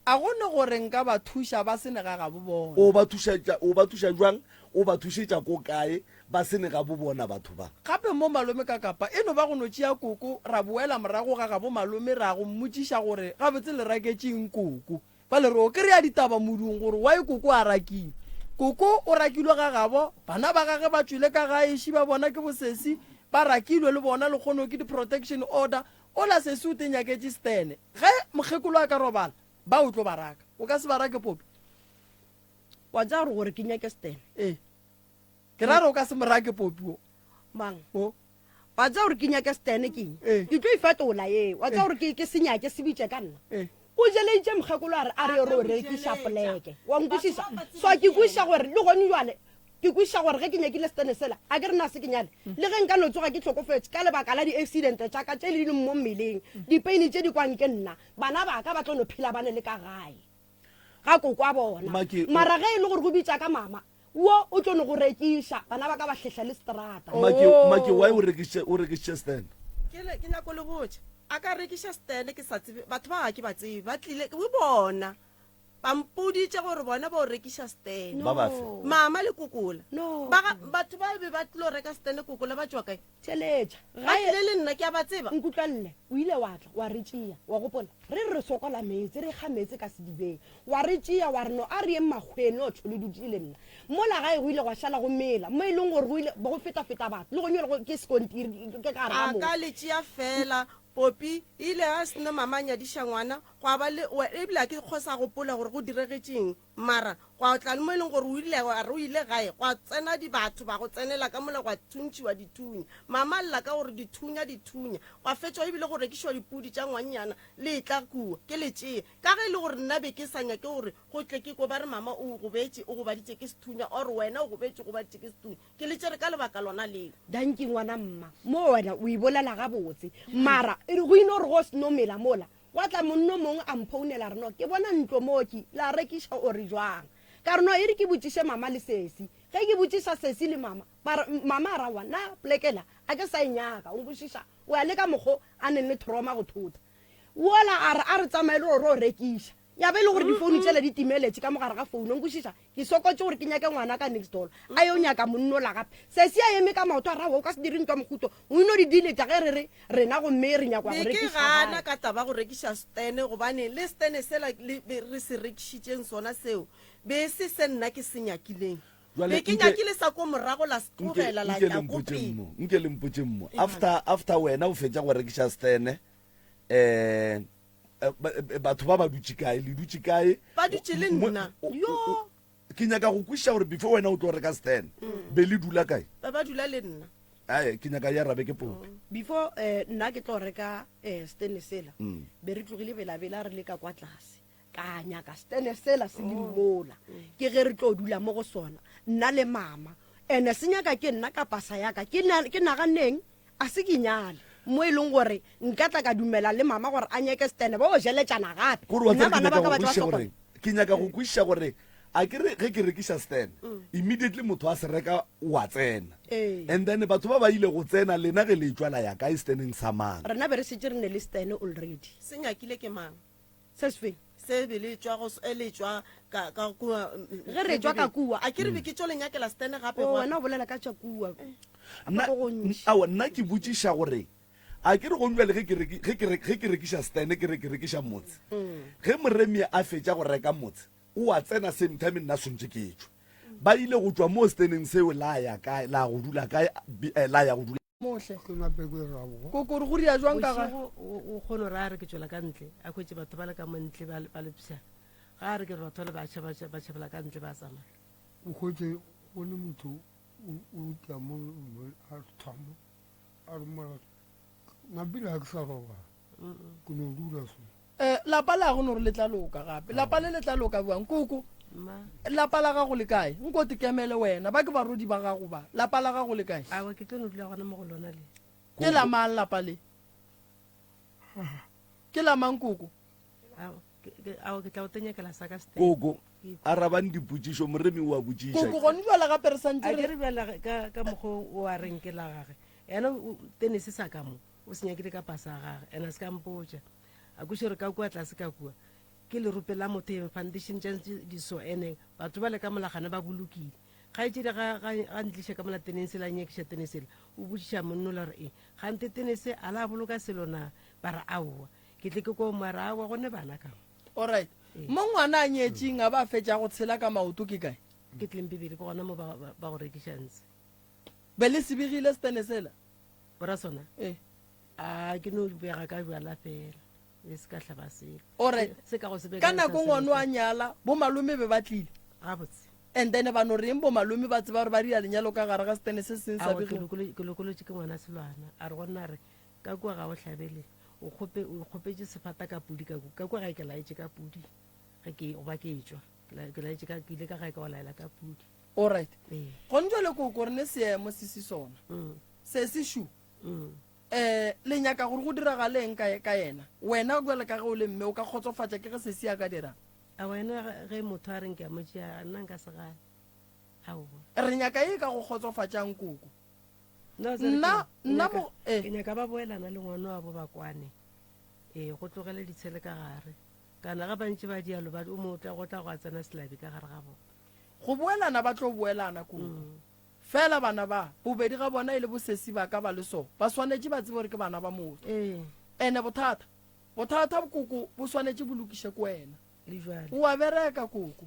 A go ne gore nka ba thuša ba se ne ga gabo bona. O ba thušetša, o ba thuša jwang, o ba thušetša ko kae ba se ne gabo bona batho ba? Gape mo malome ka kapa e no ba go no tšea koko ra boela morago ga gabo malome ra go mmotšiša gore gabotse le raketše eng koko. Bjale re o kry-a ditaba modung gore why koko a rakilwe. Koko o rakilwe ga gabo, bana ba gage ba tšwele ka gae ši ba bona ke bosesi, ba rakilwe le bona lekgono ke di protection order, Ola sesi o te nyaketše stene. Ge mokgekolo a ka robala, ba o tlo ba raka. O ka se ba rake, Popi? Wa tseba gore gore ke nyake stene? Ee. Ke ra re o ka se mo rake popi o. Mang? O. Wa tseba gore ke nyake stene ke eng? Ee. Ke tlo ifetola ye. Wa tseba gore ke ke se nyake se bitše ka nna. Ee. O jeleitše mokgekolo a re a re ye ro rekiša poleke. Wa nkwešiša? So ke kwešiša gore le gone jwale ke kwešiša gore ge ke nyakile stene sela a ke re na se ke nyale. Le ge nka no tsoga ke hlokofetše ka lebaka la di-accident tša ka tše di leng mo mmeleng, dipeini tše di kwang ke nna, bana ba ka ba tlo no phela ba ne le ka gae. Ga koko a bona. Maki, o- Mara ge e le gore go bitša ka mama, wo o tlo no go rekiša, bana ba ka ba hlehla le seterata. Maki, Oh. Maki, why o rekišitše o rekišitše stand? Ke le ke nyako le botša. A ka rekiša stand ke sa tsebe, batho ba ga ke ba tsebe, ba tlile ke bona. Ba mpoditše gore bona ba o rekiša stand. Ba bafe? Mama le kokola. No. Ba ga batho ba be ba tlilo reka stand kokola ba tšwa kae? Theletša. Ba tlile le nna ke a ba tseba. Nkutlwalle, o ile wa tla wa re tšea, wa gopola? Re re re sokola meetse, re kga meetse ka sedibeng. Wa re tšea, wa re no a re yeng makgweng, no tšho le dutše le nna. Mola gae go ile gwa šala go mela, mo e leng gore go ile go fetafeta batho, le gone go ke sekontiri ke ka gare ga A ka motse. le tšea feela, Popi. E ile ya seno mama a nyadiša ngwana, gwa ba le, ebile ga ke kgo sa gopola gore go diregetšeng. Mara gwa tla le mo e leng gore o ile a re o ile gae, gwa tsena dibatho ba go tsenela ka mola gwa thuntšhiwa dithunya. Mama a lla ka gore dithunya, dithunya. Gwa fetšwa ebile go rekišwa dipudi tša ngwannyana le etla kua, ke le tšee. Ka ge e le gore nna be ke sa nyake gore go tle ke kwe ba re mama o gobetše, o gobaditše ke sethunya or wena o gobetše, o gobaditše ke sethunya. Ke le tšere ka lebaka lona leo. Dankie ngwana mma, mo wena o e bolela gabotse. Mara e re go ino re go seno mela mola, Gwa tla monno mongwe a mphounela a re, No, ke bona ntlo mo ki, la rekiša o re jwang? Ka re, No, e re ke botšiše mama le sesi. Ge ke botšiša sesi le mama, ba re, mama a re, Aowa, nna poleke la, a ke sa e nyaka. O nkwešiša? O ya le ka mokgo a neng le trauma go thota. Wola a re, A re tsamaye le ro rekiša. Ya ba e le gore difounu tšela di timeletše ka mo gare ga founu. O nkwešiša? Ke sokotše gore ke nyake ngwana ka next door a yo nyaka monnola gape. Sesi a eme ka maoto a re, Aowa, o ka se dire ntwa mohuto. O ino di dileta ge re re rena gomme re nyakwa go Be ke rekiša gana gae. ka taba go rekiša stene gobane le stene sela le be re se rekišitšeng sona seo be e se se nna ke se nyakileng. Jwale Be ke nke- nyakile sa ko morago la se Nke tlogela la nke tla le ko mpotšeng pele. mo nke le mpotšeng mo after after wena o fetša go rekiša stene eh eh, eh, batho ba ba dutše kae le dutše kae Ba dutše le nna. Yo. Ke nyaka go kwešiša gore before wena o tlo reka stand be le dula kae Ba ba dula le nna. Ae, ke nyaka ya rabe ke popi Before eh, nna ke tlo reka eh, stene sela be re tlogile belabela re le ka kwa tlase ka nyaka stene sela se le mola ke ge re tlo dula mo go sona nna le mama ene se nyaka ke nna ka pasa yaka ke na- ke naganneng A se ke nyale mo e leng gore nka tla ka dumela le mama gore a nyeke Stan ba o jeletšana gape. Kore wa Nna tseba ke bana ba nyaka ka go ba tla ba kwešiša hlokomela. gore ke nyaka go kwešiša gore a ke re ge ke rekiša Stan immediately motho a se reka o a tsena Ee. and then batho ba ba ile go tsena lena ge le tšwa la ya kae Staneng sa mang? Rena be re šetše re ne le Stan already. Se nyakile ke mang? Se se feng? Se be le tšwa go e le tšwa ka ka kua. Ge re tšwa ka kua. A ke re be ke tšo le nyakela Stan gape O gwa. wena o bolela ka tša kua. Nna Go gontši. aowa nna ke botšiša gore a ke re gong bjale ge ke reki- ge ke re- ge ke rekiša Stan ke re ke rekiša motse. Ge moremi a fetša go reka motse o a tsena same time nna swantše ke tšwe. Ba ile go tšwa moo Staneng seo la ya kae la go dula kae bi- eh, la ya go dula Mohle. Ke nape ke raboga. Koko re go ria jwang ka ga? Bošego o o kgone gore a re ke tšwela ka ntle a hwetše batho ba le ka mo ntle ba le- ba le psha ga a re ke re batho ba le ba tšhaba ba tšhabela ka ntle ba tsamaya. O hwetše go le motho o o tla mo a thoma a re mola napile ga ke sa robala ke no dula so. Eh, lapa la go no re le tla loka gape. Lapa le le tla loka bjang koko? Mma. Lapa la gago le kae? Nko te kemele wena, ba ke barodi ba gago ba. Lapa la gago le kae? Awa ke tlo no dula gona mo go lona le. Ke la mang lapa le? Ke la mang koko? Awa ke ke- awa ke tla go tenyakela sa ka step. Koko, arabang dipotšišo, moremi o a botšiša. Koko gone jwale gape re santse A ke re re bjale ka ka mokgwa o a reng ke la gage. Yena o tenese sa ka mo, o se nyakile ka pasa ya gage, ena se ka mpotša. A kweše gore ka kua tlase ka kua ke lerope la motho eng foundation tša ntse di so ene batho ba le ka molagana ba bolokile. Kgaetšedi ga ga ga ntliša ka mola tenese la nyakiša tenese la o botšiša monno la gore e gante tenese a la boloka selo na ba re aowa ke tle ke ko mo re aowa gone bana ka mo. Alright. Mo ngwana a nyetšeng a ba fetša go tshela ka maoto ke kae? Ke Tlempebele ke gona mo ba ba ba go rekiša ntse. Be le se begile setene sela? Bora sona? Ee. A ke no bega ka bjala fela e se ka hlaba selo. Alright. Se ka go se Ka nako ngwano a nyala bo malome be ba tlile. Gabotse. And then ba no reng bo malome ba tseba gore ba dira lenyalo ka gare ga setene se seng sa Aowa, ke bego? lokolo- ke lokolotše ke ngwana selwana a re go nna a re ka kua ga o hlabele o kgope o kgopetše sefata ka pudi ka kua ka kua gae ke laetše ka pudi ge ke goba ke etšwa ke la- ke laetše ka ke ile ka gae ka go laela ka pudi Alright. ee Gone jwale koko re ne seemo se se sona. Mm, Se se shu. mm. Eh le nyaka gore go diragale eng ka ka yena? Wena bjale ka ge o le mme o ka kgotsofatša ke ge sesi a ka dirang? A wena ge- ge motho a reng ke a mo tšea nna nka se gane aowa Re nyaka e ka go kgotsofatšang koko. No, se re Nna ke- ke nna nyaka- mo eh ke nyaka ba boelana le ngwana wa bo ba kwane ee go tlogele ditshele ka gare kana ga bantši ba dialo ba o mo tla go tla go a tsena selabi ka gare ga bona go boelana ba tlo boelana koko. Fela bana ba, bobedi ga bona e le bosesi ba ka ba le so, ba swanetše ba tsebe gore ke bana ba motho. Ee. Ene bothata, bothata koko bo swanetše bo lokiše ke wena. Le jwale. O a bereka koko.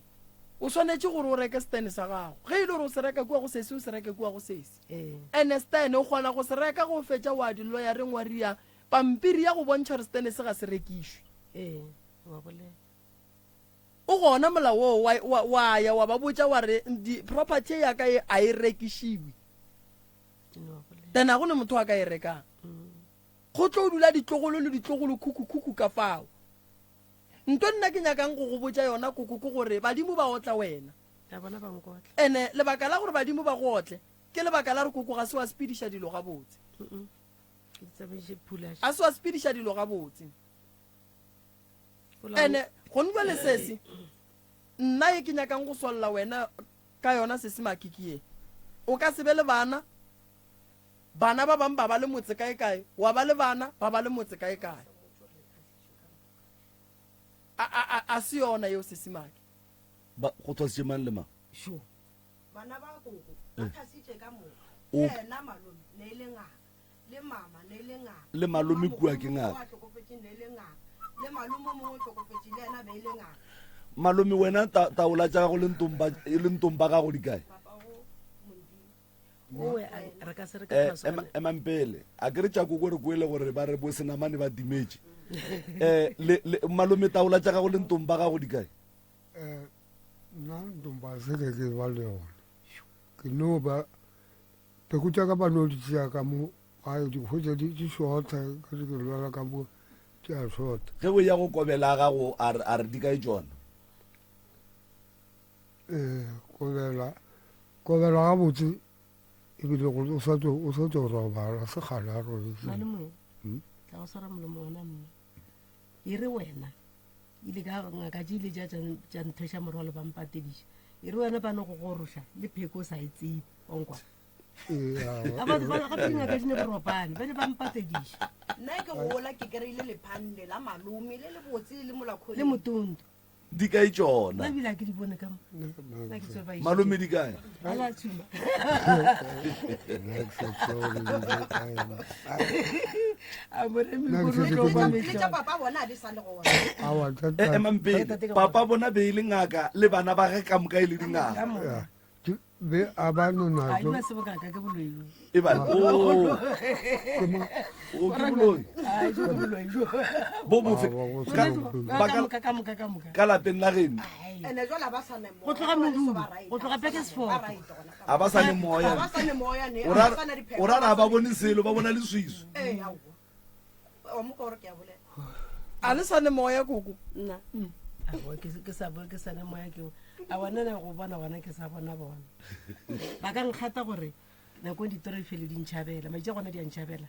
O swanetše gore o reke stene sa gago. Ge e le gore o se reka kua go sesi, o se reke kua go sesi. Ee. Ene stene o kgona go se reka ge o fetša wa di loyareng wa ria pampiri ya go bontšha gore stene se ga se rekišwe. Ee, wa bolela. O gona molao woo, wa, wa, wa ya wa ba botša wa re, Di, property ye ya ka ye a e rekišiwe. Then ga go ne motho a ka e rekang. Go tlo dula ditlogolo le ditlogolo khukhu-khukhu ka fao. Nto nna ke nyakang go go botša yona koko ke gore badimo ba otla wena. Ya bona ba nkotla. Ene lebaka la gore badimo ba go otle ke lebaka la gore koko ga se wa sepediša dilo gabotse. Mm-mm. Ke di tsamaiše phulaša. A se wa sepediša dilo gabotse. Ene gone jwale sesi nna ye ke nyakang go solla wena ka yona sesi Makiki ye. O ka se be le bana, bana ba bang ba ba le motse kae kae, wa ba le bana ba ba le motse kae kae. A a a a se yona yeo sesi Maki. Ba go thwasitše mang le mang? Sho. Bana ba koko ba thasitše ka moka. O Le yena malome ne e le ngaka. Le mama ne e le ngaka. Le malome kua ke ngaka. Wa hlokofetše ne e le ngaka. Le malome o mongwe o hlokofetše le yena be e le ngaka. Malome wena ta, taola tša gago le ntomba le ntomba gago di kae? Papa go Modimo. Owe a re ka se re ka Eh, phoso ema, emang pele a ke re tša koko re kwele gore ba re bo senamane ba timetše eh le, le malome taola tša gago le ntomba gago di kae? Eh, nna ntomba se ke ke ba le yona. Ke no ba Pheko tša ka ba no di tšea ka mo gae, di hwetša di di shota, ka re ke lwala ka mo di a shota. Ge o eya go kobela a gago a re a re di kae tšona? Eh, kobela, kobela gabotse ebile go o sa tšo o sa tšo robala se kgale a robetse. Malome, tla go swara molomo wena mme. E re wena ile ka ngaka tše ile tša tša nthweša morwalo ba mpatediša. E re wena ba no go goroša le pheko o sa e tsebe. Onkwa. Gape dingaka di ne boropane ba ne ba mpatediša. Nna ke gola ke kry-ile lephande la malome le le botse le molakgoleng. Le motondo. Di kae tšona? Nna bile a ke di bone ka mo. Nna ke tswe ba išitše. Malome di kae? A la tshuma. A moremi Nna ke ko setse tlo ke kwa bone. Le tša mehlolo. papa bona a di sa le gona. Aowa, tša- Eh, emang pele. Tate ke Papa bona be e le ngaka le bana ba ge ka moka e le dingaka. Ka moka. Ya, ke- be a ba no A nazo di ba sebokaka ke boloi jo. E ba o ke mo o ke boloi. A jo ke boloi jo. Bo bofe Aowa, go ka se boloi. ba Ka ka moka ka moka ka moka. ka lapeng la geno Ai. Ene jwale ha ba sa na moya. Go tloga Ba le so Modumo, ba right, go tloga ha ba sa na- Pekersfort. ba right gona ka a ba sa le moya. Ha ba sa ne moya ne, O ha ra ba sa na dipheko, o ra ha re ha ba ba sa na bone selo ba bona leswiswi. Ee, aowa. Wa mo kwa gore ke a bolela. A le sa ne moya koko? Nna. Aowa, ke ke sa ke sa ne moya ke a bona na go bona bona ke sa bona bona. Ba ka nkgata gore nako ditoro di fele di ntšhabela, maitse gona di a ntšhabela.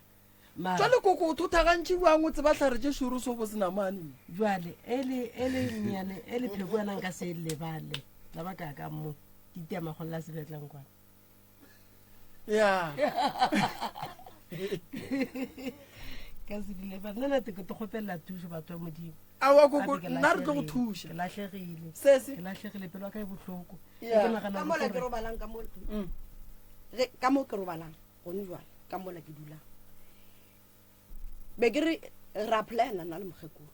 Mara Jwale koko o thotha gantši bjang o tseba hlare tše šoro so bo senamane? jwale ele ele nnyane ele pheko yana nka se lebale la ba ka ka mo di tia magolla sebetlang kwana. Ya. Ka se di lebale. Nna nate ke te kgopelela thušo batho ba Modimo. Aowa koko Gape ke nna re tlo go lahlegile, thuša. Ke lahlegile. Sesi. Ke lahlegile pelo ya ka e bohloko. Ya. Ke nagana Ka mola gore ke robalang ka mola. Mm. Ge ka mo ke robalang gone jwale ka mola ke dulang. Be ke re ra plana nna le mokgekolo.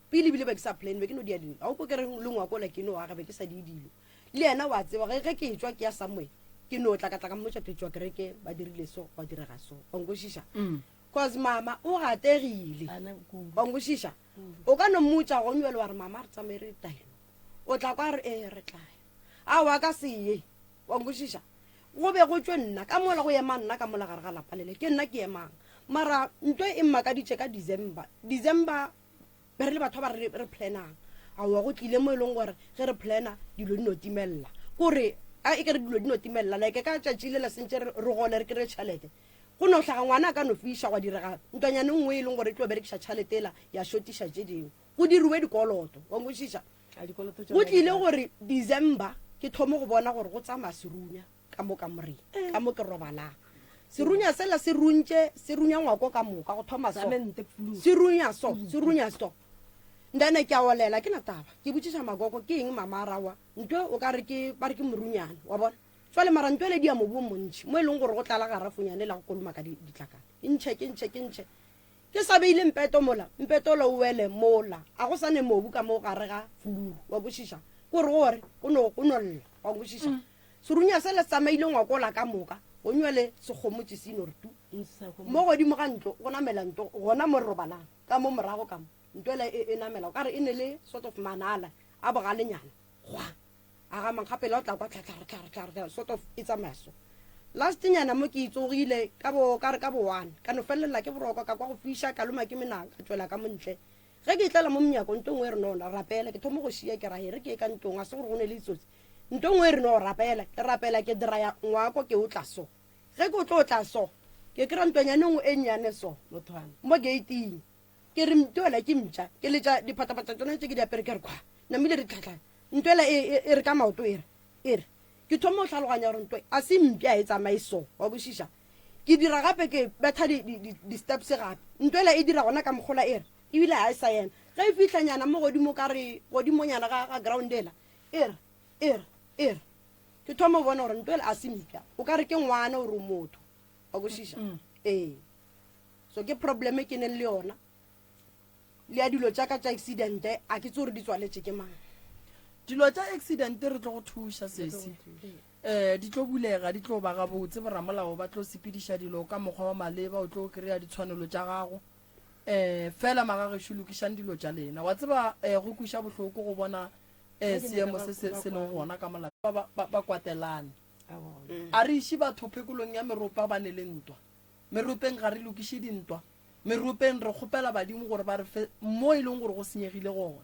Pele ebile be ke sa plan be ke no dia dilo. Ga o ko ke re le ngwakola ke no aga be ke sa die dilo. Le yena wa tseba ge ge ke etšwa ke ya somewhere ke no tla ka tla ka mmotša ke tšwa kereke ba dirile so gwa direga so. Wa nkwešiša? Cause mama o gategile. Ana kudu. Wa nkwešiša? O ka no mmotša gone bjale wa re mama re tsamaye re taelo. O tla kwa a re ee re tla ya. Aowa a ka se ye. Wa nkwešiša? Go be go tšwe nna ka mola go ema nna ka mola gare ga lapa lele, ke nna ke emang. Mara nto e mmakaditše ka December. December be re le batho ba re re planang. Aowa go tlile mo e leng gore ge re plana dilo di no timelela. Kore a e ke re dilo di no timelela like ka tšatši le la sentše re re gole re kry-e tšhelete. Go no hlaga ngwana a ka no fiša gwa direga ntwanyana e nngwe e leng gore e tlo berekiša tšhelete ela ya šotiša tše dingwe. Go diriwe dikoloto. Wa nkwešiša? Go tlile gore December ke thome go bona gore go tsamaya serunya ka mo kamoreng, ka mo ke robalang. Serunya sela se runtše, se runya ngwako ka moka go thoma so. Se runya so, se runya so. Ndane ke a olela, ke na taba. Ke botšiša magogo ke eng mama a rawa ntwe o ka re ke ba re ke morunyane, wa bona. Jwale mara ntwe le dia mobu o montši mo e leng gore go tlala garafonyane la go kolomaka ditlakala. Ke ntšhe, ke ntšhe, ke ntšhe. Ke sa beile mpeto mola, mpeto ola o wele mola, a go sa ne mobu ka mo gare ga fuluru, wa kwešiša? Ke gore gore go no, go no lla, wa nkwešiša? Serunya sela se tsamaile ngwako ola ka moka, go nywele sekgomotši se ino re tu. Mo godimo ga ntlo, go namela ntlo, gona mo re robalang, ka mo morago ka mo, ntlo ela e, e namela, o ka re e ne le sort of manala a bogalenyana, gwa. A ga mankgapela o tla kwa tlhatlhare tlhare tlhare tlhare sort of e tsamaya so. Last nyana mo ke itsogile ka bo ka re ka bo one ka no felelela ke boroko ka kwa go fiša ka loma ke menang ka tšwela ka montle. Ge ke tlela mo monyako nto nngwe e re no rapela ke thoma go šia ke ra e re ke ye ka ntlong a se gore go ne le ditsotsi. Nto nngwe e re no rapela ke rapela ke draya ngwako ke o tla so. Ge ke o tlo tla so ke kry-a ntwanyane nngwe e nnyane so mo gate-ing. Ke re ntwela ke mpša, ke letša diphataphatha tšona tše ke di apere ke re khwa, namile re tlhatlhanya. Ntwela e, e, e re ka maoto e re, e re. Ke thoma go tlhaloganya gore ntwe a se mpša e tsamaye so, wa kwešiša. Ke dira gape ke betha di, di, di, di-steps gape. Ntwela e dira gona ka mokgola e re, ebile ga e sa ema. Ge e fihlanyana mo godimo ka re godimonyana ga, ga ground ela, e re, e re, e re. Ke thoma go bona gore ntwela a se mpša, o ka re ke ngwana ore o motho, wa kwešiša. Ee. So ke problem e ke neng le yona le ya dilo tša ka tša accident a ke tse gore di tswaletše ke mang. Dilo tša accident re tlo go thuša sesi. Eh di tlo bulega di tlo ba gabotse boramolao ba tlo sepediša dilo ka mokgwa wa maleba o tlo kry-a ditshwanelo tša gago. Eh fela magagešo lokišang dilo tša lena. Wa tseba eh go kweša bohloko go bona eh seemo se se se leng gona ka molapeng ba ba ba kwatelane. A re iše batho phekolong ya meropa ba ne le ntwa. Meropeng ga re lokiše dintwa. Meropeng re kgopela badimo gore ba re fe mo e leng gore go senyegile gona.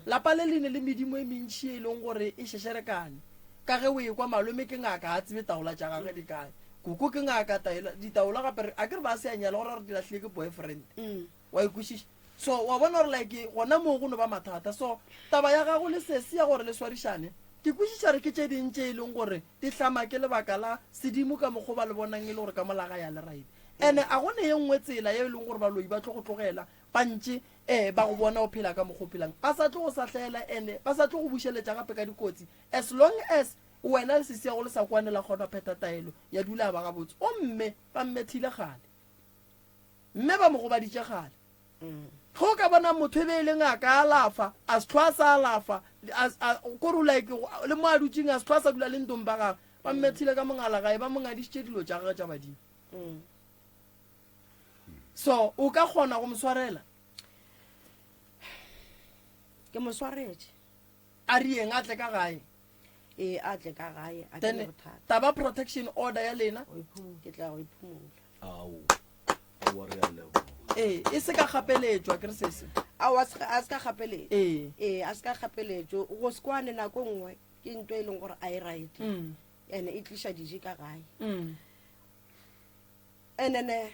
Lapa le le ne le medimo e mentši e leng gore e šešerekane. Ka ge o ekwa malome ke ngaka ga a tsebe taola tša gagwe di kae. Koko ke ngaka taela ditaola gape re a ke re ba se a nyala go ra gore di lahlile ke boyfriend. Wa e kwešiša? So wa bona gore like gona moo go no ba mathata. So taba ya gago le sesi ya gore le swarišane ke kwešiša re ke tše ding tše e leng gore di hlama ke lebaka la sedimo ka mokgwa ba le bonang e le gore ka mola ga ya le right. Ene a go ne ye nngwe tsela ye e leng gore baloi ba tlo go tlogela ba ntše um ba go bona o phela ka mokgwa o phelang, ba sa tlo go sahlela ene ba sa tlo go bušeletša gape ka dikotsi as long as wena le sesiago le sa kwane la kgona phetha taelo ya dula ya ba gabotse. O mme ba mmethile kgale, mme ba mo gobaditše kgale. Ge o ka bona motho e be e le ngaka a alafa, a se hlwa a sa alafa, kore o like le mo a dutšeng a se hlwa a sa dula le ntong ba gagwe, ba mmethile ka mongala gae, ba mo ngadišitše dilo tša gagwe tša badimo. So o ka kgona go mo swarela? Ke mo swaretše. A re yeng a tle ka gae? Ee, a tle ka gae, a ke Then ne bothata. taba protection order ya lena? Ke tla go iphumola. Ao, aowa re a leboga. Ee, e se ka gapeletšwa ke re sese. Ao, a se a se ka gapeletšwa. Ee. Ee, a se ka gapeletšwa. Go se kwane nako nngwe ke nto e leng gore a e right. Ene e tliša diji ka gae. Ene ne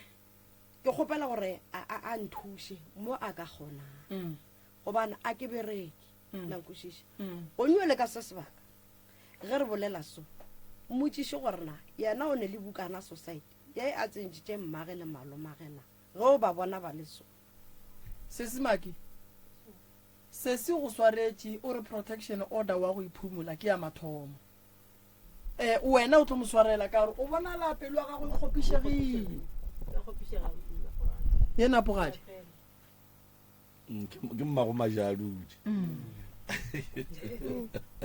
ke kgopela gore a a a nthuše mo a ka kgonang. Gobane a ke bereke. La nkwešiša. O nywele ka se sebaka ge re bolela so, mmotšiše gore na yena o ne le bukana society ye a tsentšitše mmage le malomage na ge o ba bona ba le so. Sesi Maki, Sesi go swaretše o re protection order wa go iphumola ke ya mathomo. Eh, wena o tlo mo swarela ka gore o bonala pelo ya gago e kgopišegile. Ye napogadi. Mm, ke mmago majaludi.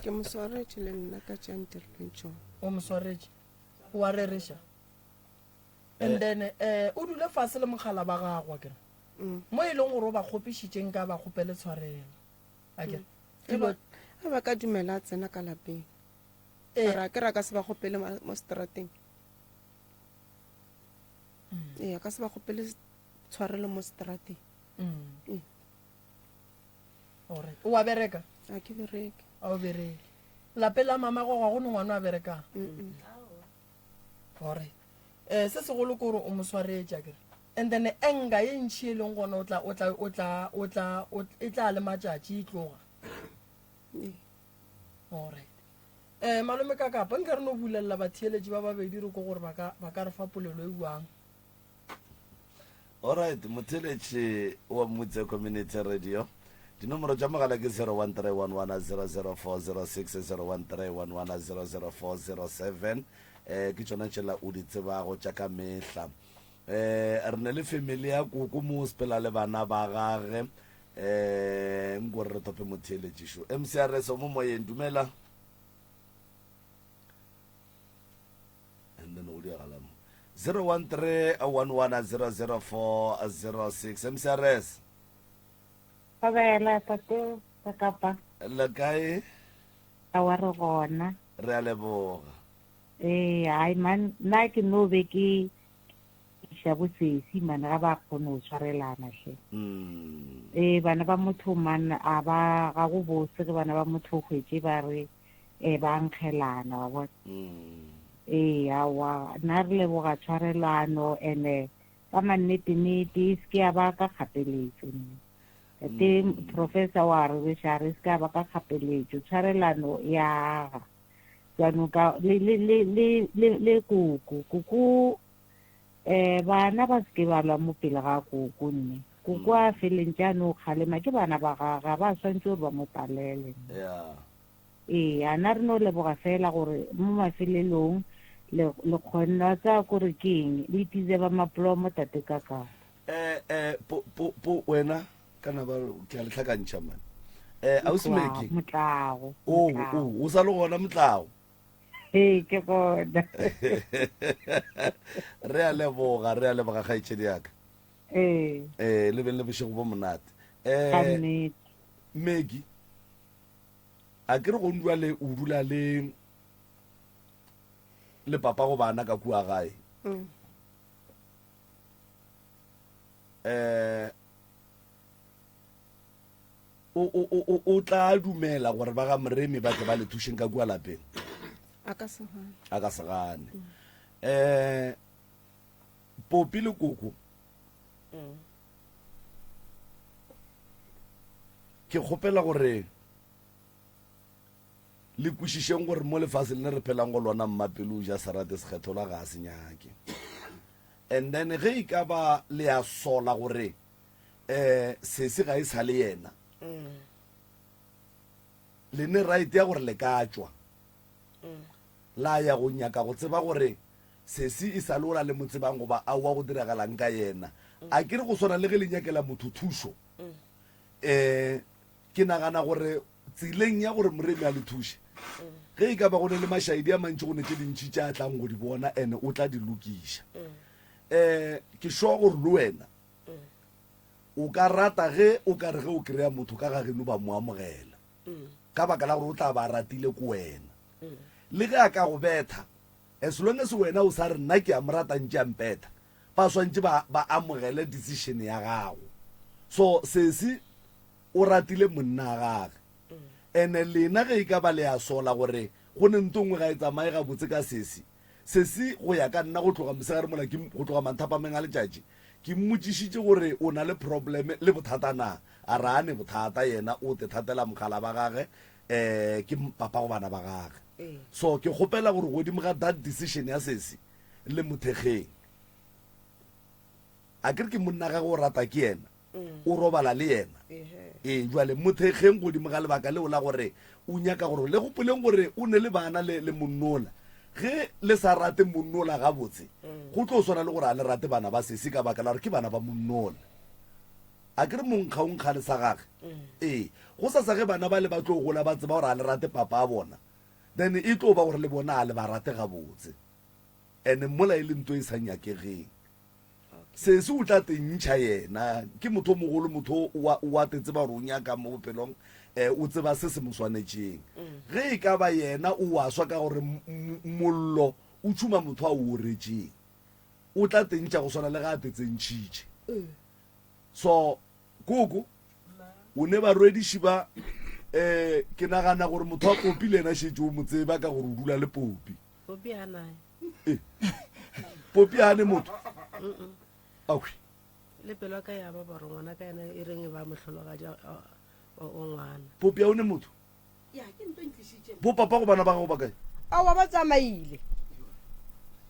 Ke mo swaretše le nna ka tša ntirileng tšona. O mo swaretše. O a rereša. And then eh o dule fase le mogala ba gago akere. Mo e leng gore o ba kgopišitše nka ba kgopele tshwarelo. Akere. Ge ba ka dumela a tsena ka lapeng. Ee. Mara ke ra ka se ba kgopele mo strateng. Ee, a ka se ba kgopele tshwarelo mo strateng. Ee. Alright. O a bereka? A ke bereke. A o bereke. Lapeng la mama go ga go ne ngwana a berekang? Alright. Eh se segolo ke gore o mo swaretše akere. And then anger ye ntši e leng gona o tla o tla o tla o tla e tla le matšatši e tloga. Ee. Alright. Eh malome ka kapa nka re no bulelela batheeletši ba babedi re ko gore ba ka ba ka re fa polelo e buang. Alright, motheeletši wa Mmutse Community Radio. Dinomoro tša mogala ke 0131100406, 0131100407. Eh ke tšona tšela o di tsebago tša ka mehla. Eh re ne le family ya koko mo o sepela le bana ba gage. Eh nko re tope motheeletši šo. MCRS o mo moyeng dumela. And then go diagala mo. 0131100406 MCRS. Thobela tate ka kapa. Le kae? Aowa re gona. Re a leboga. Ee, hai man, nna ke no be ke iša bo sesi man ga ba kgone go tshwarelana hle. Ee, bana ba motho man a ba ga go bose ge bana ba motho o hwetše ba re eh ba nkgelana wa bona. Ee, aowa nna re leboga tshwarelano ene ka mannete-nete e se ke ya ba ka kgapeletšo nne. Tate Professor wa re beša re se ke ya ba ka kgapeletšo, tshwarelano e aga. Jaanong ka le le le le le le koko, koko eh bana ba se ke ba lwa mo pele ga koko nne. Koko a feleng tša no kgalema ke bana ba gage, ga ba swantše gore ba mo palele. Yeah. Ee, a na re no leboga fela gore mo mafelelong le le kgonne wa tseba kore ke eng le deserve maplomo tate Kakapa. Eh eh po po po wena kana ba ke a le tlhakantšha man. Eh ausi Meki. Motlago. O o o sa le gona motlago. Ee ke gona. Re a leboga re a leboga kgaetšedi ya ka. Ee. Eh le beng le bošego bo monate. Eh Meki. A ke re go jwale o dula le le papa go bana ka kua gae. Mm. Eh o o o o tla dumela gore ba ga Moremi ba tle ba le thušeng ka kua lapeng. A ka se gane. A ka se gane. Mm. Eh Popi le koko. Mm. Ke kgopela gore le kwešišeng gore mo lefaseng le re phelang go lona mmapelo o ja serate sekgetholwa ga a se nyake. And then ge e ka ba le a sola gore um sesi ga e sa le yena, le ne right ya gore le ka tšwa la ya go nyaka go tseba gore sesi e sa le ola le mo tsebang goba aowa go diragalang ka yena. A ke re go swana le ge le nyakela motho thušo. Um ke nagana gore tseleng ya gore Moremi a le thuše, ge e ka ba go ne le mašaedi a mantši go ne tše dintši tše a tlang go di bona ene o tla di lokiša. Um ke sure gore le wena o ka rata ge o ka re ge o kry-a motho ka ga geno ba mo amogela ka baka la gore o tla ba ratile ko wena. Le ge a ka go betha, as long as wena o sa re nna ke a mo rata ntše a mpetha, ba swantše ba, ba amogele decision ya gago. So sesi o ratile monna a gage. Ene lena ge e ka ba le a sola gore go ne nto nngwe ga e tsamaye gabotse ka sesi, sesi go ya ka nna go tloga mosegare mola ke, go tloga manthapameng a letšatši, ke mmotšišitše gore o na le problem le bothata na, a re a ne bothata yena o te thatela mogala ba gage, eh ke papa go bana ba gage. So ke kgopela gore godimo ga that decision ya sesi, le mothekgeng. A ke re ke monna gagwe o rata ke yena, o robala le yena. Ee, jwale mothekgeng godimo ga lebaka leo la gore o nyaka gore le gopoleng gore o ne le bana le, le monnola. Ge le sa rate monnola gabotse, go tlo swana le gore a le rate bana ba sesi ka baka la gore ke bana ba monnola. A ke re monkga o nkga le sa gage. Ee, go sasa ge bana ba le ba tlo gola ba tseba gore a le rate papa a bona, then e tlo ba gore le bona a le ba rate gabotse. Ene mola e le nto e sa nyakegeng. Sesi o tla tentšha yena. Ke motho o mogolo, motho o o a te tseba gore o nyakang mo bophelong, um o tseba se se mo swanetšeng. Ge e ka ba yena o a swa ka gore mollo o tšhuma motho a o oretšeng, o tla tentšha go swana le ge a te tsentšhitše. So, koko, o ne barwediši ba, um ke nagana gore motho wa Popi le yena šetše o mo tseba ka gore o dula le Popi. Popi a nae. Eh, Popi a ne motho. Awi. Le pelo ka ya ba gore ngwana ka yena e reng e ba mohlologadi o ngwana. Popi a o ne motho. Ya ke nto ntlisitše. Bo papa go bana ba gago ba kae? Aowa ba tsamaile.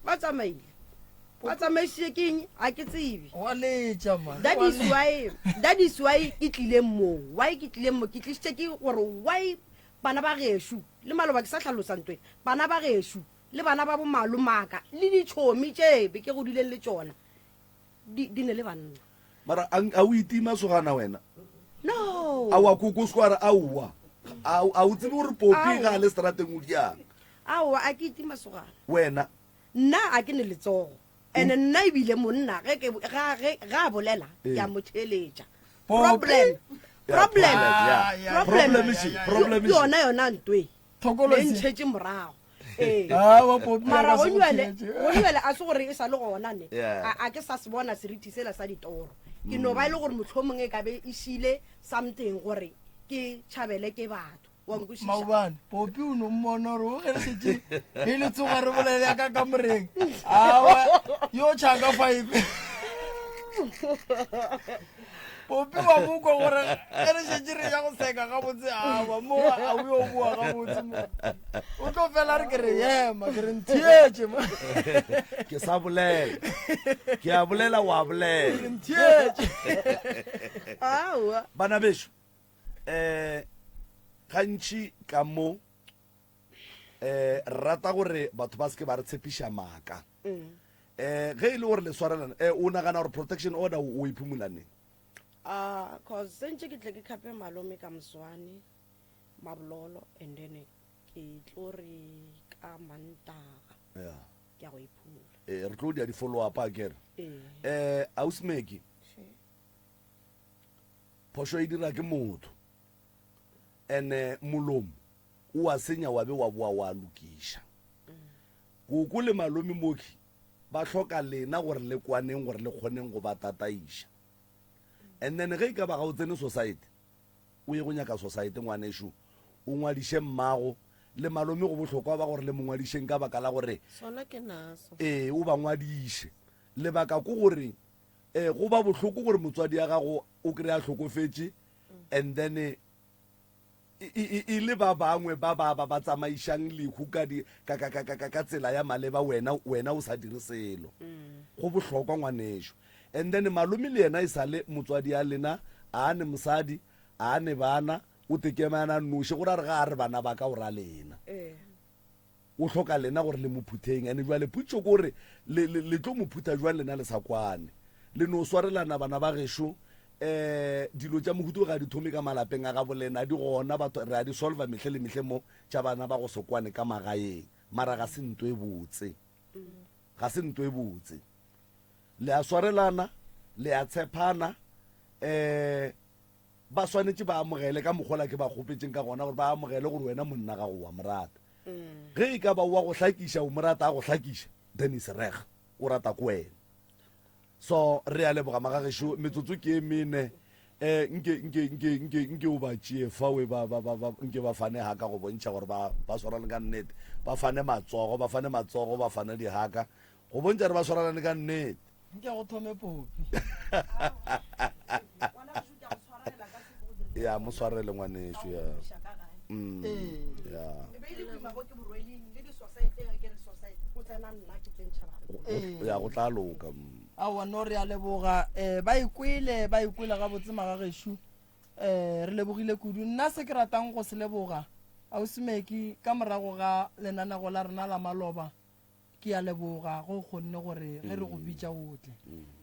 Ba tsamaile. Ba tsamaisitše ke eng? A ke tsebe. Wa letša man. That is why that is why ke tlileng mo. Why ke tlileng mo? Ke tlisitše ke gore why bana ba gešo le maloba ke sa hlalosa ntwe bana ba gešo le bana ba bomalomaka le ditšhomi tše be ke godileng le tšona di, di ne le banna. Mara a, a o itima sogana wena? No. A wa koko square aowa. A a o tsebe gore Popi ga a le strateng o diang? Aowa a ke itima sogana. Wena? Nna a ke ne letsogo. Ene nna ebile monna ge ke ga ge ga a bolela ke a mo theeletša. Problem. Problem. Problem. Problem. Yona yona ntwe. Thokolosi. Le ntšhetše morago. Ee. Ah, wa Popi Mara a ka se go go nywele, theetše. go nywele a se gore e sa le gona ne. Yeah. A, a ke sa se bona seriti sela sa ditoro. Ke no ba e le gore mohlomongwe e ka be e šile something gore ke tšhabele ke batho. Wa nkwešiša? Maobane Popi o no mmona gore o ge re šetše e le tsoga re bolele ya ka kamoreng awa yo tšhaka five Popi wa mokwa gore ge re šetše re ya go seka gabotse awa mo a o yo boa gabotse mo o tlo fela re ke re ema ke re ntheetše mo Ke sa bolela. Ke a bolela wa bolela. ke re ntheetše Aowa. Bana bešo, eh gantši ka mo eh re rata gore batho ba seke ba re tshepiša maaka. Eh ge e le gore le swarelana, eh o nagana gore protection order o e phumula neng? Ah, cause sentše ke tle ke khape malome ka moswane mabololo and then ke tlo re ka mantaga Yeah. ke ya go e phumula. Eh re tlo dia di follow up a kere. Ee. Eh ausi She. Phošo e dira ke motho. Ene molomo o a senya wa be wa boa wa lokiša. Koko le malome Moki ba hloka lena gore le kwaneng gore le kgoneng go ba tataiša. And then ge e ka ba ga o tsene society, o ye go nyaka society ngwanešu, o ngwadiše mmago le malome go bohlokwa ba gore le mo ngwadišeng ka baka la gore Sona ke naso. ee o ba ngwadiše. Lebaka ke gore eh go ba bohloko gore motswadi ya gago o kry a hlokofetše and then e, e, e le ba bangwe ba ba ba ba tsamaišang lehu ka di ka ka ka ka ka tsela ya maleba wena wena o sa dire selo go bohlokwa ngwanešu and then malome le yena e sale motswadi ya lena a ne mosadi a ne bana o tekemana noši gore a re ga a re bana ba ka o ra lena O hloka lena gore le mo phutheng. And bjale potšišo ke gore le, le, le tlo mo phutha jwang lena le sa kwane? Le no swarelana bana ba gešo. Um dilo tša mohuta o ga di thome ka malapeng a gabo lena, di gona batho re a di solva mehle le mehle mo tša bana ba go se kwane ka magaeng. Mara ga se nto e botse. Ga se nto e botse. Le a swarelana, le a tshephana, um ba swanetše ba amogele ka mokgwa ke ba kgopetšeng ka gona gore ba amogele gore wena monna gago wa mo rata. Ge e ka ba wa go hlakiša o mo rata a go hlakiša, then is reg o rata ko wena. So re a leboga magagešo, metsotso ke e mene. Eh, nke nke nke nke nke o ba tšee fa we ba ba ba nke ba fane haka go bontšha gore ba ba swarane ka nnete. Ba fane matsogo, ba fane matsogo, ba fane dihaka go bontšha gore ba swarane ka nnete. Nke go thome popi. Ya mo swarele ngwanešu ya. Mm, ya. Ya go tla loka. Mm. Aowa no re a leboga um ba ikwele ba ikwele gabotse magagešo um re lebogile kudu nna se ke ratang go se leboga ausimeki ka morago ga lenanego la rena la maloba Ke a leboga go o kgonne gore ge re go bitša o tle.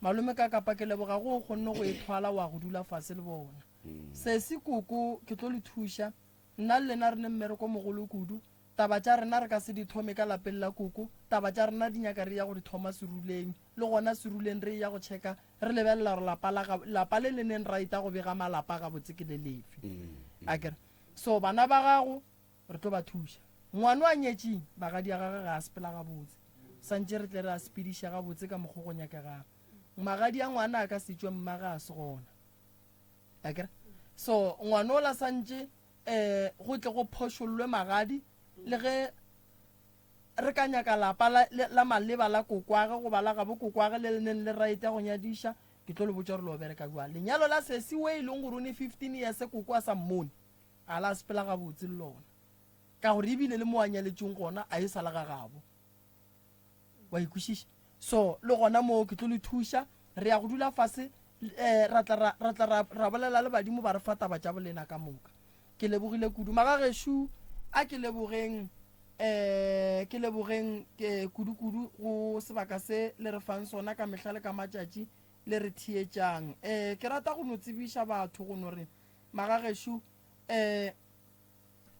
Malome ka kapa ke leboga go o kgonne go e thwala wa go dula fase le bona. Sesi koko ke tlo le thuša. Nna le lena re ne mmereko mogolo kudu. Taba tša rena re ka se di thome ka lapeng la koko, taba tša rena di nyaka re ya go di thoma seruleng, le gona seruleng re eya go checka re lebelela gore lapa la ga, lapa le le neng right go bega malapa gabotse ke le lefe. Akere? So bana ba gago re tlo ba thuša. Ngwano a nyetšeng magadi a gagwe ga a sepela gabotse, santše re tle re a sepediše gabotse ka mokgo go nyakegang. Magadi a ngwana a ka se tšwe mmage a se gona. Akere? So ngwanola santše um go tle go phošollwe magadi le ge re ka nyaka lapa la, la maleba la kokwage goba la gabo kokwage le le neng le right ya go nyadiša, ke tlo le botša gore le o bereka jwang. Lenyalo la sesi we e leng gore o ne 15 years koko a sa mmone, a la sepela gabotse le lona ka gore ebile le mo a nyaletšeng gona a e sa le ga gabo. Wa ikwešiša? So le gona moo ke tlo le thuša, re ya go dula fase um ra tla ra, ra tla ra, ra bolela le badimo ba re fa taba tša bolena ka moka. Ke lebogile kudu. Magagešo a ke lebogeng um ke lebogeng ke kudu-kudu go sebaka se le re fang sona ka mehla le ka matšatši le re theetšang. Um ke rata go no tsebiša batho go no re magagešo um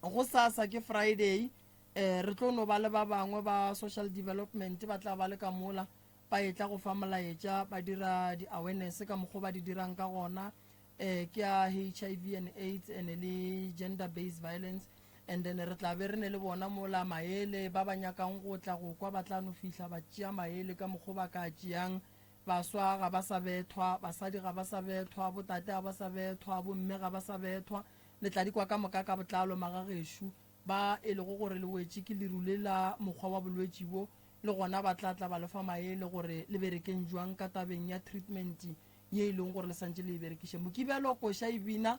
gosasa ke Friday um re tlo no ba le ba bangwe ba social development ba tla ba le ka mola ba etla go fa molaetša ba dira di-awareness ka mokgwa ba di dirang ka gona um ke ya HIV and AIDS and le gender based violence and then re tla be re ne le bona mola maele ba ba nyakang go tla go kwa ba tla no fihla ba tšea maele ka mokgwa ba ka tšeang. Baswa ga ba sa bethwa, basadi ga ba sa bethwa, botate ga ba sa bethwa, bomme ga ba sa bethwa. Le tla di kwa ka moka ka botlalo magagešo ba e lego gore le wetše ke leru le la mokgwa wa bolwetši bo, le gona ba tla tla ba le fa maele gore le berekeng jwang ka tabeng ya treatment ye e leng gore le santše le e berekiše. Mokibelo koša e bina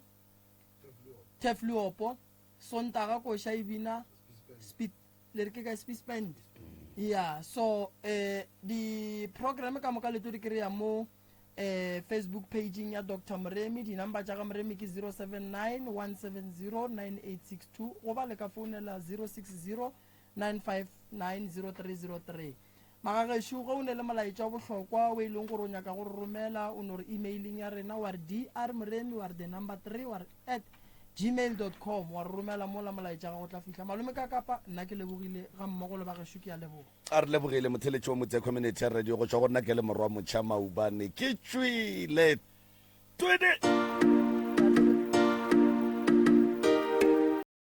Tefliopo, Sontaga koša e bina Speed, le re ke ka Speed. Ya, so eh di program ka moka le tlo di kry-a mo eh Facebook pageng ya Doctor Moremi. Di-number tša ga Moremi ke 079 170 9862 goba le ka founela 060 959 0303. Magagešo, ge o ne le molaetša wa bohlokwa o e leng gore o nyaka go re romela, o no re emailing ya rena wa re dr moremi wa re the number 3 wa re at gmail dot com wa re romela mola molaetša ga go tla fihla. Malome ka kapa nna ke lebogile ga mmogo le bagešo, ke a leboga. A re lebogile motheletši wa Motse Community Radio go tšwa go nna ke le morwa Motšha Maubane ke tšwile twene.